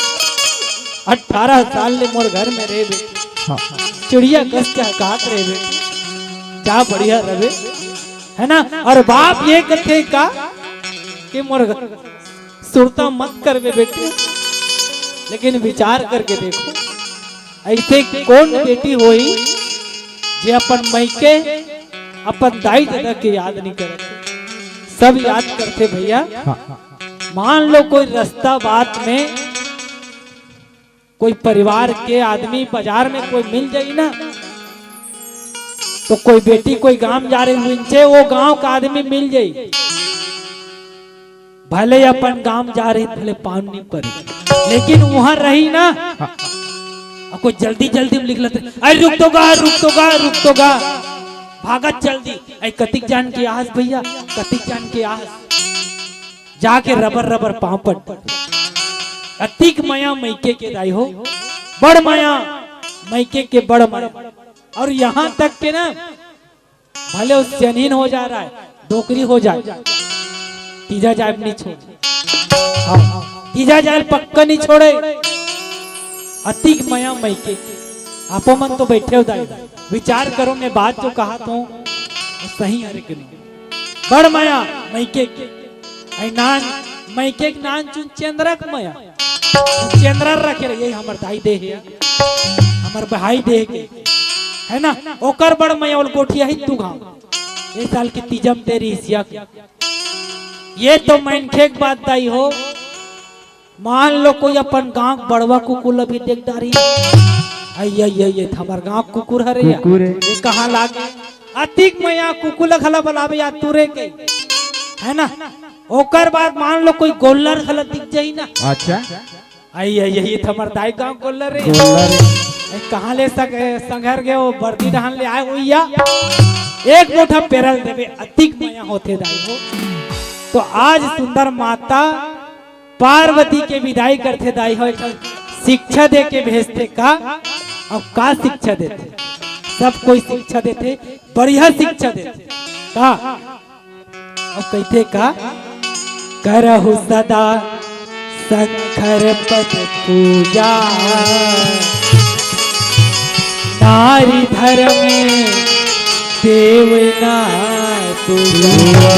अठारह साल ले मोर घर में रहे बेटी। हाँ। चिड़िया कस चहकात रहे बेटी, जा बढ़िया रहे, है ना? और बाप ये कथे का, के मोर सुरता मत करबे बेटी, लेकिन विचार करके देखो, ऐसे कौन बेटी होही जे अपन मइके, अपन दाई ददा के याद नहीं करत? सब याद करथे भैया। हाँ। मान लो कोई रास्ता बात में कोई परिवार के आदमी बाजार में कोई मिल जाई ना, तो कोई बेटी कोई गांव जा रही उनसे, वो गांव का आदमी मिल जाई, भले अपन गांव जा रही, भले पाँव नहीं पड़े, लेकिन वहां रही ना। हाँ। और कोई जल्दी जल्दी में निकलते, "अरे रुक तो गा, रुक तो गा, रुक तो गा।" भागत जल्दी, "अरे कतिक जान के आस भैया, कतिक जान के आस।" जाके रबर रबर पाँव पड़। अतिक मया मइके के दाई हो, बड़ मया मइके के, बड़ मया। और यहाँ तक के ना, भले वो सियान हो जा रहा है, डोकरी हो जाए, तीजा जाए नहीं छोड़े। हाँ, तीजा जाए पक्का नहीं छोड़े। अतिक मया मइके। आपो मन तो बैठे हो दाई, विचार करो, मैं बात जो कहा तो सही हरे कि नहीं। बड़ मया मइके के। आई नान, मइके के नान चुन चंद्रा के मया। चंद्रा रखे रहे, यही हमर दाई दे हे, हमर भाई दे के, है ना? ओकर बड़ मया ओल गोठिया ही तू घाव। ए साल के तीजम तेरी हिसिया के। ये तो मनखे के बात दाई हो। मान लो कोई अपन गांव के बड़वा कुकुर ला भी देख डारी। आई, आई, आई, ये तो हमर गांव के कुकुर हरे यार। कुकुर है। ये कहाँ लागे? अतिक मया कुकुर ला घला बलावे यार तू रे के। है ना? ओकर बाद मान लो कोई गोल्लर घला दिख जाई ना। अच्छा। आई, आई, आई, ये तो हमर दाई गांव गोल्लर रे। गोल्लर। ए, कहाँ ले सक-, ए, संघर गए वो बर्दी डहान ले आए हुई या। एक मुठा पेरल देवे, अतिक मया होथे दाई हो। तो आज सुंदर माता पार्वती के विदाई करथे दाई हो, एक ठन शिक्षा दे के भेजथे का? अब का शिक्षा देथे? सब कोई शिक्षा देथे, बढ़िया शिक्षा देथे का? अब कहिथे का? करहु सदा शंकर पद पूजा, नारी धर्म देव ना पूजा।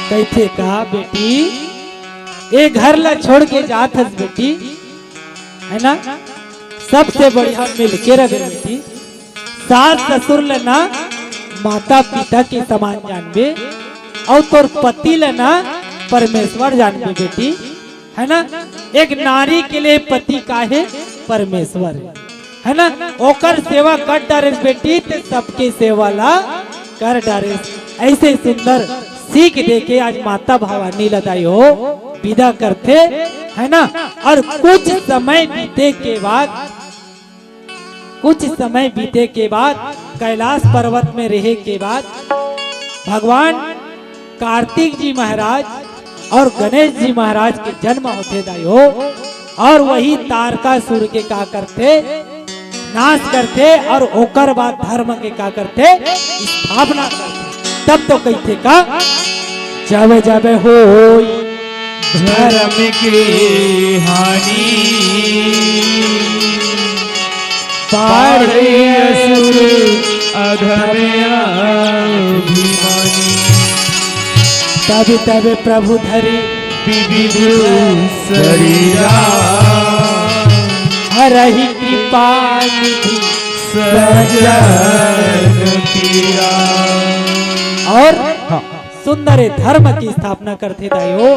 कहिथे का बेटी, ए घर ला छोड़ के जात हस बेटी, है ना? सबसे बढ़िया मिलके रह बेटी। सास ससुर ल ना माता पिता के समान जानबे, अउ तोर पति ल ना परमेश्वर जानबे बेटी, है ना? एक नारी के लिए पति का है? परमेश्वर, है ना? ओकर सेवा कर डारेस बेटी, ते सबके सेवा ला कर डारेस। ऐसे सुंदर सीख दे के आज माता भवानी ल दाई हो विदा करथे, है ना? और कुछ समय बीते के बाद, कुछ समय बीते के बाद, कैलाश पर्वत में रहे के बाद, भगवान कार्तिक जी महाराज और गणेश जी महाराज के जन्म होथे दाई हो, और वही तारकासुर के का करथे? नाश करथे, और ओकर बाद धर्म के का करथे? स्थापना करथे। तब तो कहिथे का? जब जब होई धर्म के हानि, पाड़े असुर अधम अभिमानी। तब तब प्रभु धरे विविध शरीरा, हरहि कृपा निधि सजन पीरा। और हाँ। सुंदर धर्म की स्थापना करथे दाई हो।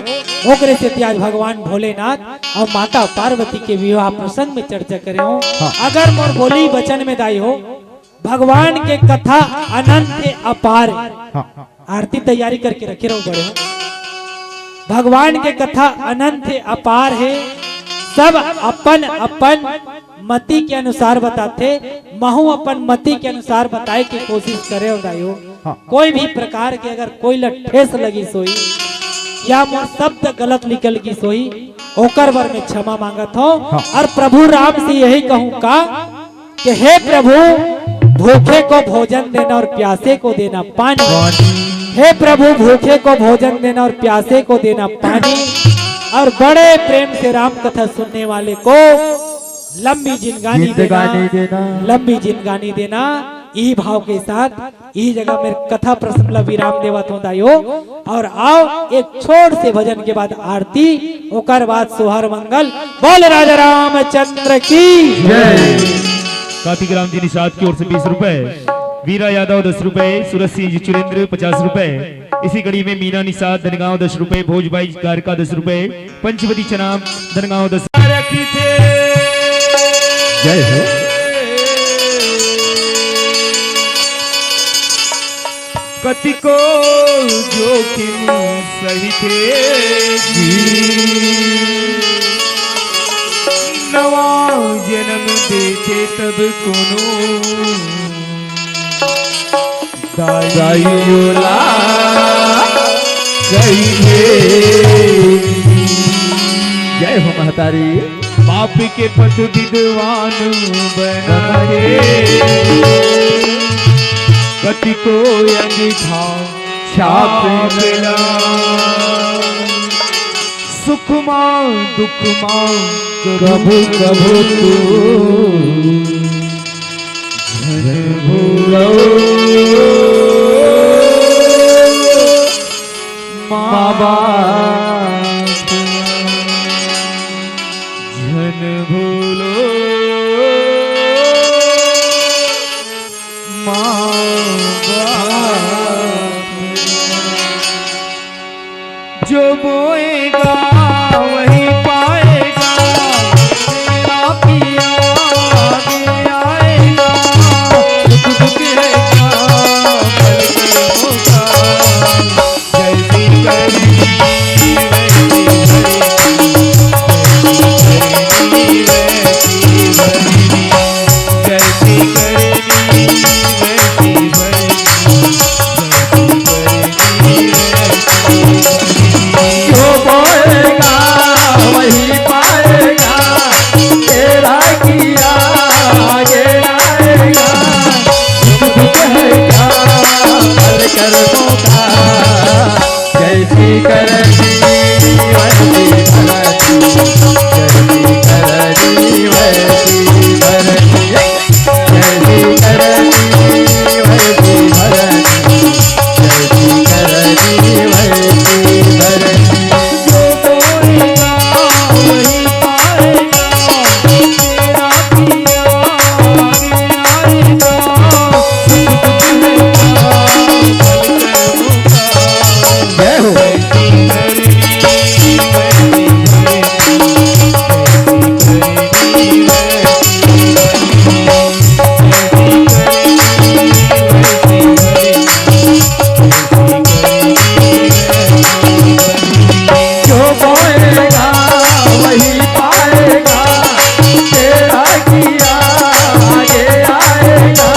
ओकरे सेती आज भगवान भोलेनाथ और माता पार्वती के विवाह प्रसंग में चर्चा करे हो। हाँ। अगर मोर बोली वचन में दाई हो, भगवान के कथा अनंत हे, अपार हे। हाँ। आरती तैयारी करके रखे रहो बड़े हो। भगवान के कथा अनंत हे, अपार हे। सब अपन अपन मति के अनुसार बताथे, महू अपन मति के अनुसार बताए के कोशिश करे हो दाई हो। हाँ। कोई भी प्रकार के अगर कोई ला ठेस लगिस होही या मोर शब्द गलत निकल गिस होही, ओकर बर में क्षमा मांगत हो। हाँ। और प्रभु राम से यही कहूँ का कि हे प्रभु, भूखे को भोजन देना और प्यासे को देना पानी। पानी। हे प्रभु, भूखे को भोजन देना और प्यासे को देना पानी। और बड़े प्रेम से राम कथा सुनने वाले को लंबी जिंदगानी देना, जिंदगानी देना। लंबी जिंदगानी देना। ई भाव के साथ ई जगह में कथा प्रसंग ला विराम देवत हों दाई हो। और आओ एक छोट से भजन के बाद आरती, ओकर बाद सोहर मंगल। बोल राजा रामचंद्र की जय। कार्तिक राम जी निषाद की ओर से बीस रुपए, वीरा यादव दस रुपए, सूरज सिंह जी चुरेंद्र पचास रुपए। इसी कड़ी में मीना निषाद धनगांव दस रुपए, भोजबाई गारका दस रुपए, पंचवती चनाब धनगांव दस। जय हो। कतिको जोखिम सहिथे जी, नवा जन्म देथे तब कोनो दाइयो ला कहिथे। जय हो महतारी। पाप के पथ विद्वान बना के, कतिको अंगीठा छाप ला। सुख मा दुख मा कभू कभू तू झन भूलो माँ बाप, झन भूलो माँ बाप। जो बोएगा वही पाएगा, तेरा पिया आगे आएगा, दुख दुख है क्या पल पल होगा। जैसी करनी वैसी भरनी, जैसी करनी वैसी भरनी, जैसी करनी वैसी भरनी। जो बोएगा वही पाएगा, तेरा किया आगे आएगा। दुख दुख है क्या पल कर्मों का, जैसी करनी वैसी भरनी, जैसी करनी वैसी भरनी। जैसी करनी वैसी भरनी, जैसी करनी वैसी भरनी। जो बोएगा वही पाएगा, तेरा पिया आगे आएगा। सुख दुख है क्या पल कर्मों का। जय हो। जो बोएगा वही पाएगा, तेरा किया आगे आएगा।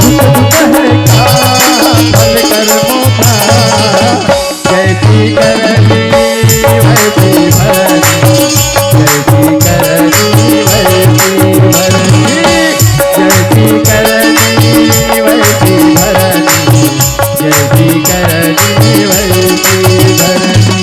दुख दुख है क्या फल कर्मों का, जैसी करनी वैसी भरनी, जैसी करनी वैसी भरनी, जैसी करनी वैसी भरनी, जैसी करनी वैसी भरनी।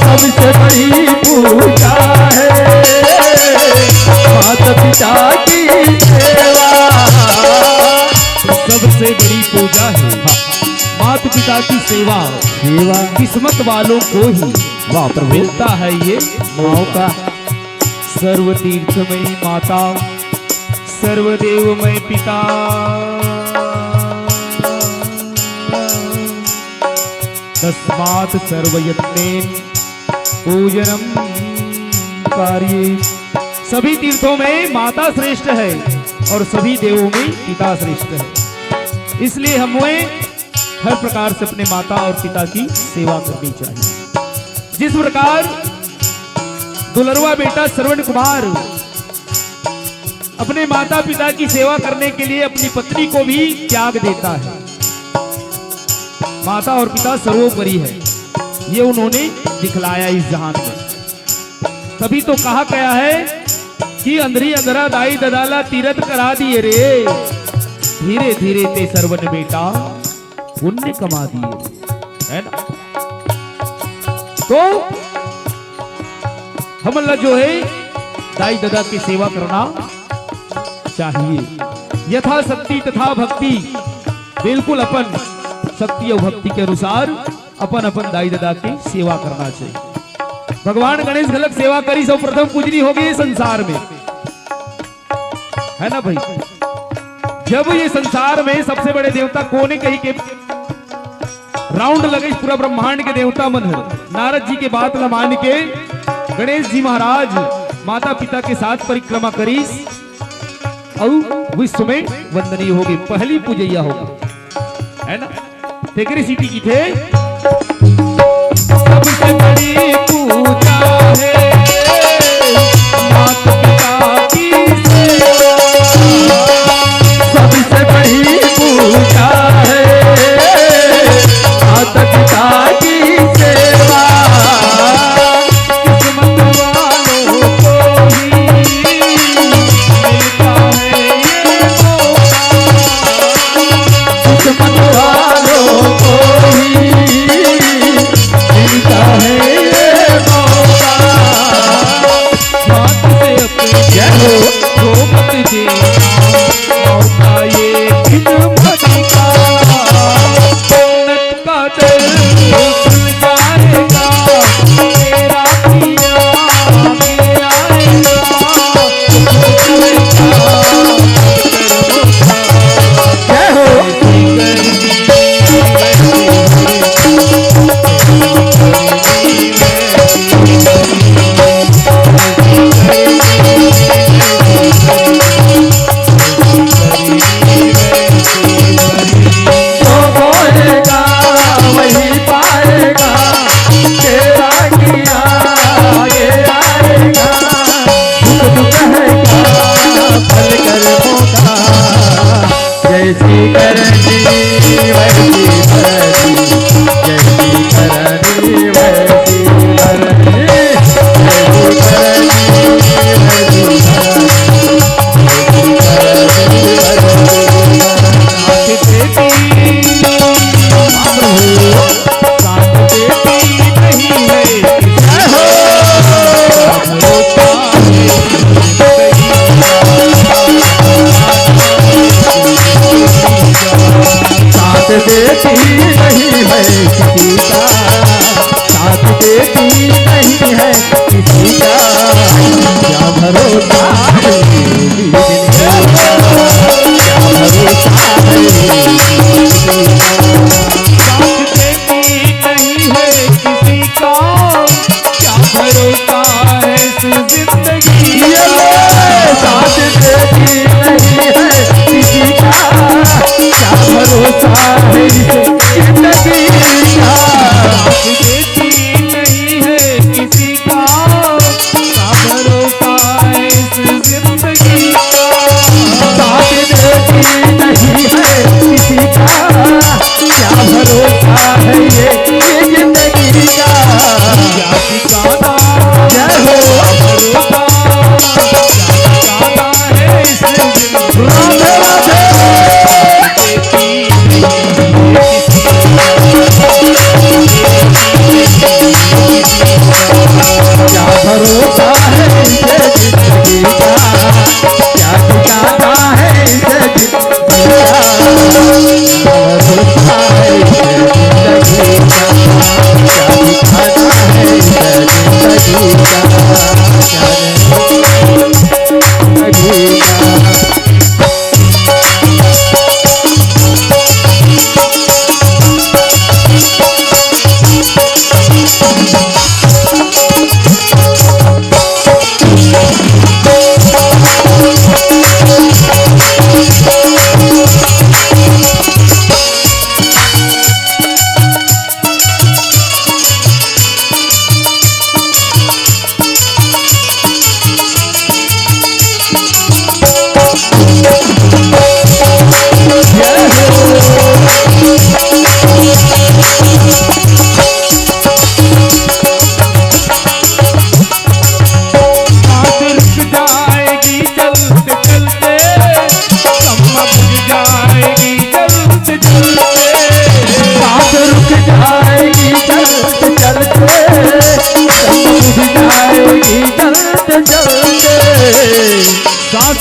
सबसे बड़ी पूजा है माता पिता की सेवा। सबसे बड़ी पूजा है माता पिता की सेवा। सेवा। किस्मत वालों को ही वाह प्रभु। मिलता है ये मौका। सर्व तीर्थमयी माता, सर्व देवमय पिता, तस्मात् सर्वयत्नेन पूजनम कार्ये। सभी तीर्थों में माता श्रेष्ठ है और सभी देवों में पिता श्रेष्ठ है। इसलिए हमें हर प्रकार से अपने माता और पिता की सेवा करनी चाहिए। जिस प्रकार दुलरवा बेटा श्रवण कुमार अपने माता पिता की सेवा करने के लिए अपनी पत्नी को भी त्याग देता है, माता और पिता सर्वोपरि है, ये उन्होंने दिखलाया इस जहान में। तभी तो कहा गया है कि अंधरी अंधरा दाई ददा ला तीरथ करा दिए रे, धीरे धीरे ते श्रवण बेटा पुण्य कमा दिए रे, है ना? तो हमन ला जो है दाई ददा की सेवा करना चाहिए, यथाशक्ति तथा भक्ति, बिल्कुल अपन शक्ति और भक्ति के अनुसार अपन अपन दाई ददा के सेवा करना चाहिए। भगवान गणेश घलक सेवा करिस अउ प्रथम पूजनी होगे ये संसार में, है ना भाई? जब ये संसार में सबसे बड़े देवता कोन ए कहि के round लगइस पूरा ब्रह्मांड के देवता मन हर, नारद जी के बात ला मान के गणेश जी महाराज माता पिता के साथ परिक्रमा करिस अउ विश्व में वंदनीय होगे, पहली पूजैया होगे, है ना? तेकरे सीटी की थे। सबसे बड़ी पूजा है माता पिता की सेवा। सबसे बड़ी पूजा है माता पिता की सेवा। किस्मत वालों को ही मिलता है ये मौका। किस्मत वालों को ही मिलता है ये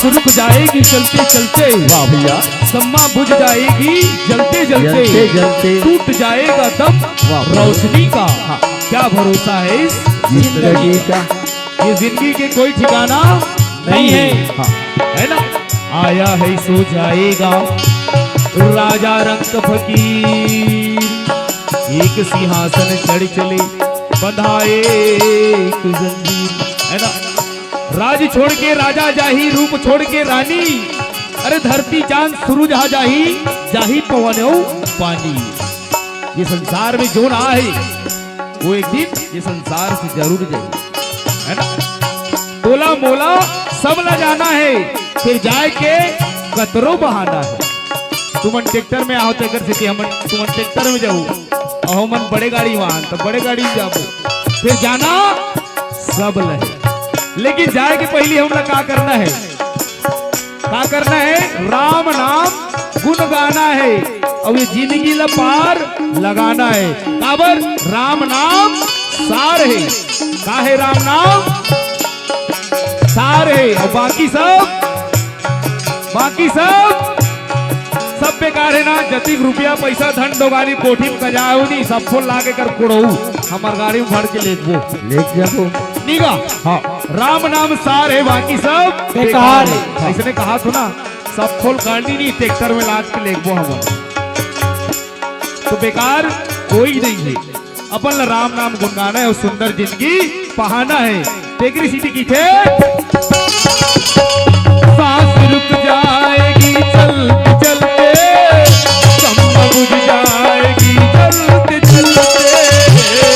सांस रुक जाएगी चलते चलते। वाह भैया। शम्मा बुझ जाएगी जलते जलते। जलते जलते। टूट जाएगा दम वाह भैया। रोशनी का। हाँ। क्या भरोसा है इस जिंदगी जिंदगी का। का। ये जिंदगी के कोई ठिकाना नहीं नहीं। है। हाँ। है ना? आया है सो जाएगा राजा रंक फकीर, एक सिंहासन चढ़ चले बंधाए एक जंजीर। है ना? राज छोड़ के राजा जाही, रूप छोड़ के रानी, अरे धरती चांद सूरज हा जाही, जाही पवन अउ पानी। ये संसार में जो ना आए, वो एक दिन ये संसार से जरूर जाए, है ना? तोला मोला सब ला जाना है, फिर जाए के कतरो बहाना है। तुमन ट्रैक्टर में आओ, तेकर से कि हमन, तुमन ट्रैक्टर में जाओ, अउ हमन बड़े गाड़ी में आन, तो बड़े गाड़ी में जाबो। फिर जाना सब ला है, लेकिन जाए के पहली हमला का करना है? का करना है? राम नाम गुन गाना है, अउ ये जिंदगी ला पार लगाना है। काबर? राम नाम सार है। का है राम नाम? सार है। अउ बाकी सब, बाकी सब, सब बेकार है ना। जतिक रुपया, पैसा, धन, दोगानी, कोठी में कजाओ नी, सब फोन लाके कर कुड़ऊ, हमर गाड़ी में भर के लेगबो। लेग जाबो। नी गा? हाँ। राम नाम सार है, बाकी सब बेकार है। हाँ। इसने कहा सुना, सब खोल कांडी नी, ट्रैक्टर में लाद के लेगबो हमन। तो बेकार कोई नहीं है। अपन ला राम नाम गुनगाना है अउ सुंदर जिंदगी पहाना है। तेकरे सेती कहिथे, सांस रुक जाएगी चलते चलते, शम्मा बुझ जाएगी जलते जलते।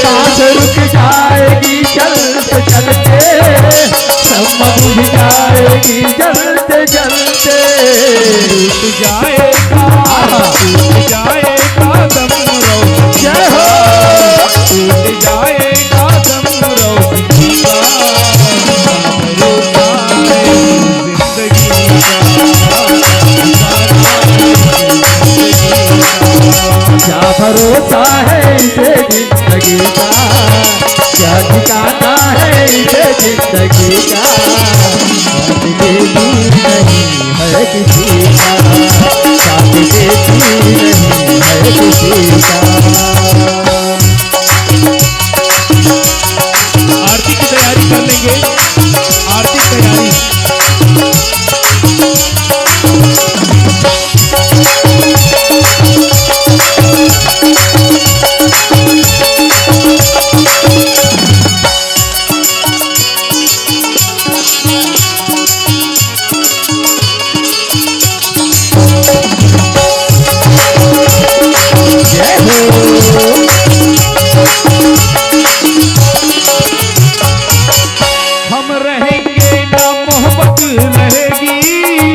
सांस रुक जाएगी चलते चलते, शम्मा बुझ जाएगी जलते जलते। टूट जाएगा, टूट जाएगा दम रो-, जय हो। टूट जाएगा दम रोशनी का, भरोसा है जिंदगी का। क्या भरोसा है इसे जिंदगी का, क्या ठिकाना है इसे जिंदगी का। साथ के दूर नहीं है किसी का, साथ के दूर नहीं है किसी का। आरती की तैयारी कर लेंगे, आरती की तैयारी। हम रहेंगे ना मोहब्बत रहेगी,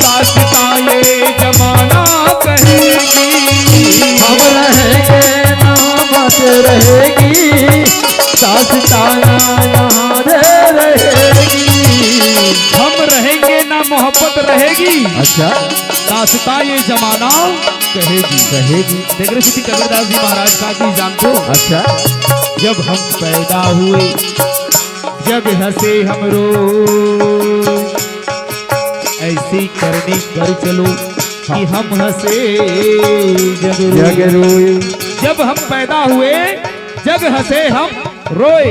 दास्तां ये जमाना कहेगी। हम रहेंगे ना मोहब्बत रहेगी, दास्तां यहाँ रे रहेगी। हम रहेंगे ना मोहब्बत रहेगी। अच्छा। दास्तां ये जमाना कहेगी। कहेगी। तेकरे सेती कबीरदास जी महाराज का चीज जानथो? अच्छा। जब हम पैदा हुए, जग हंसे हम रोए, ऐसी करनी कर चलो कि हाँ। हम हंसे जग रोए। जग रोए। जब हम पैदा हुए, जग हंसे हम रोए,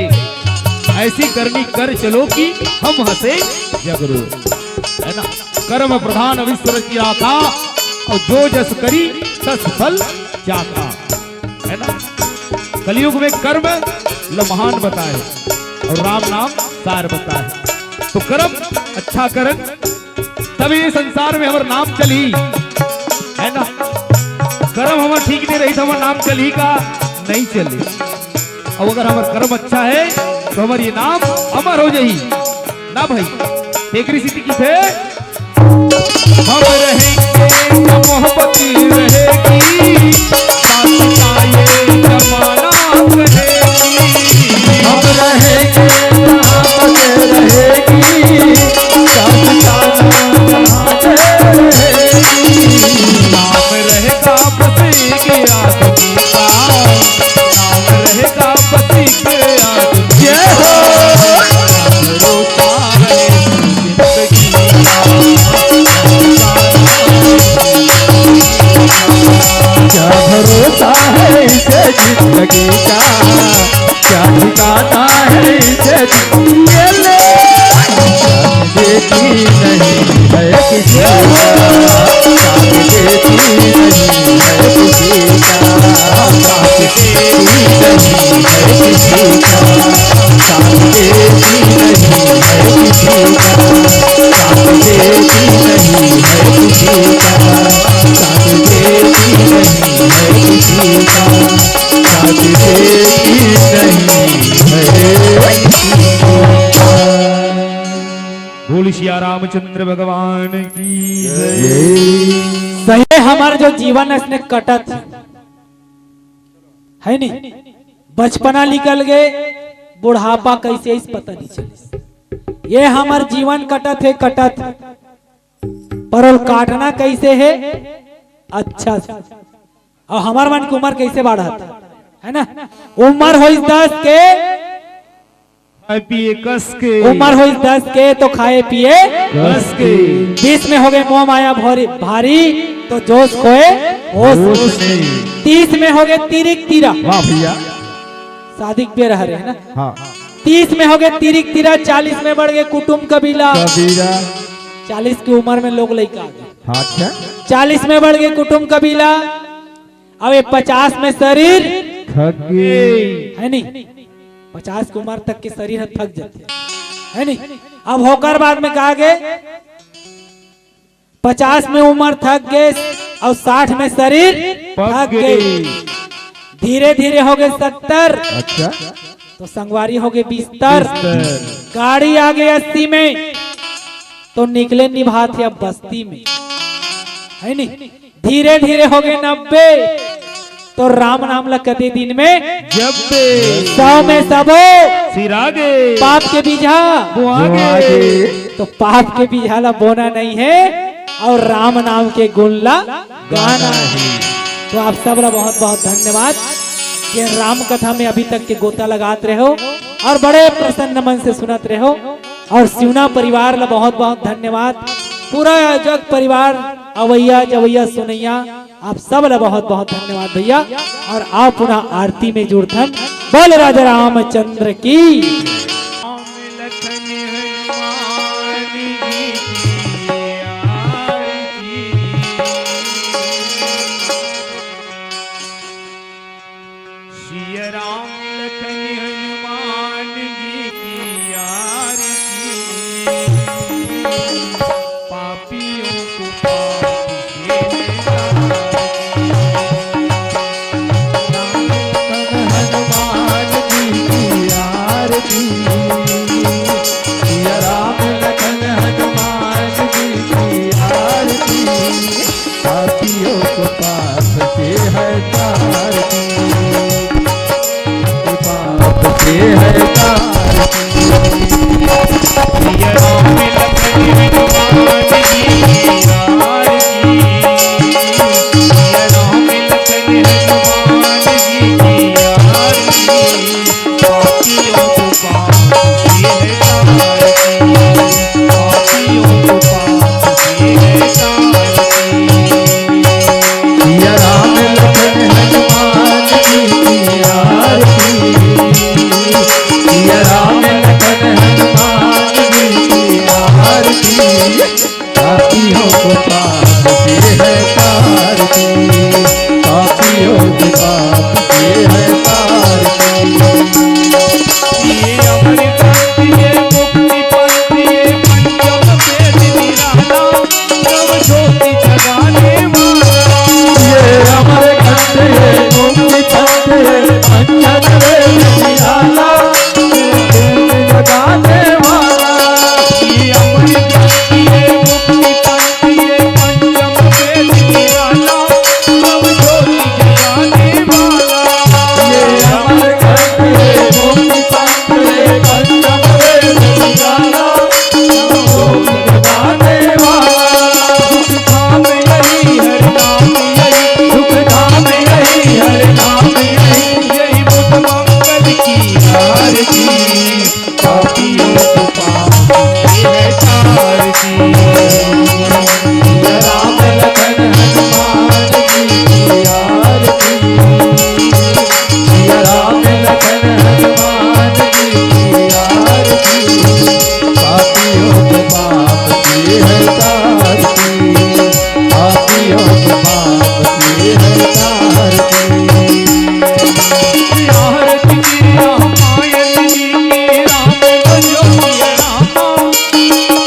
ऐसी करनी कर चलो कि हम हंसे जग रोए। है ना? कर्म प्रधान विश्व रचिया था, अउ जो जस करी तस फल जाता। है ना? कलयुग में कर्म ल महान बताए अउ राम नाम सार बताए। तो कर्म अच्छा करन, तभी ये संसार में हमर नाम चलही, है ना? कर्म हमर ठीक नहीं रही तो हमर नाम चलही का? नहीं चले। अउ अगर हमर कर्म अच्छा है तो हमर ये नाम अमर हो जाही ना भाई। तेकरे सेती कहिथे, हम रहेंगे तो मोहब्बत रहेगी, दास्तां ये जमाना कहेगी। हम रहेंगे तो मोहब्बत रहेगी, दास्तां ये जमाना कहेगी। नाम रहेगा बस एक आदमी का, नाम रहेगा बस एक आदमी का। जय हो। भरोसा है जिंदगी का। सिया रामचंद्र भगवान की जय। सही, हमर जो जीवन अइसने कटत हे, हे नी? बचपना निकल गे, बुढ़ापा कइसे आइस पता नइ चलिस। ये हमर जीवन कटत हे, कटत, पर ओला काटना कइसे हे? अच्छा से। अउ हमर मन के उमर कइसे बाढ़त हे, हे ना? उमर होइस दस के, खाए पिए कस के। उमर होइस दस के तो खाए पिए कस के। बीस में होगे मोह माया भरी, भारी, तो जोश खोए होश। होश में। तीस में होगे तिरिक तिरा। वाह भैया। शादी के बेरा हरे, हे ना? हाँ। तीस में होगे तिरिक तिरा, चालीस में बढ़ गे कुटुम कबीला। कबीला। चालीस के उमर में लोग लइका आ गे। हाँ, अच्छा। चालीस में बढ़ गे कुटुम कबीला। अब ये पचास में शरीर थक गे। हे नी? पचास के उमर तक के शरीर ह थक जाथे, हे नी? अब होकर बाद में का गे, पचास में उमर थक गे अउ साठ में शरीर पक थक गे। गे। धीरे धीरे होगे सत्तर, अच्छा। तो संगवारी होगे बिस्तर। बिस्तर। गाड़ी आ गे अस्सी में, तो निकले निभात हे अब बस्ती में, हे नी? धीरे धीरे होगे नब्बे, तो राम नाम ला कते दिन में जपबे। सौ में सबो सिरागे। पाप के बीजा बोआगे। तो पाप के बीजा ला बोना नइ हे अउ राम नाम के गुण ला गाना हे। तो आप सब ला बहुत बहुत धन्यवाद, ये राम कथा में अभी तक के गोता लगात रहे हो अउ बड़े प्रसन्न मन से सुनत रहे हो। अउ सिवना परिवार ला बहुत बहुत धन्यवाद, पूरा आयोजक परिवार, अवैया जवैया सुनैया, आप सब ला बहुत बहुत धन्यवाद भैया। अउ आप पुनः आरती में जुड़थन। बोल राजा रामचंद्र की। राम लखन हनुमान जी की आरती। सिया राम लखन हनुमान जी की आरती। पापियों को पाप से हनुमान जी की आरती। सिया राम लखन हनुमान जी की आरती। पापियों को पाप से है तारती, पाप से है तारती। सिया राम लखन हनुमान जी की आरती। सिया राम लखन हनुमान जी की आरती। पापियों को पाप से है तारती, पापियों को पाप से है तारती। सिया राम लखन हनुमान जी की आरती। सिया राम लखन हनुमान जी की आरती। पापियों को पाप से है तारती, पापियों को पाप से है तारती। ये अमर ग्रंथ, ये मुक्ति पंथ, ये पंचम वेद निराला, नव ज्योति जगाने वाला। ये अमर ग्रंथ, ये मुक्ति पंथ, ये पंचम वेद निराला, जगाने वाला। ये अमर ग्रंथ, ये मुक्ति पंथ, ये पंचम वेद निराला, नव ज्योति जगाने वाला। ये अमर ग्रंथ, ये मुक्ति पंथ, ये पंचम वेद निराला, नव ज्योति जगाने वाला। सुख धाम यही, हर धाम यही, सुख धाम यही, हर धाम यही, यही बुद्ध मंगल की आरती। पापियों को पाप से है तारती। सिया राम लखन हनुमान जी की आरती। सिया राम लखन हनुमान जी की आरती। पापियों को पाप से है तारती। पापियों को पाप से है तारती। आरती रामायण जी की, राम भजो सिया रामा।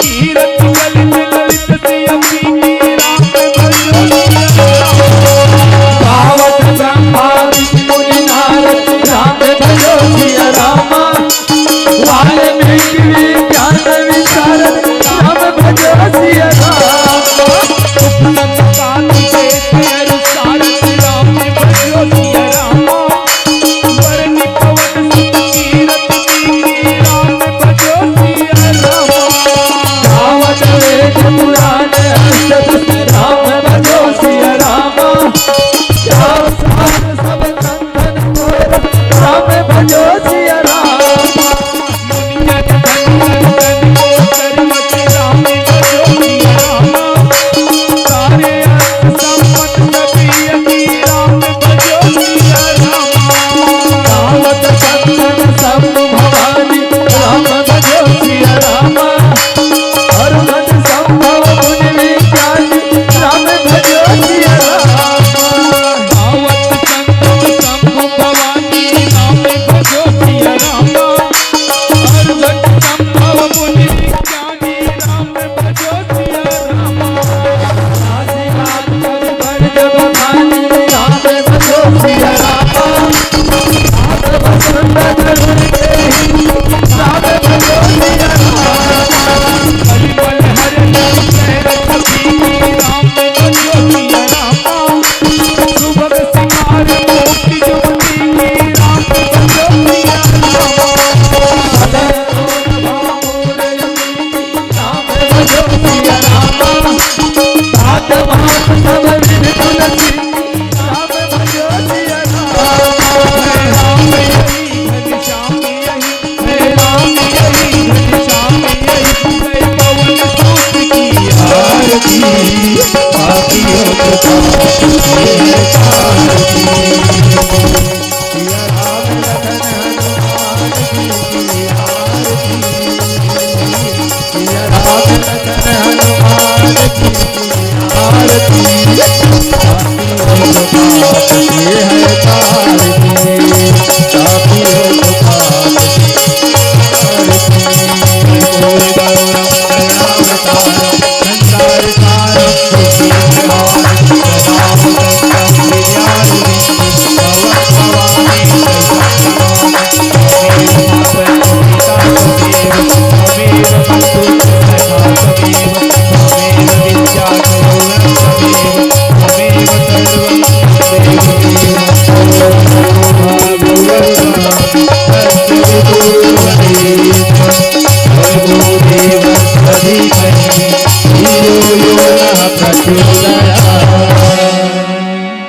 तीरथ ललित ललित से अपनी की, राम भजो सिया रामा। गावत ब्रह्मा विष्णु मुनि नारद, राम भजो सिया रामा। वाल्मीकि विज्ञान विशारद, राम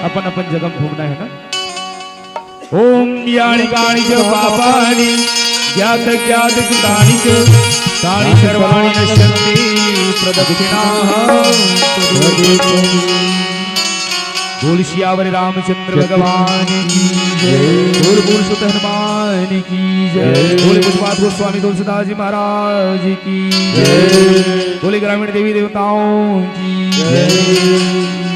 अपन अपन जगह घूमना है ना। ओम यानि कानि च पापानि ज्ञात ज्ञात कृतानि च तानि सर्वाणि नश्यन्ति प्रदक्षिणाः। बोल सियावर रामचंद्र भगवान की जय। बोल बोल सुत हनुमान की जय। बोले पुष्पाद गोस्वामी तुलसीदास जी महाराज की जय। बोले ग्रामीण देवी देवताओं की जय।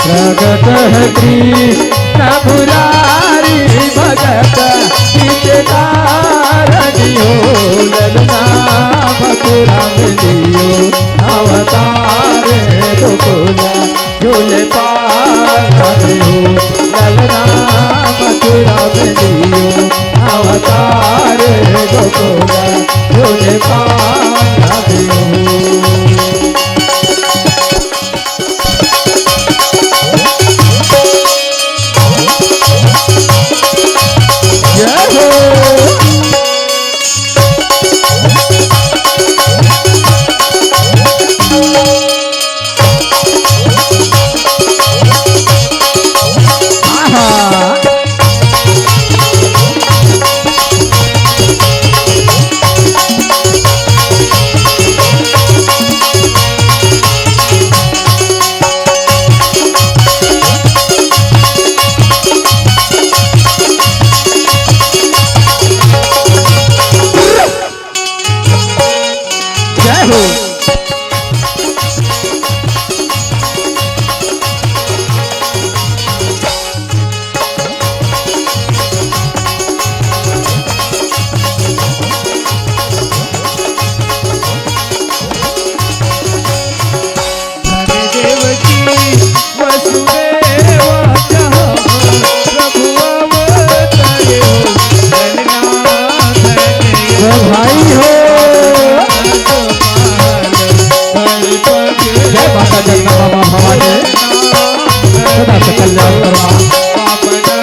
प्रगट है कृष्ण मुरारी भगत हितकारी हो, ललना मथुरा में लियो अवतार गोकुल झूले पार हो, ललना मथुरा में लियो अवतार गोकुल झूले पार हो। जय हो। आहा। जय हो। भाई हो। जय माता जगदम्बा माँ भवानी, सदा से कल्याण करवा।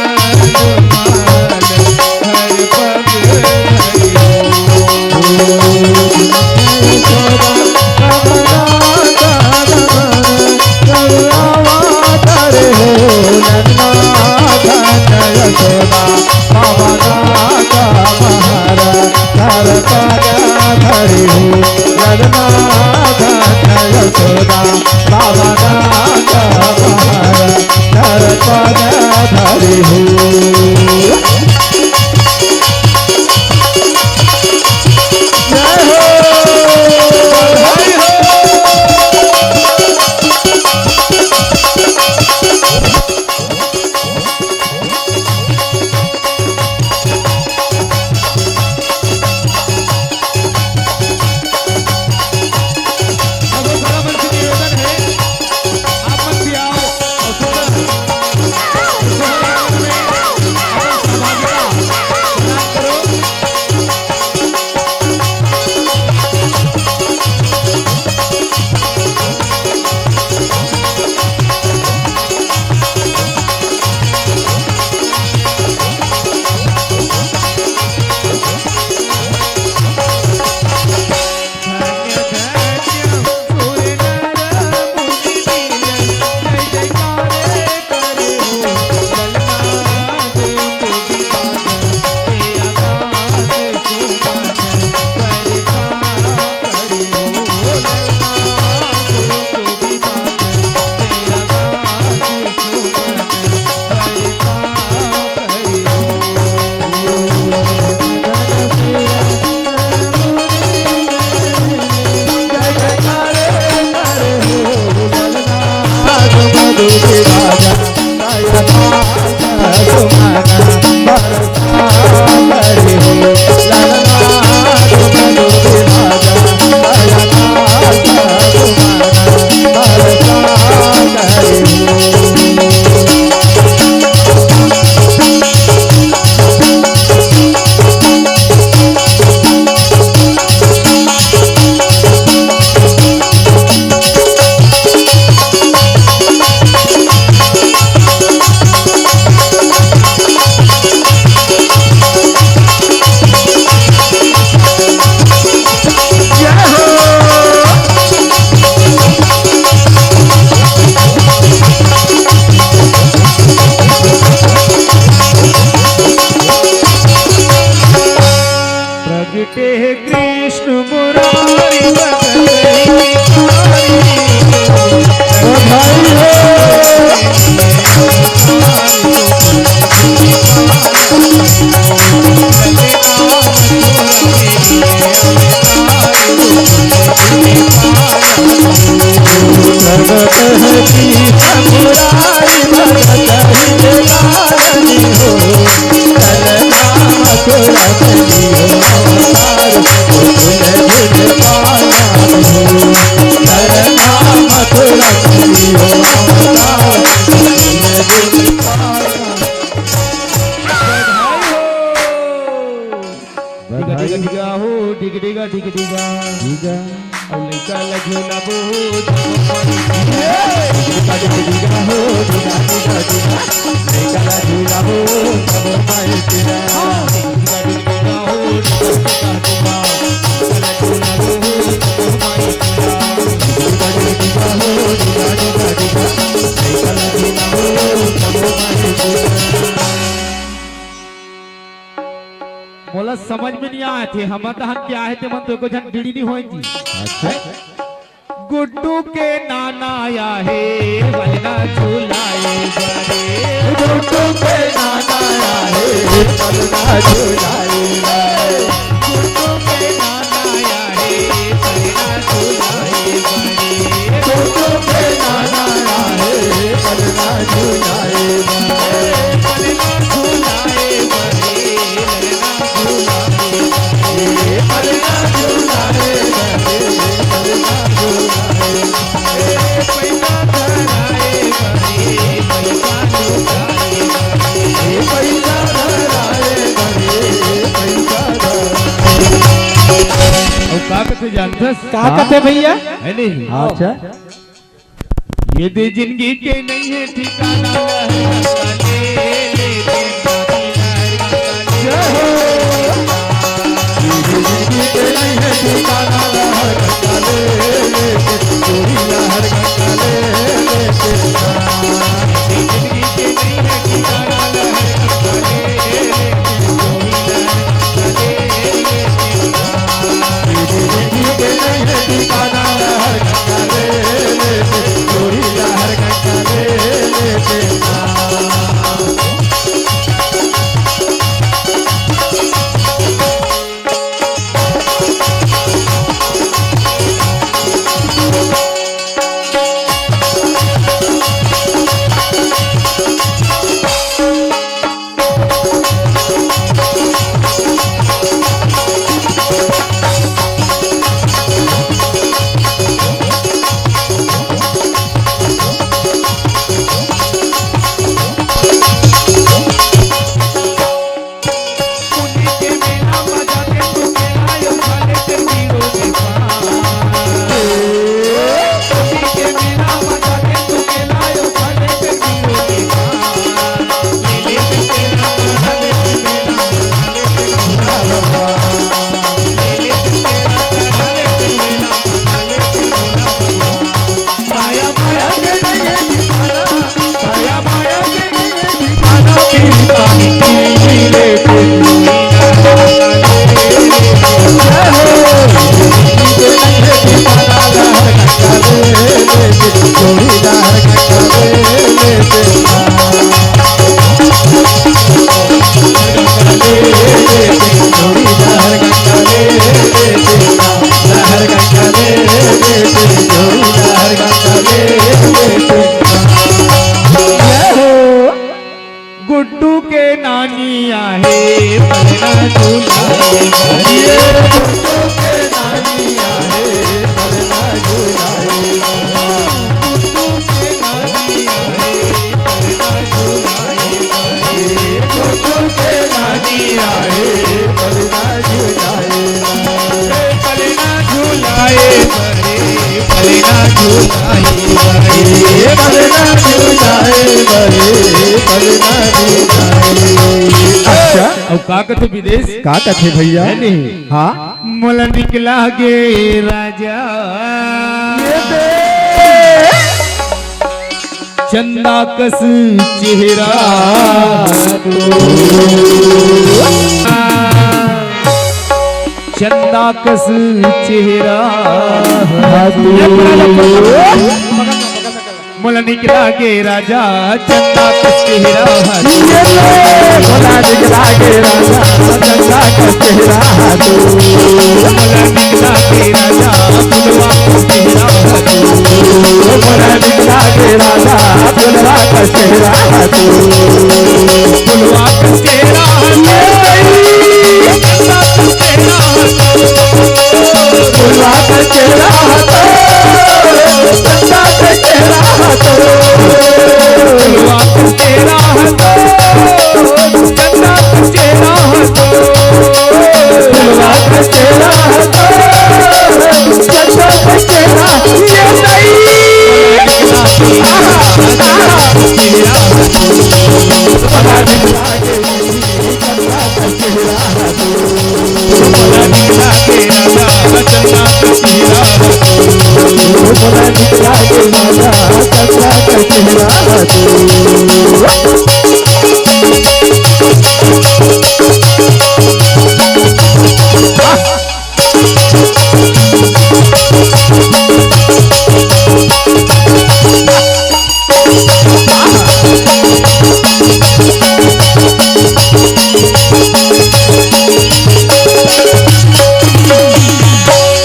हे कृष्ण मुरारी भगत हितकारी। ओ भाई हो। बधाई हो। बधाई। डिगा, डिगा, डिगा हो, डिग, डिगा, डिग, डिगा। डिगा। अउ लइका ला झुलाबो, डिगा, डिगा, डिगा हो, डिगा, डिगा, डिगा। लइका ला झुलाबो, तब माई तेरा। डिगा, डिगा, डिगा हो, डिगा, डिगा, डिगा। लइका ला झुलाबो, तब माई तेरा। डिगा, डिगा, डिगा हो, डिगा, डिगा, डिगा। लइका ला झुलाबो, तब माई तेरा। मोला समझ में नइ आत हे, हमर तहन के आहे ते मन तो एको झन बीड़ी नइ होय जी। अच्छा। गुड्डू के नाना आए हे, बलना झुलाए बरे। गुड्डू के नाना आए हे, बलना झुलाए बरे। गुड्डू के नाना आए हे, बलना झुलाए बरे। गुड्डू के नाना आए हे, बलना झुलाए बरे। अउ का कथे जानथस? का कथे भैया? है नहीं? अच्छा। ये दे जिंदगी के नहीं है ठिकाना, लहर का ले ले, लहर का ले। जय हो। ये दे जिंदगी के नहीं है ठिकाना, लहर का ले ले, चोरी लहर का ले ले। ये दे जिंदगी के नहीं है ठिकाना, लहर का ले ले, चोरी लहर का ले ले। गुड्डू के नानी आहे, पलना झुलाए। गुड्डू के नानी आहे, पलना झुलाए। गुड्डू के नानी आहे, पलना झुलाए। गुड्डू के नानी आहे, पलना झुलाए। पलना झुलाए बरे, पलना झुलाए बरे, पलना झुलाए बरे, पलना झुलाए। अच्छा। अउ का कथे विदेश? का कथे भैया? है नहीं? हाँ। मोला निकला गे राजा। ये दे। चंदा कस चेहरा तो। चंदा कस चेहरा। मोला निकला के राजा चंदा कस चेहरा। मोला निकला के राजा चंदा कस चेहरा। मोला निकला के राजा फुलवा कस चेहरा। मोला निकला के राजा फुलवा कस चेहरा। फुलवा कस चेहरा।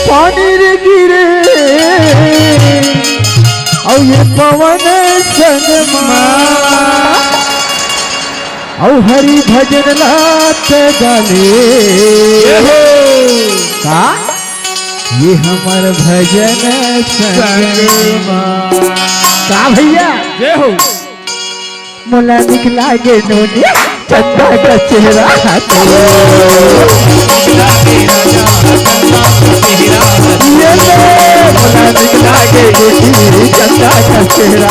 पानी रे गिरे, अउ ये पवन संग मा, अउ हरि भजन ला त गाले। ये हो। का? ये हमर भजन संग मा। का भैया? जय हो। मोला निकला के नोनी चंदा का चेहरा। ये ले, मोला निकला के नोनी चंदा का चेहरा।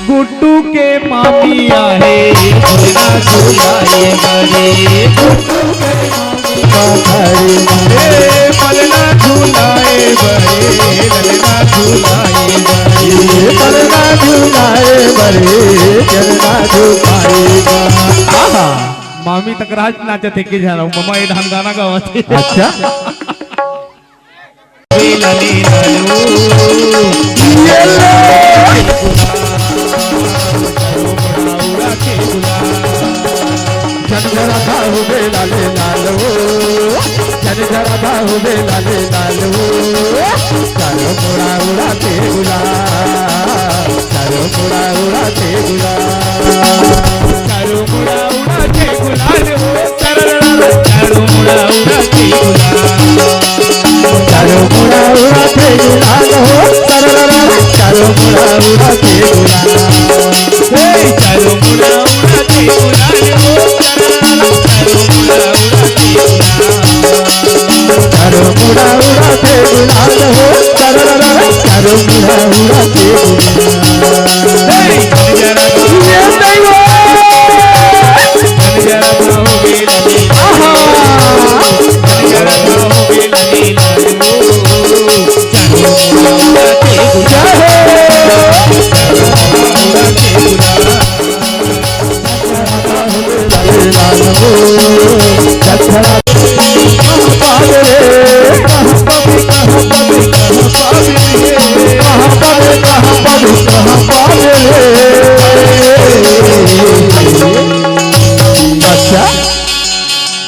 गुड्डू के मामी आहे, झूला झुलाए बरे। गुड्डू के मामी आहे, ए, पलना झुलाए बरे, ललना झुलाए बरे। पलना झुलाए बरे, चलना झुलाए बरे। आहा, मामी तक राज नाचत हे के जाना, ममा ये धान गाना गावत हे। अच्छा।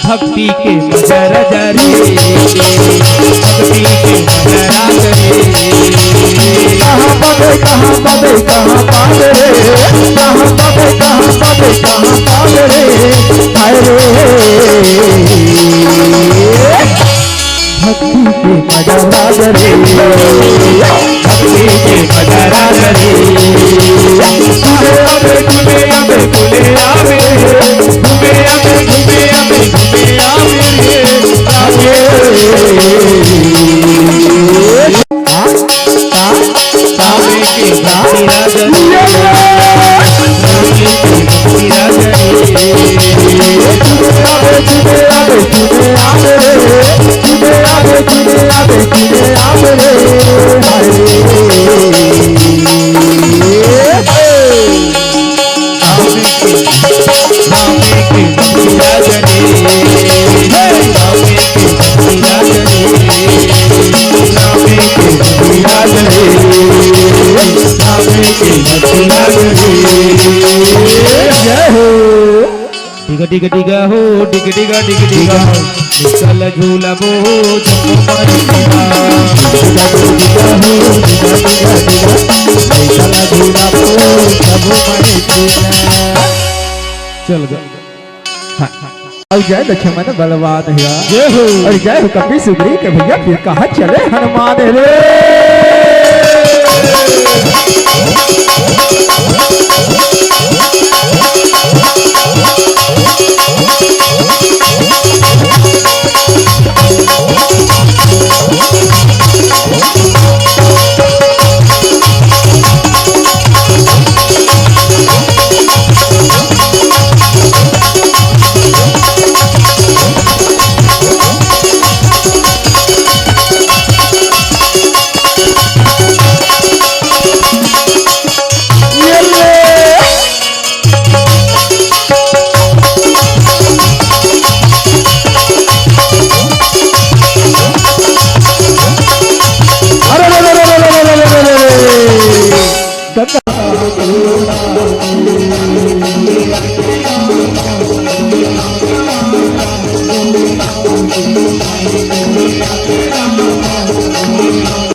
भक्ति के मजा राजा रे, भक्ति के मजा राजा रे। कहाँ पावे, कहाँ पावे, कहाँ पावे रे, कहाँ पावे, कहाँ पावे, कहाँ पावे रे, हाय रे। भक्ति के मजा राजा रे, भक्ति के मजा राजा रे। घूमे आवे, घूमे आवे, घूमे आवे, घूमे आवे, घूमे आवे, घूमे आवे रे, आवे। आ, आ, आ, आवे के भक्ति राजा रे। जय हो। डिगा डिगा डिगा हो, डिगा डिगा डिगा डिगा हो। चल झूला बो जम्मो माई के ना। डिगा डिगा डिगा हो, डिगा डिगा डिगा। चल झूला बो जम्मो माई के ना। चल गा। हाँ। अउ जय लक्ष्मण बलवान भैया। जय हो। अउ जय हो कपि सुग्रीव के भैया, फिर कहाँ चले हनुमान रे।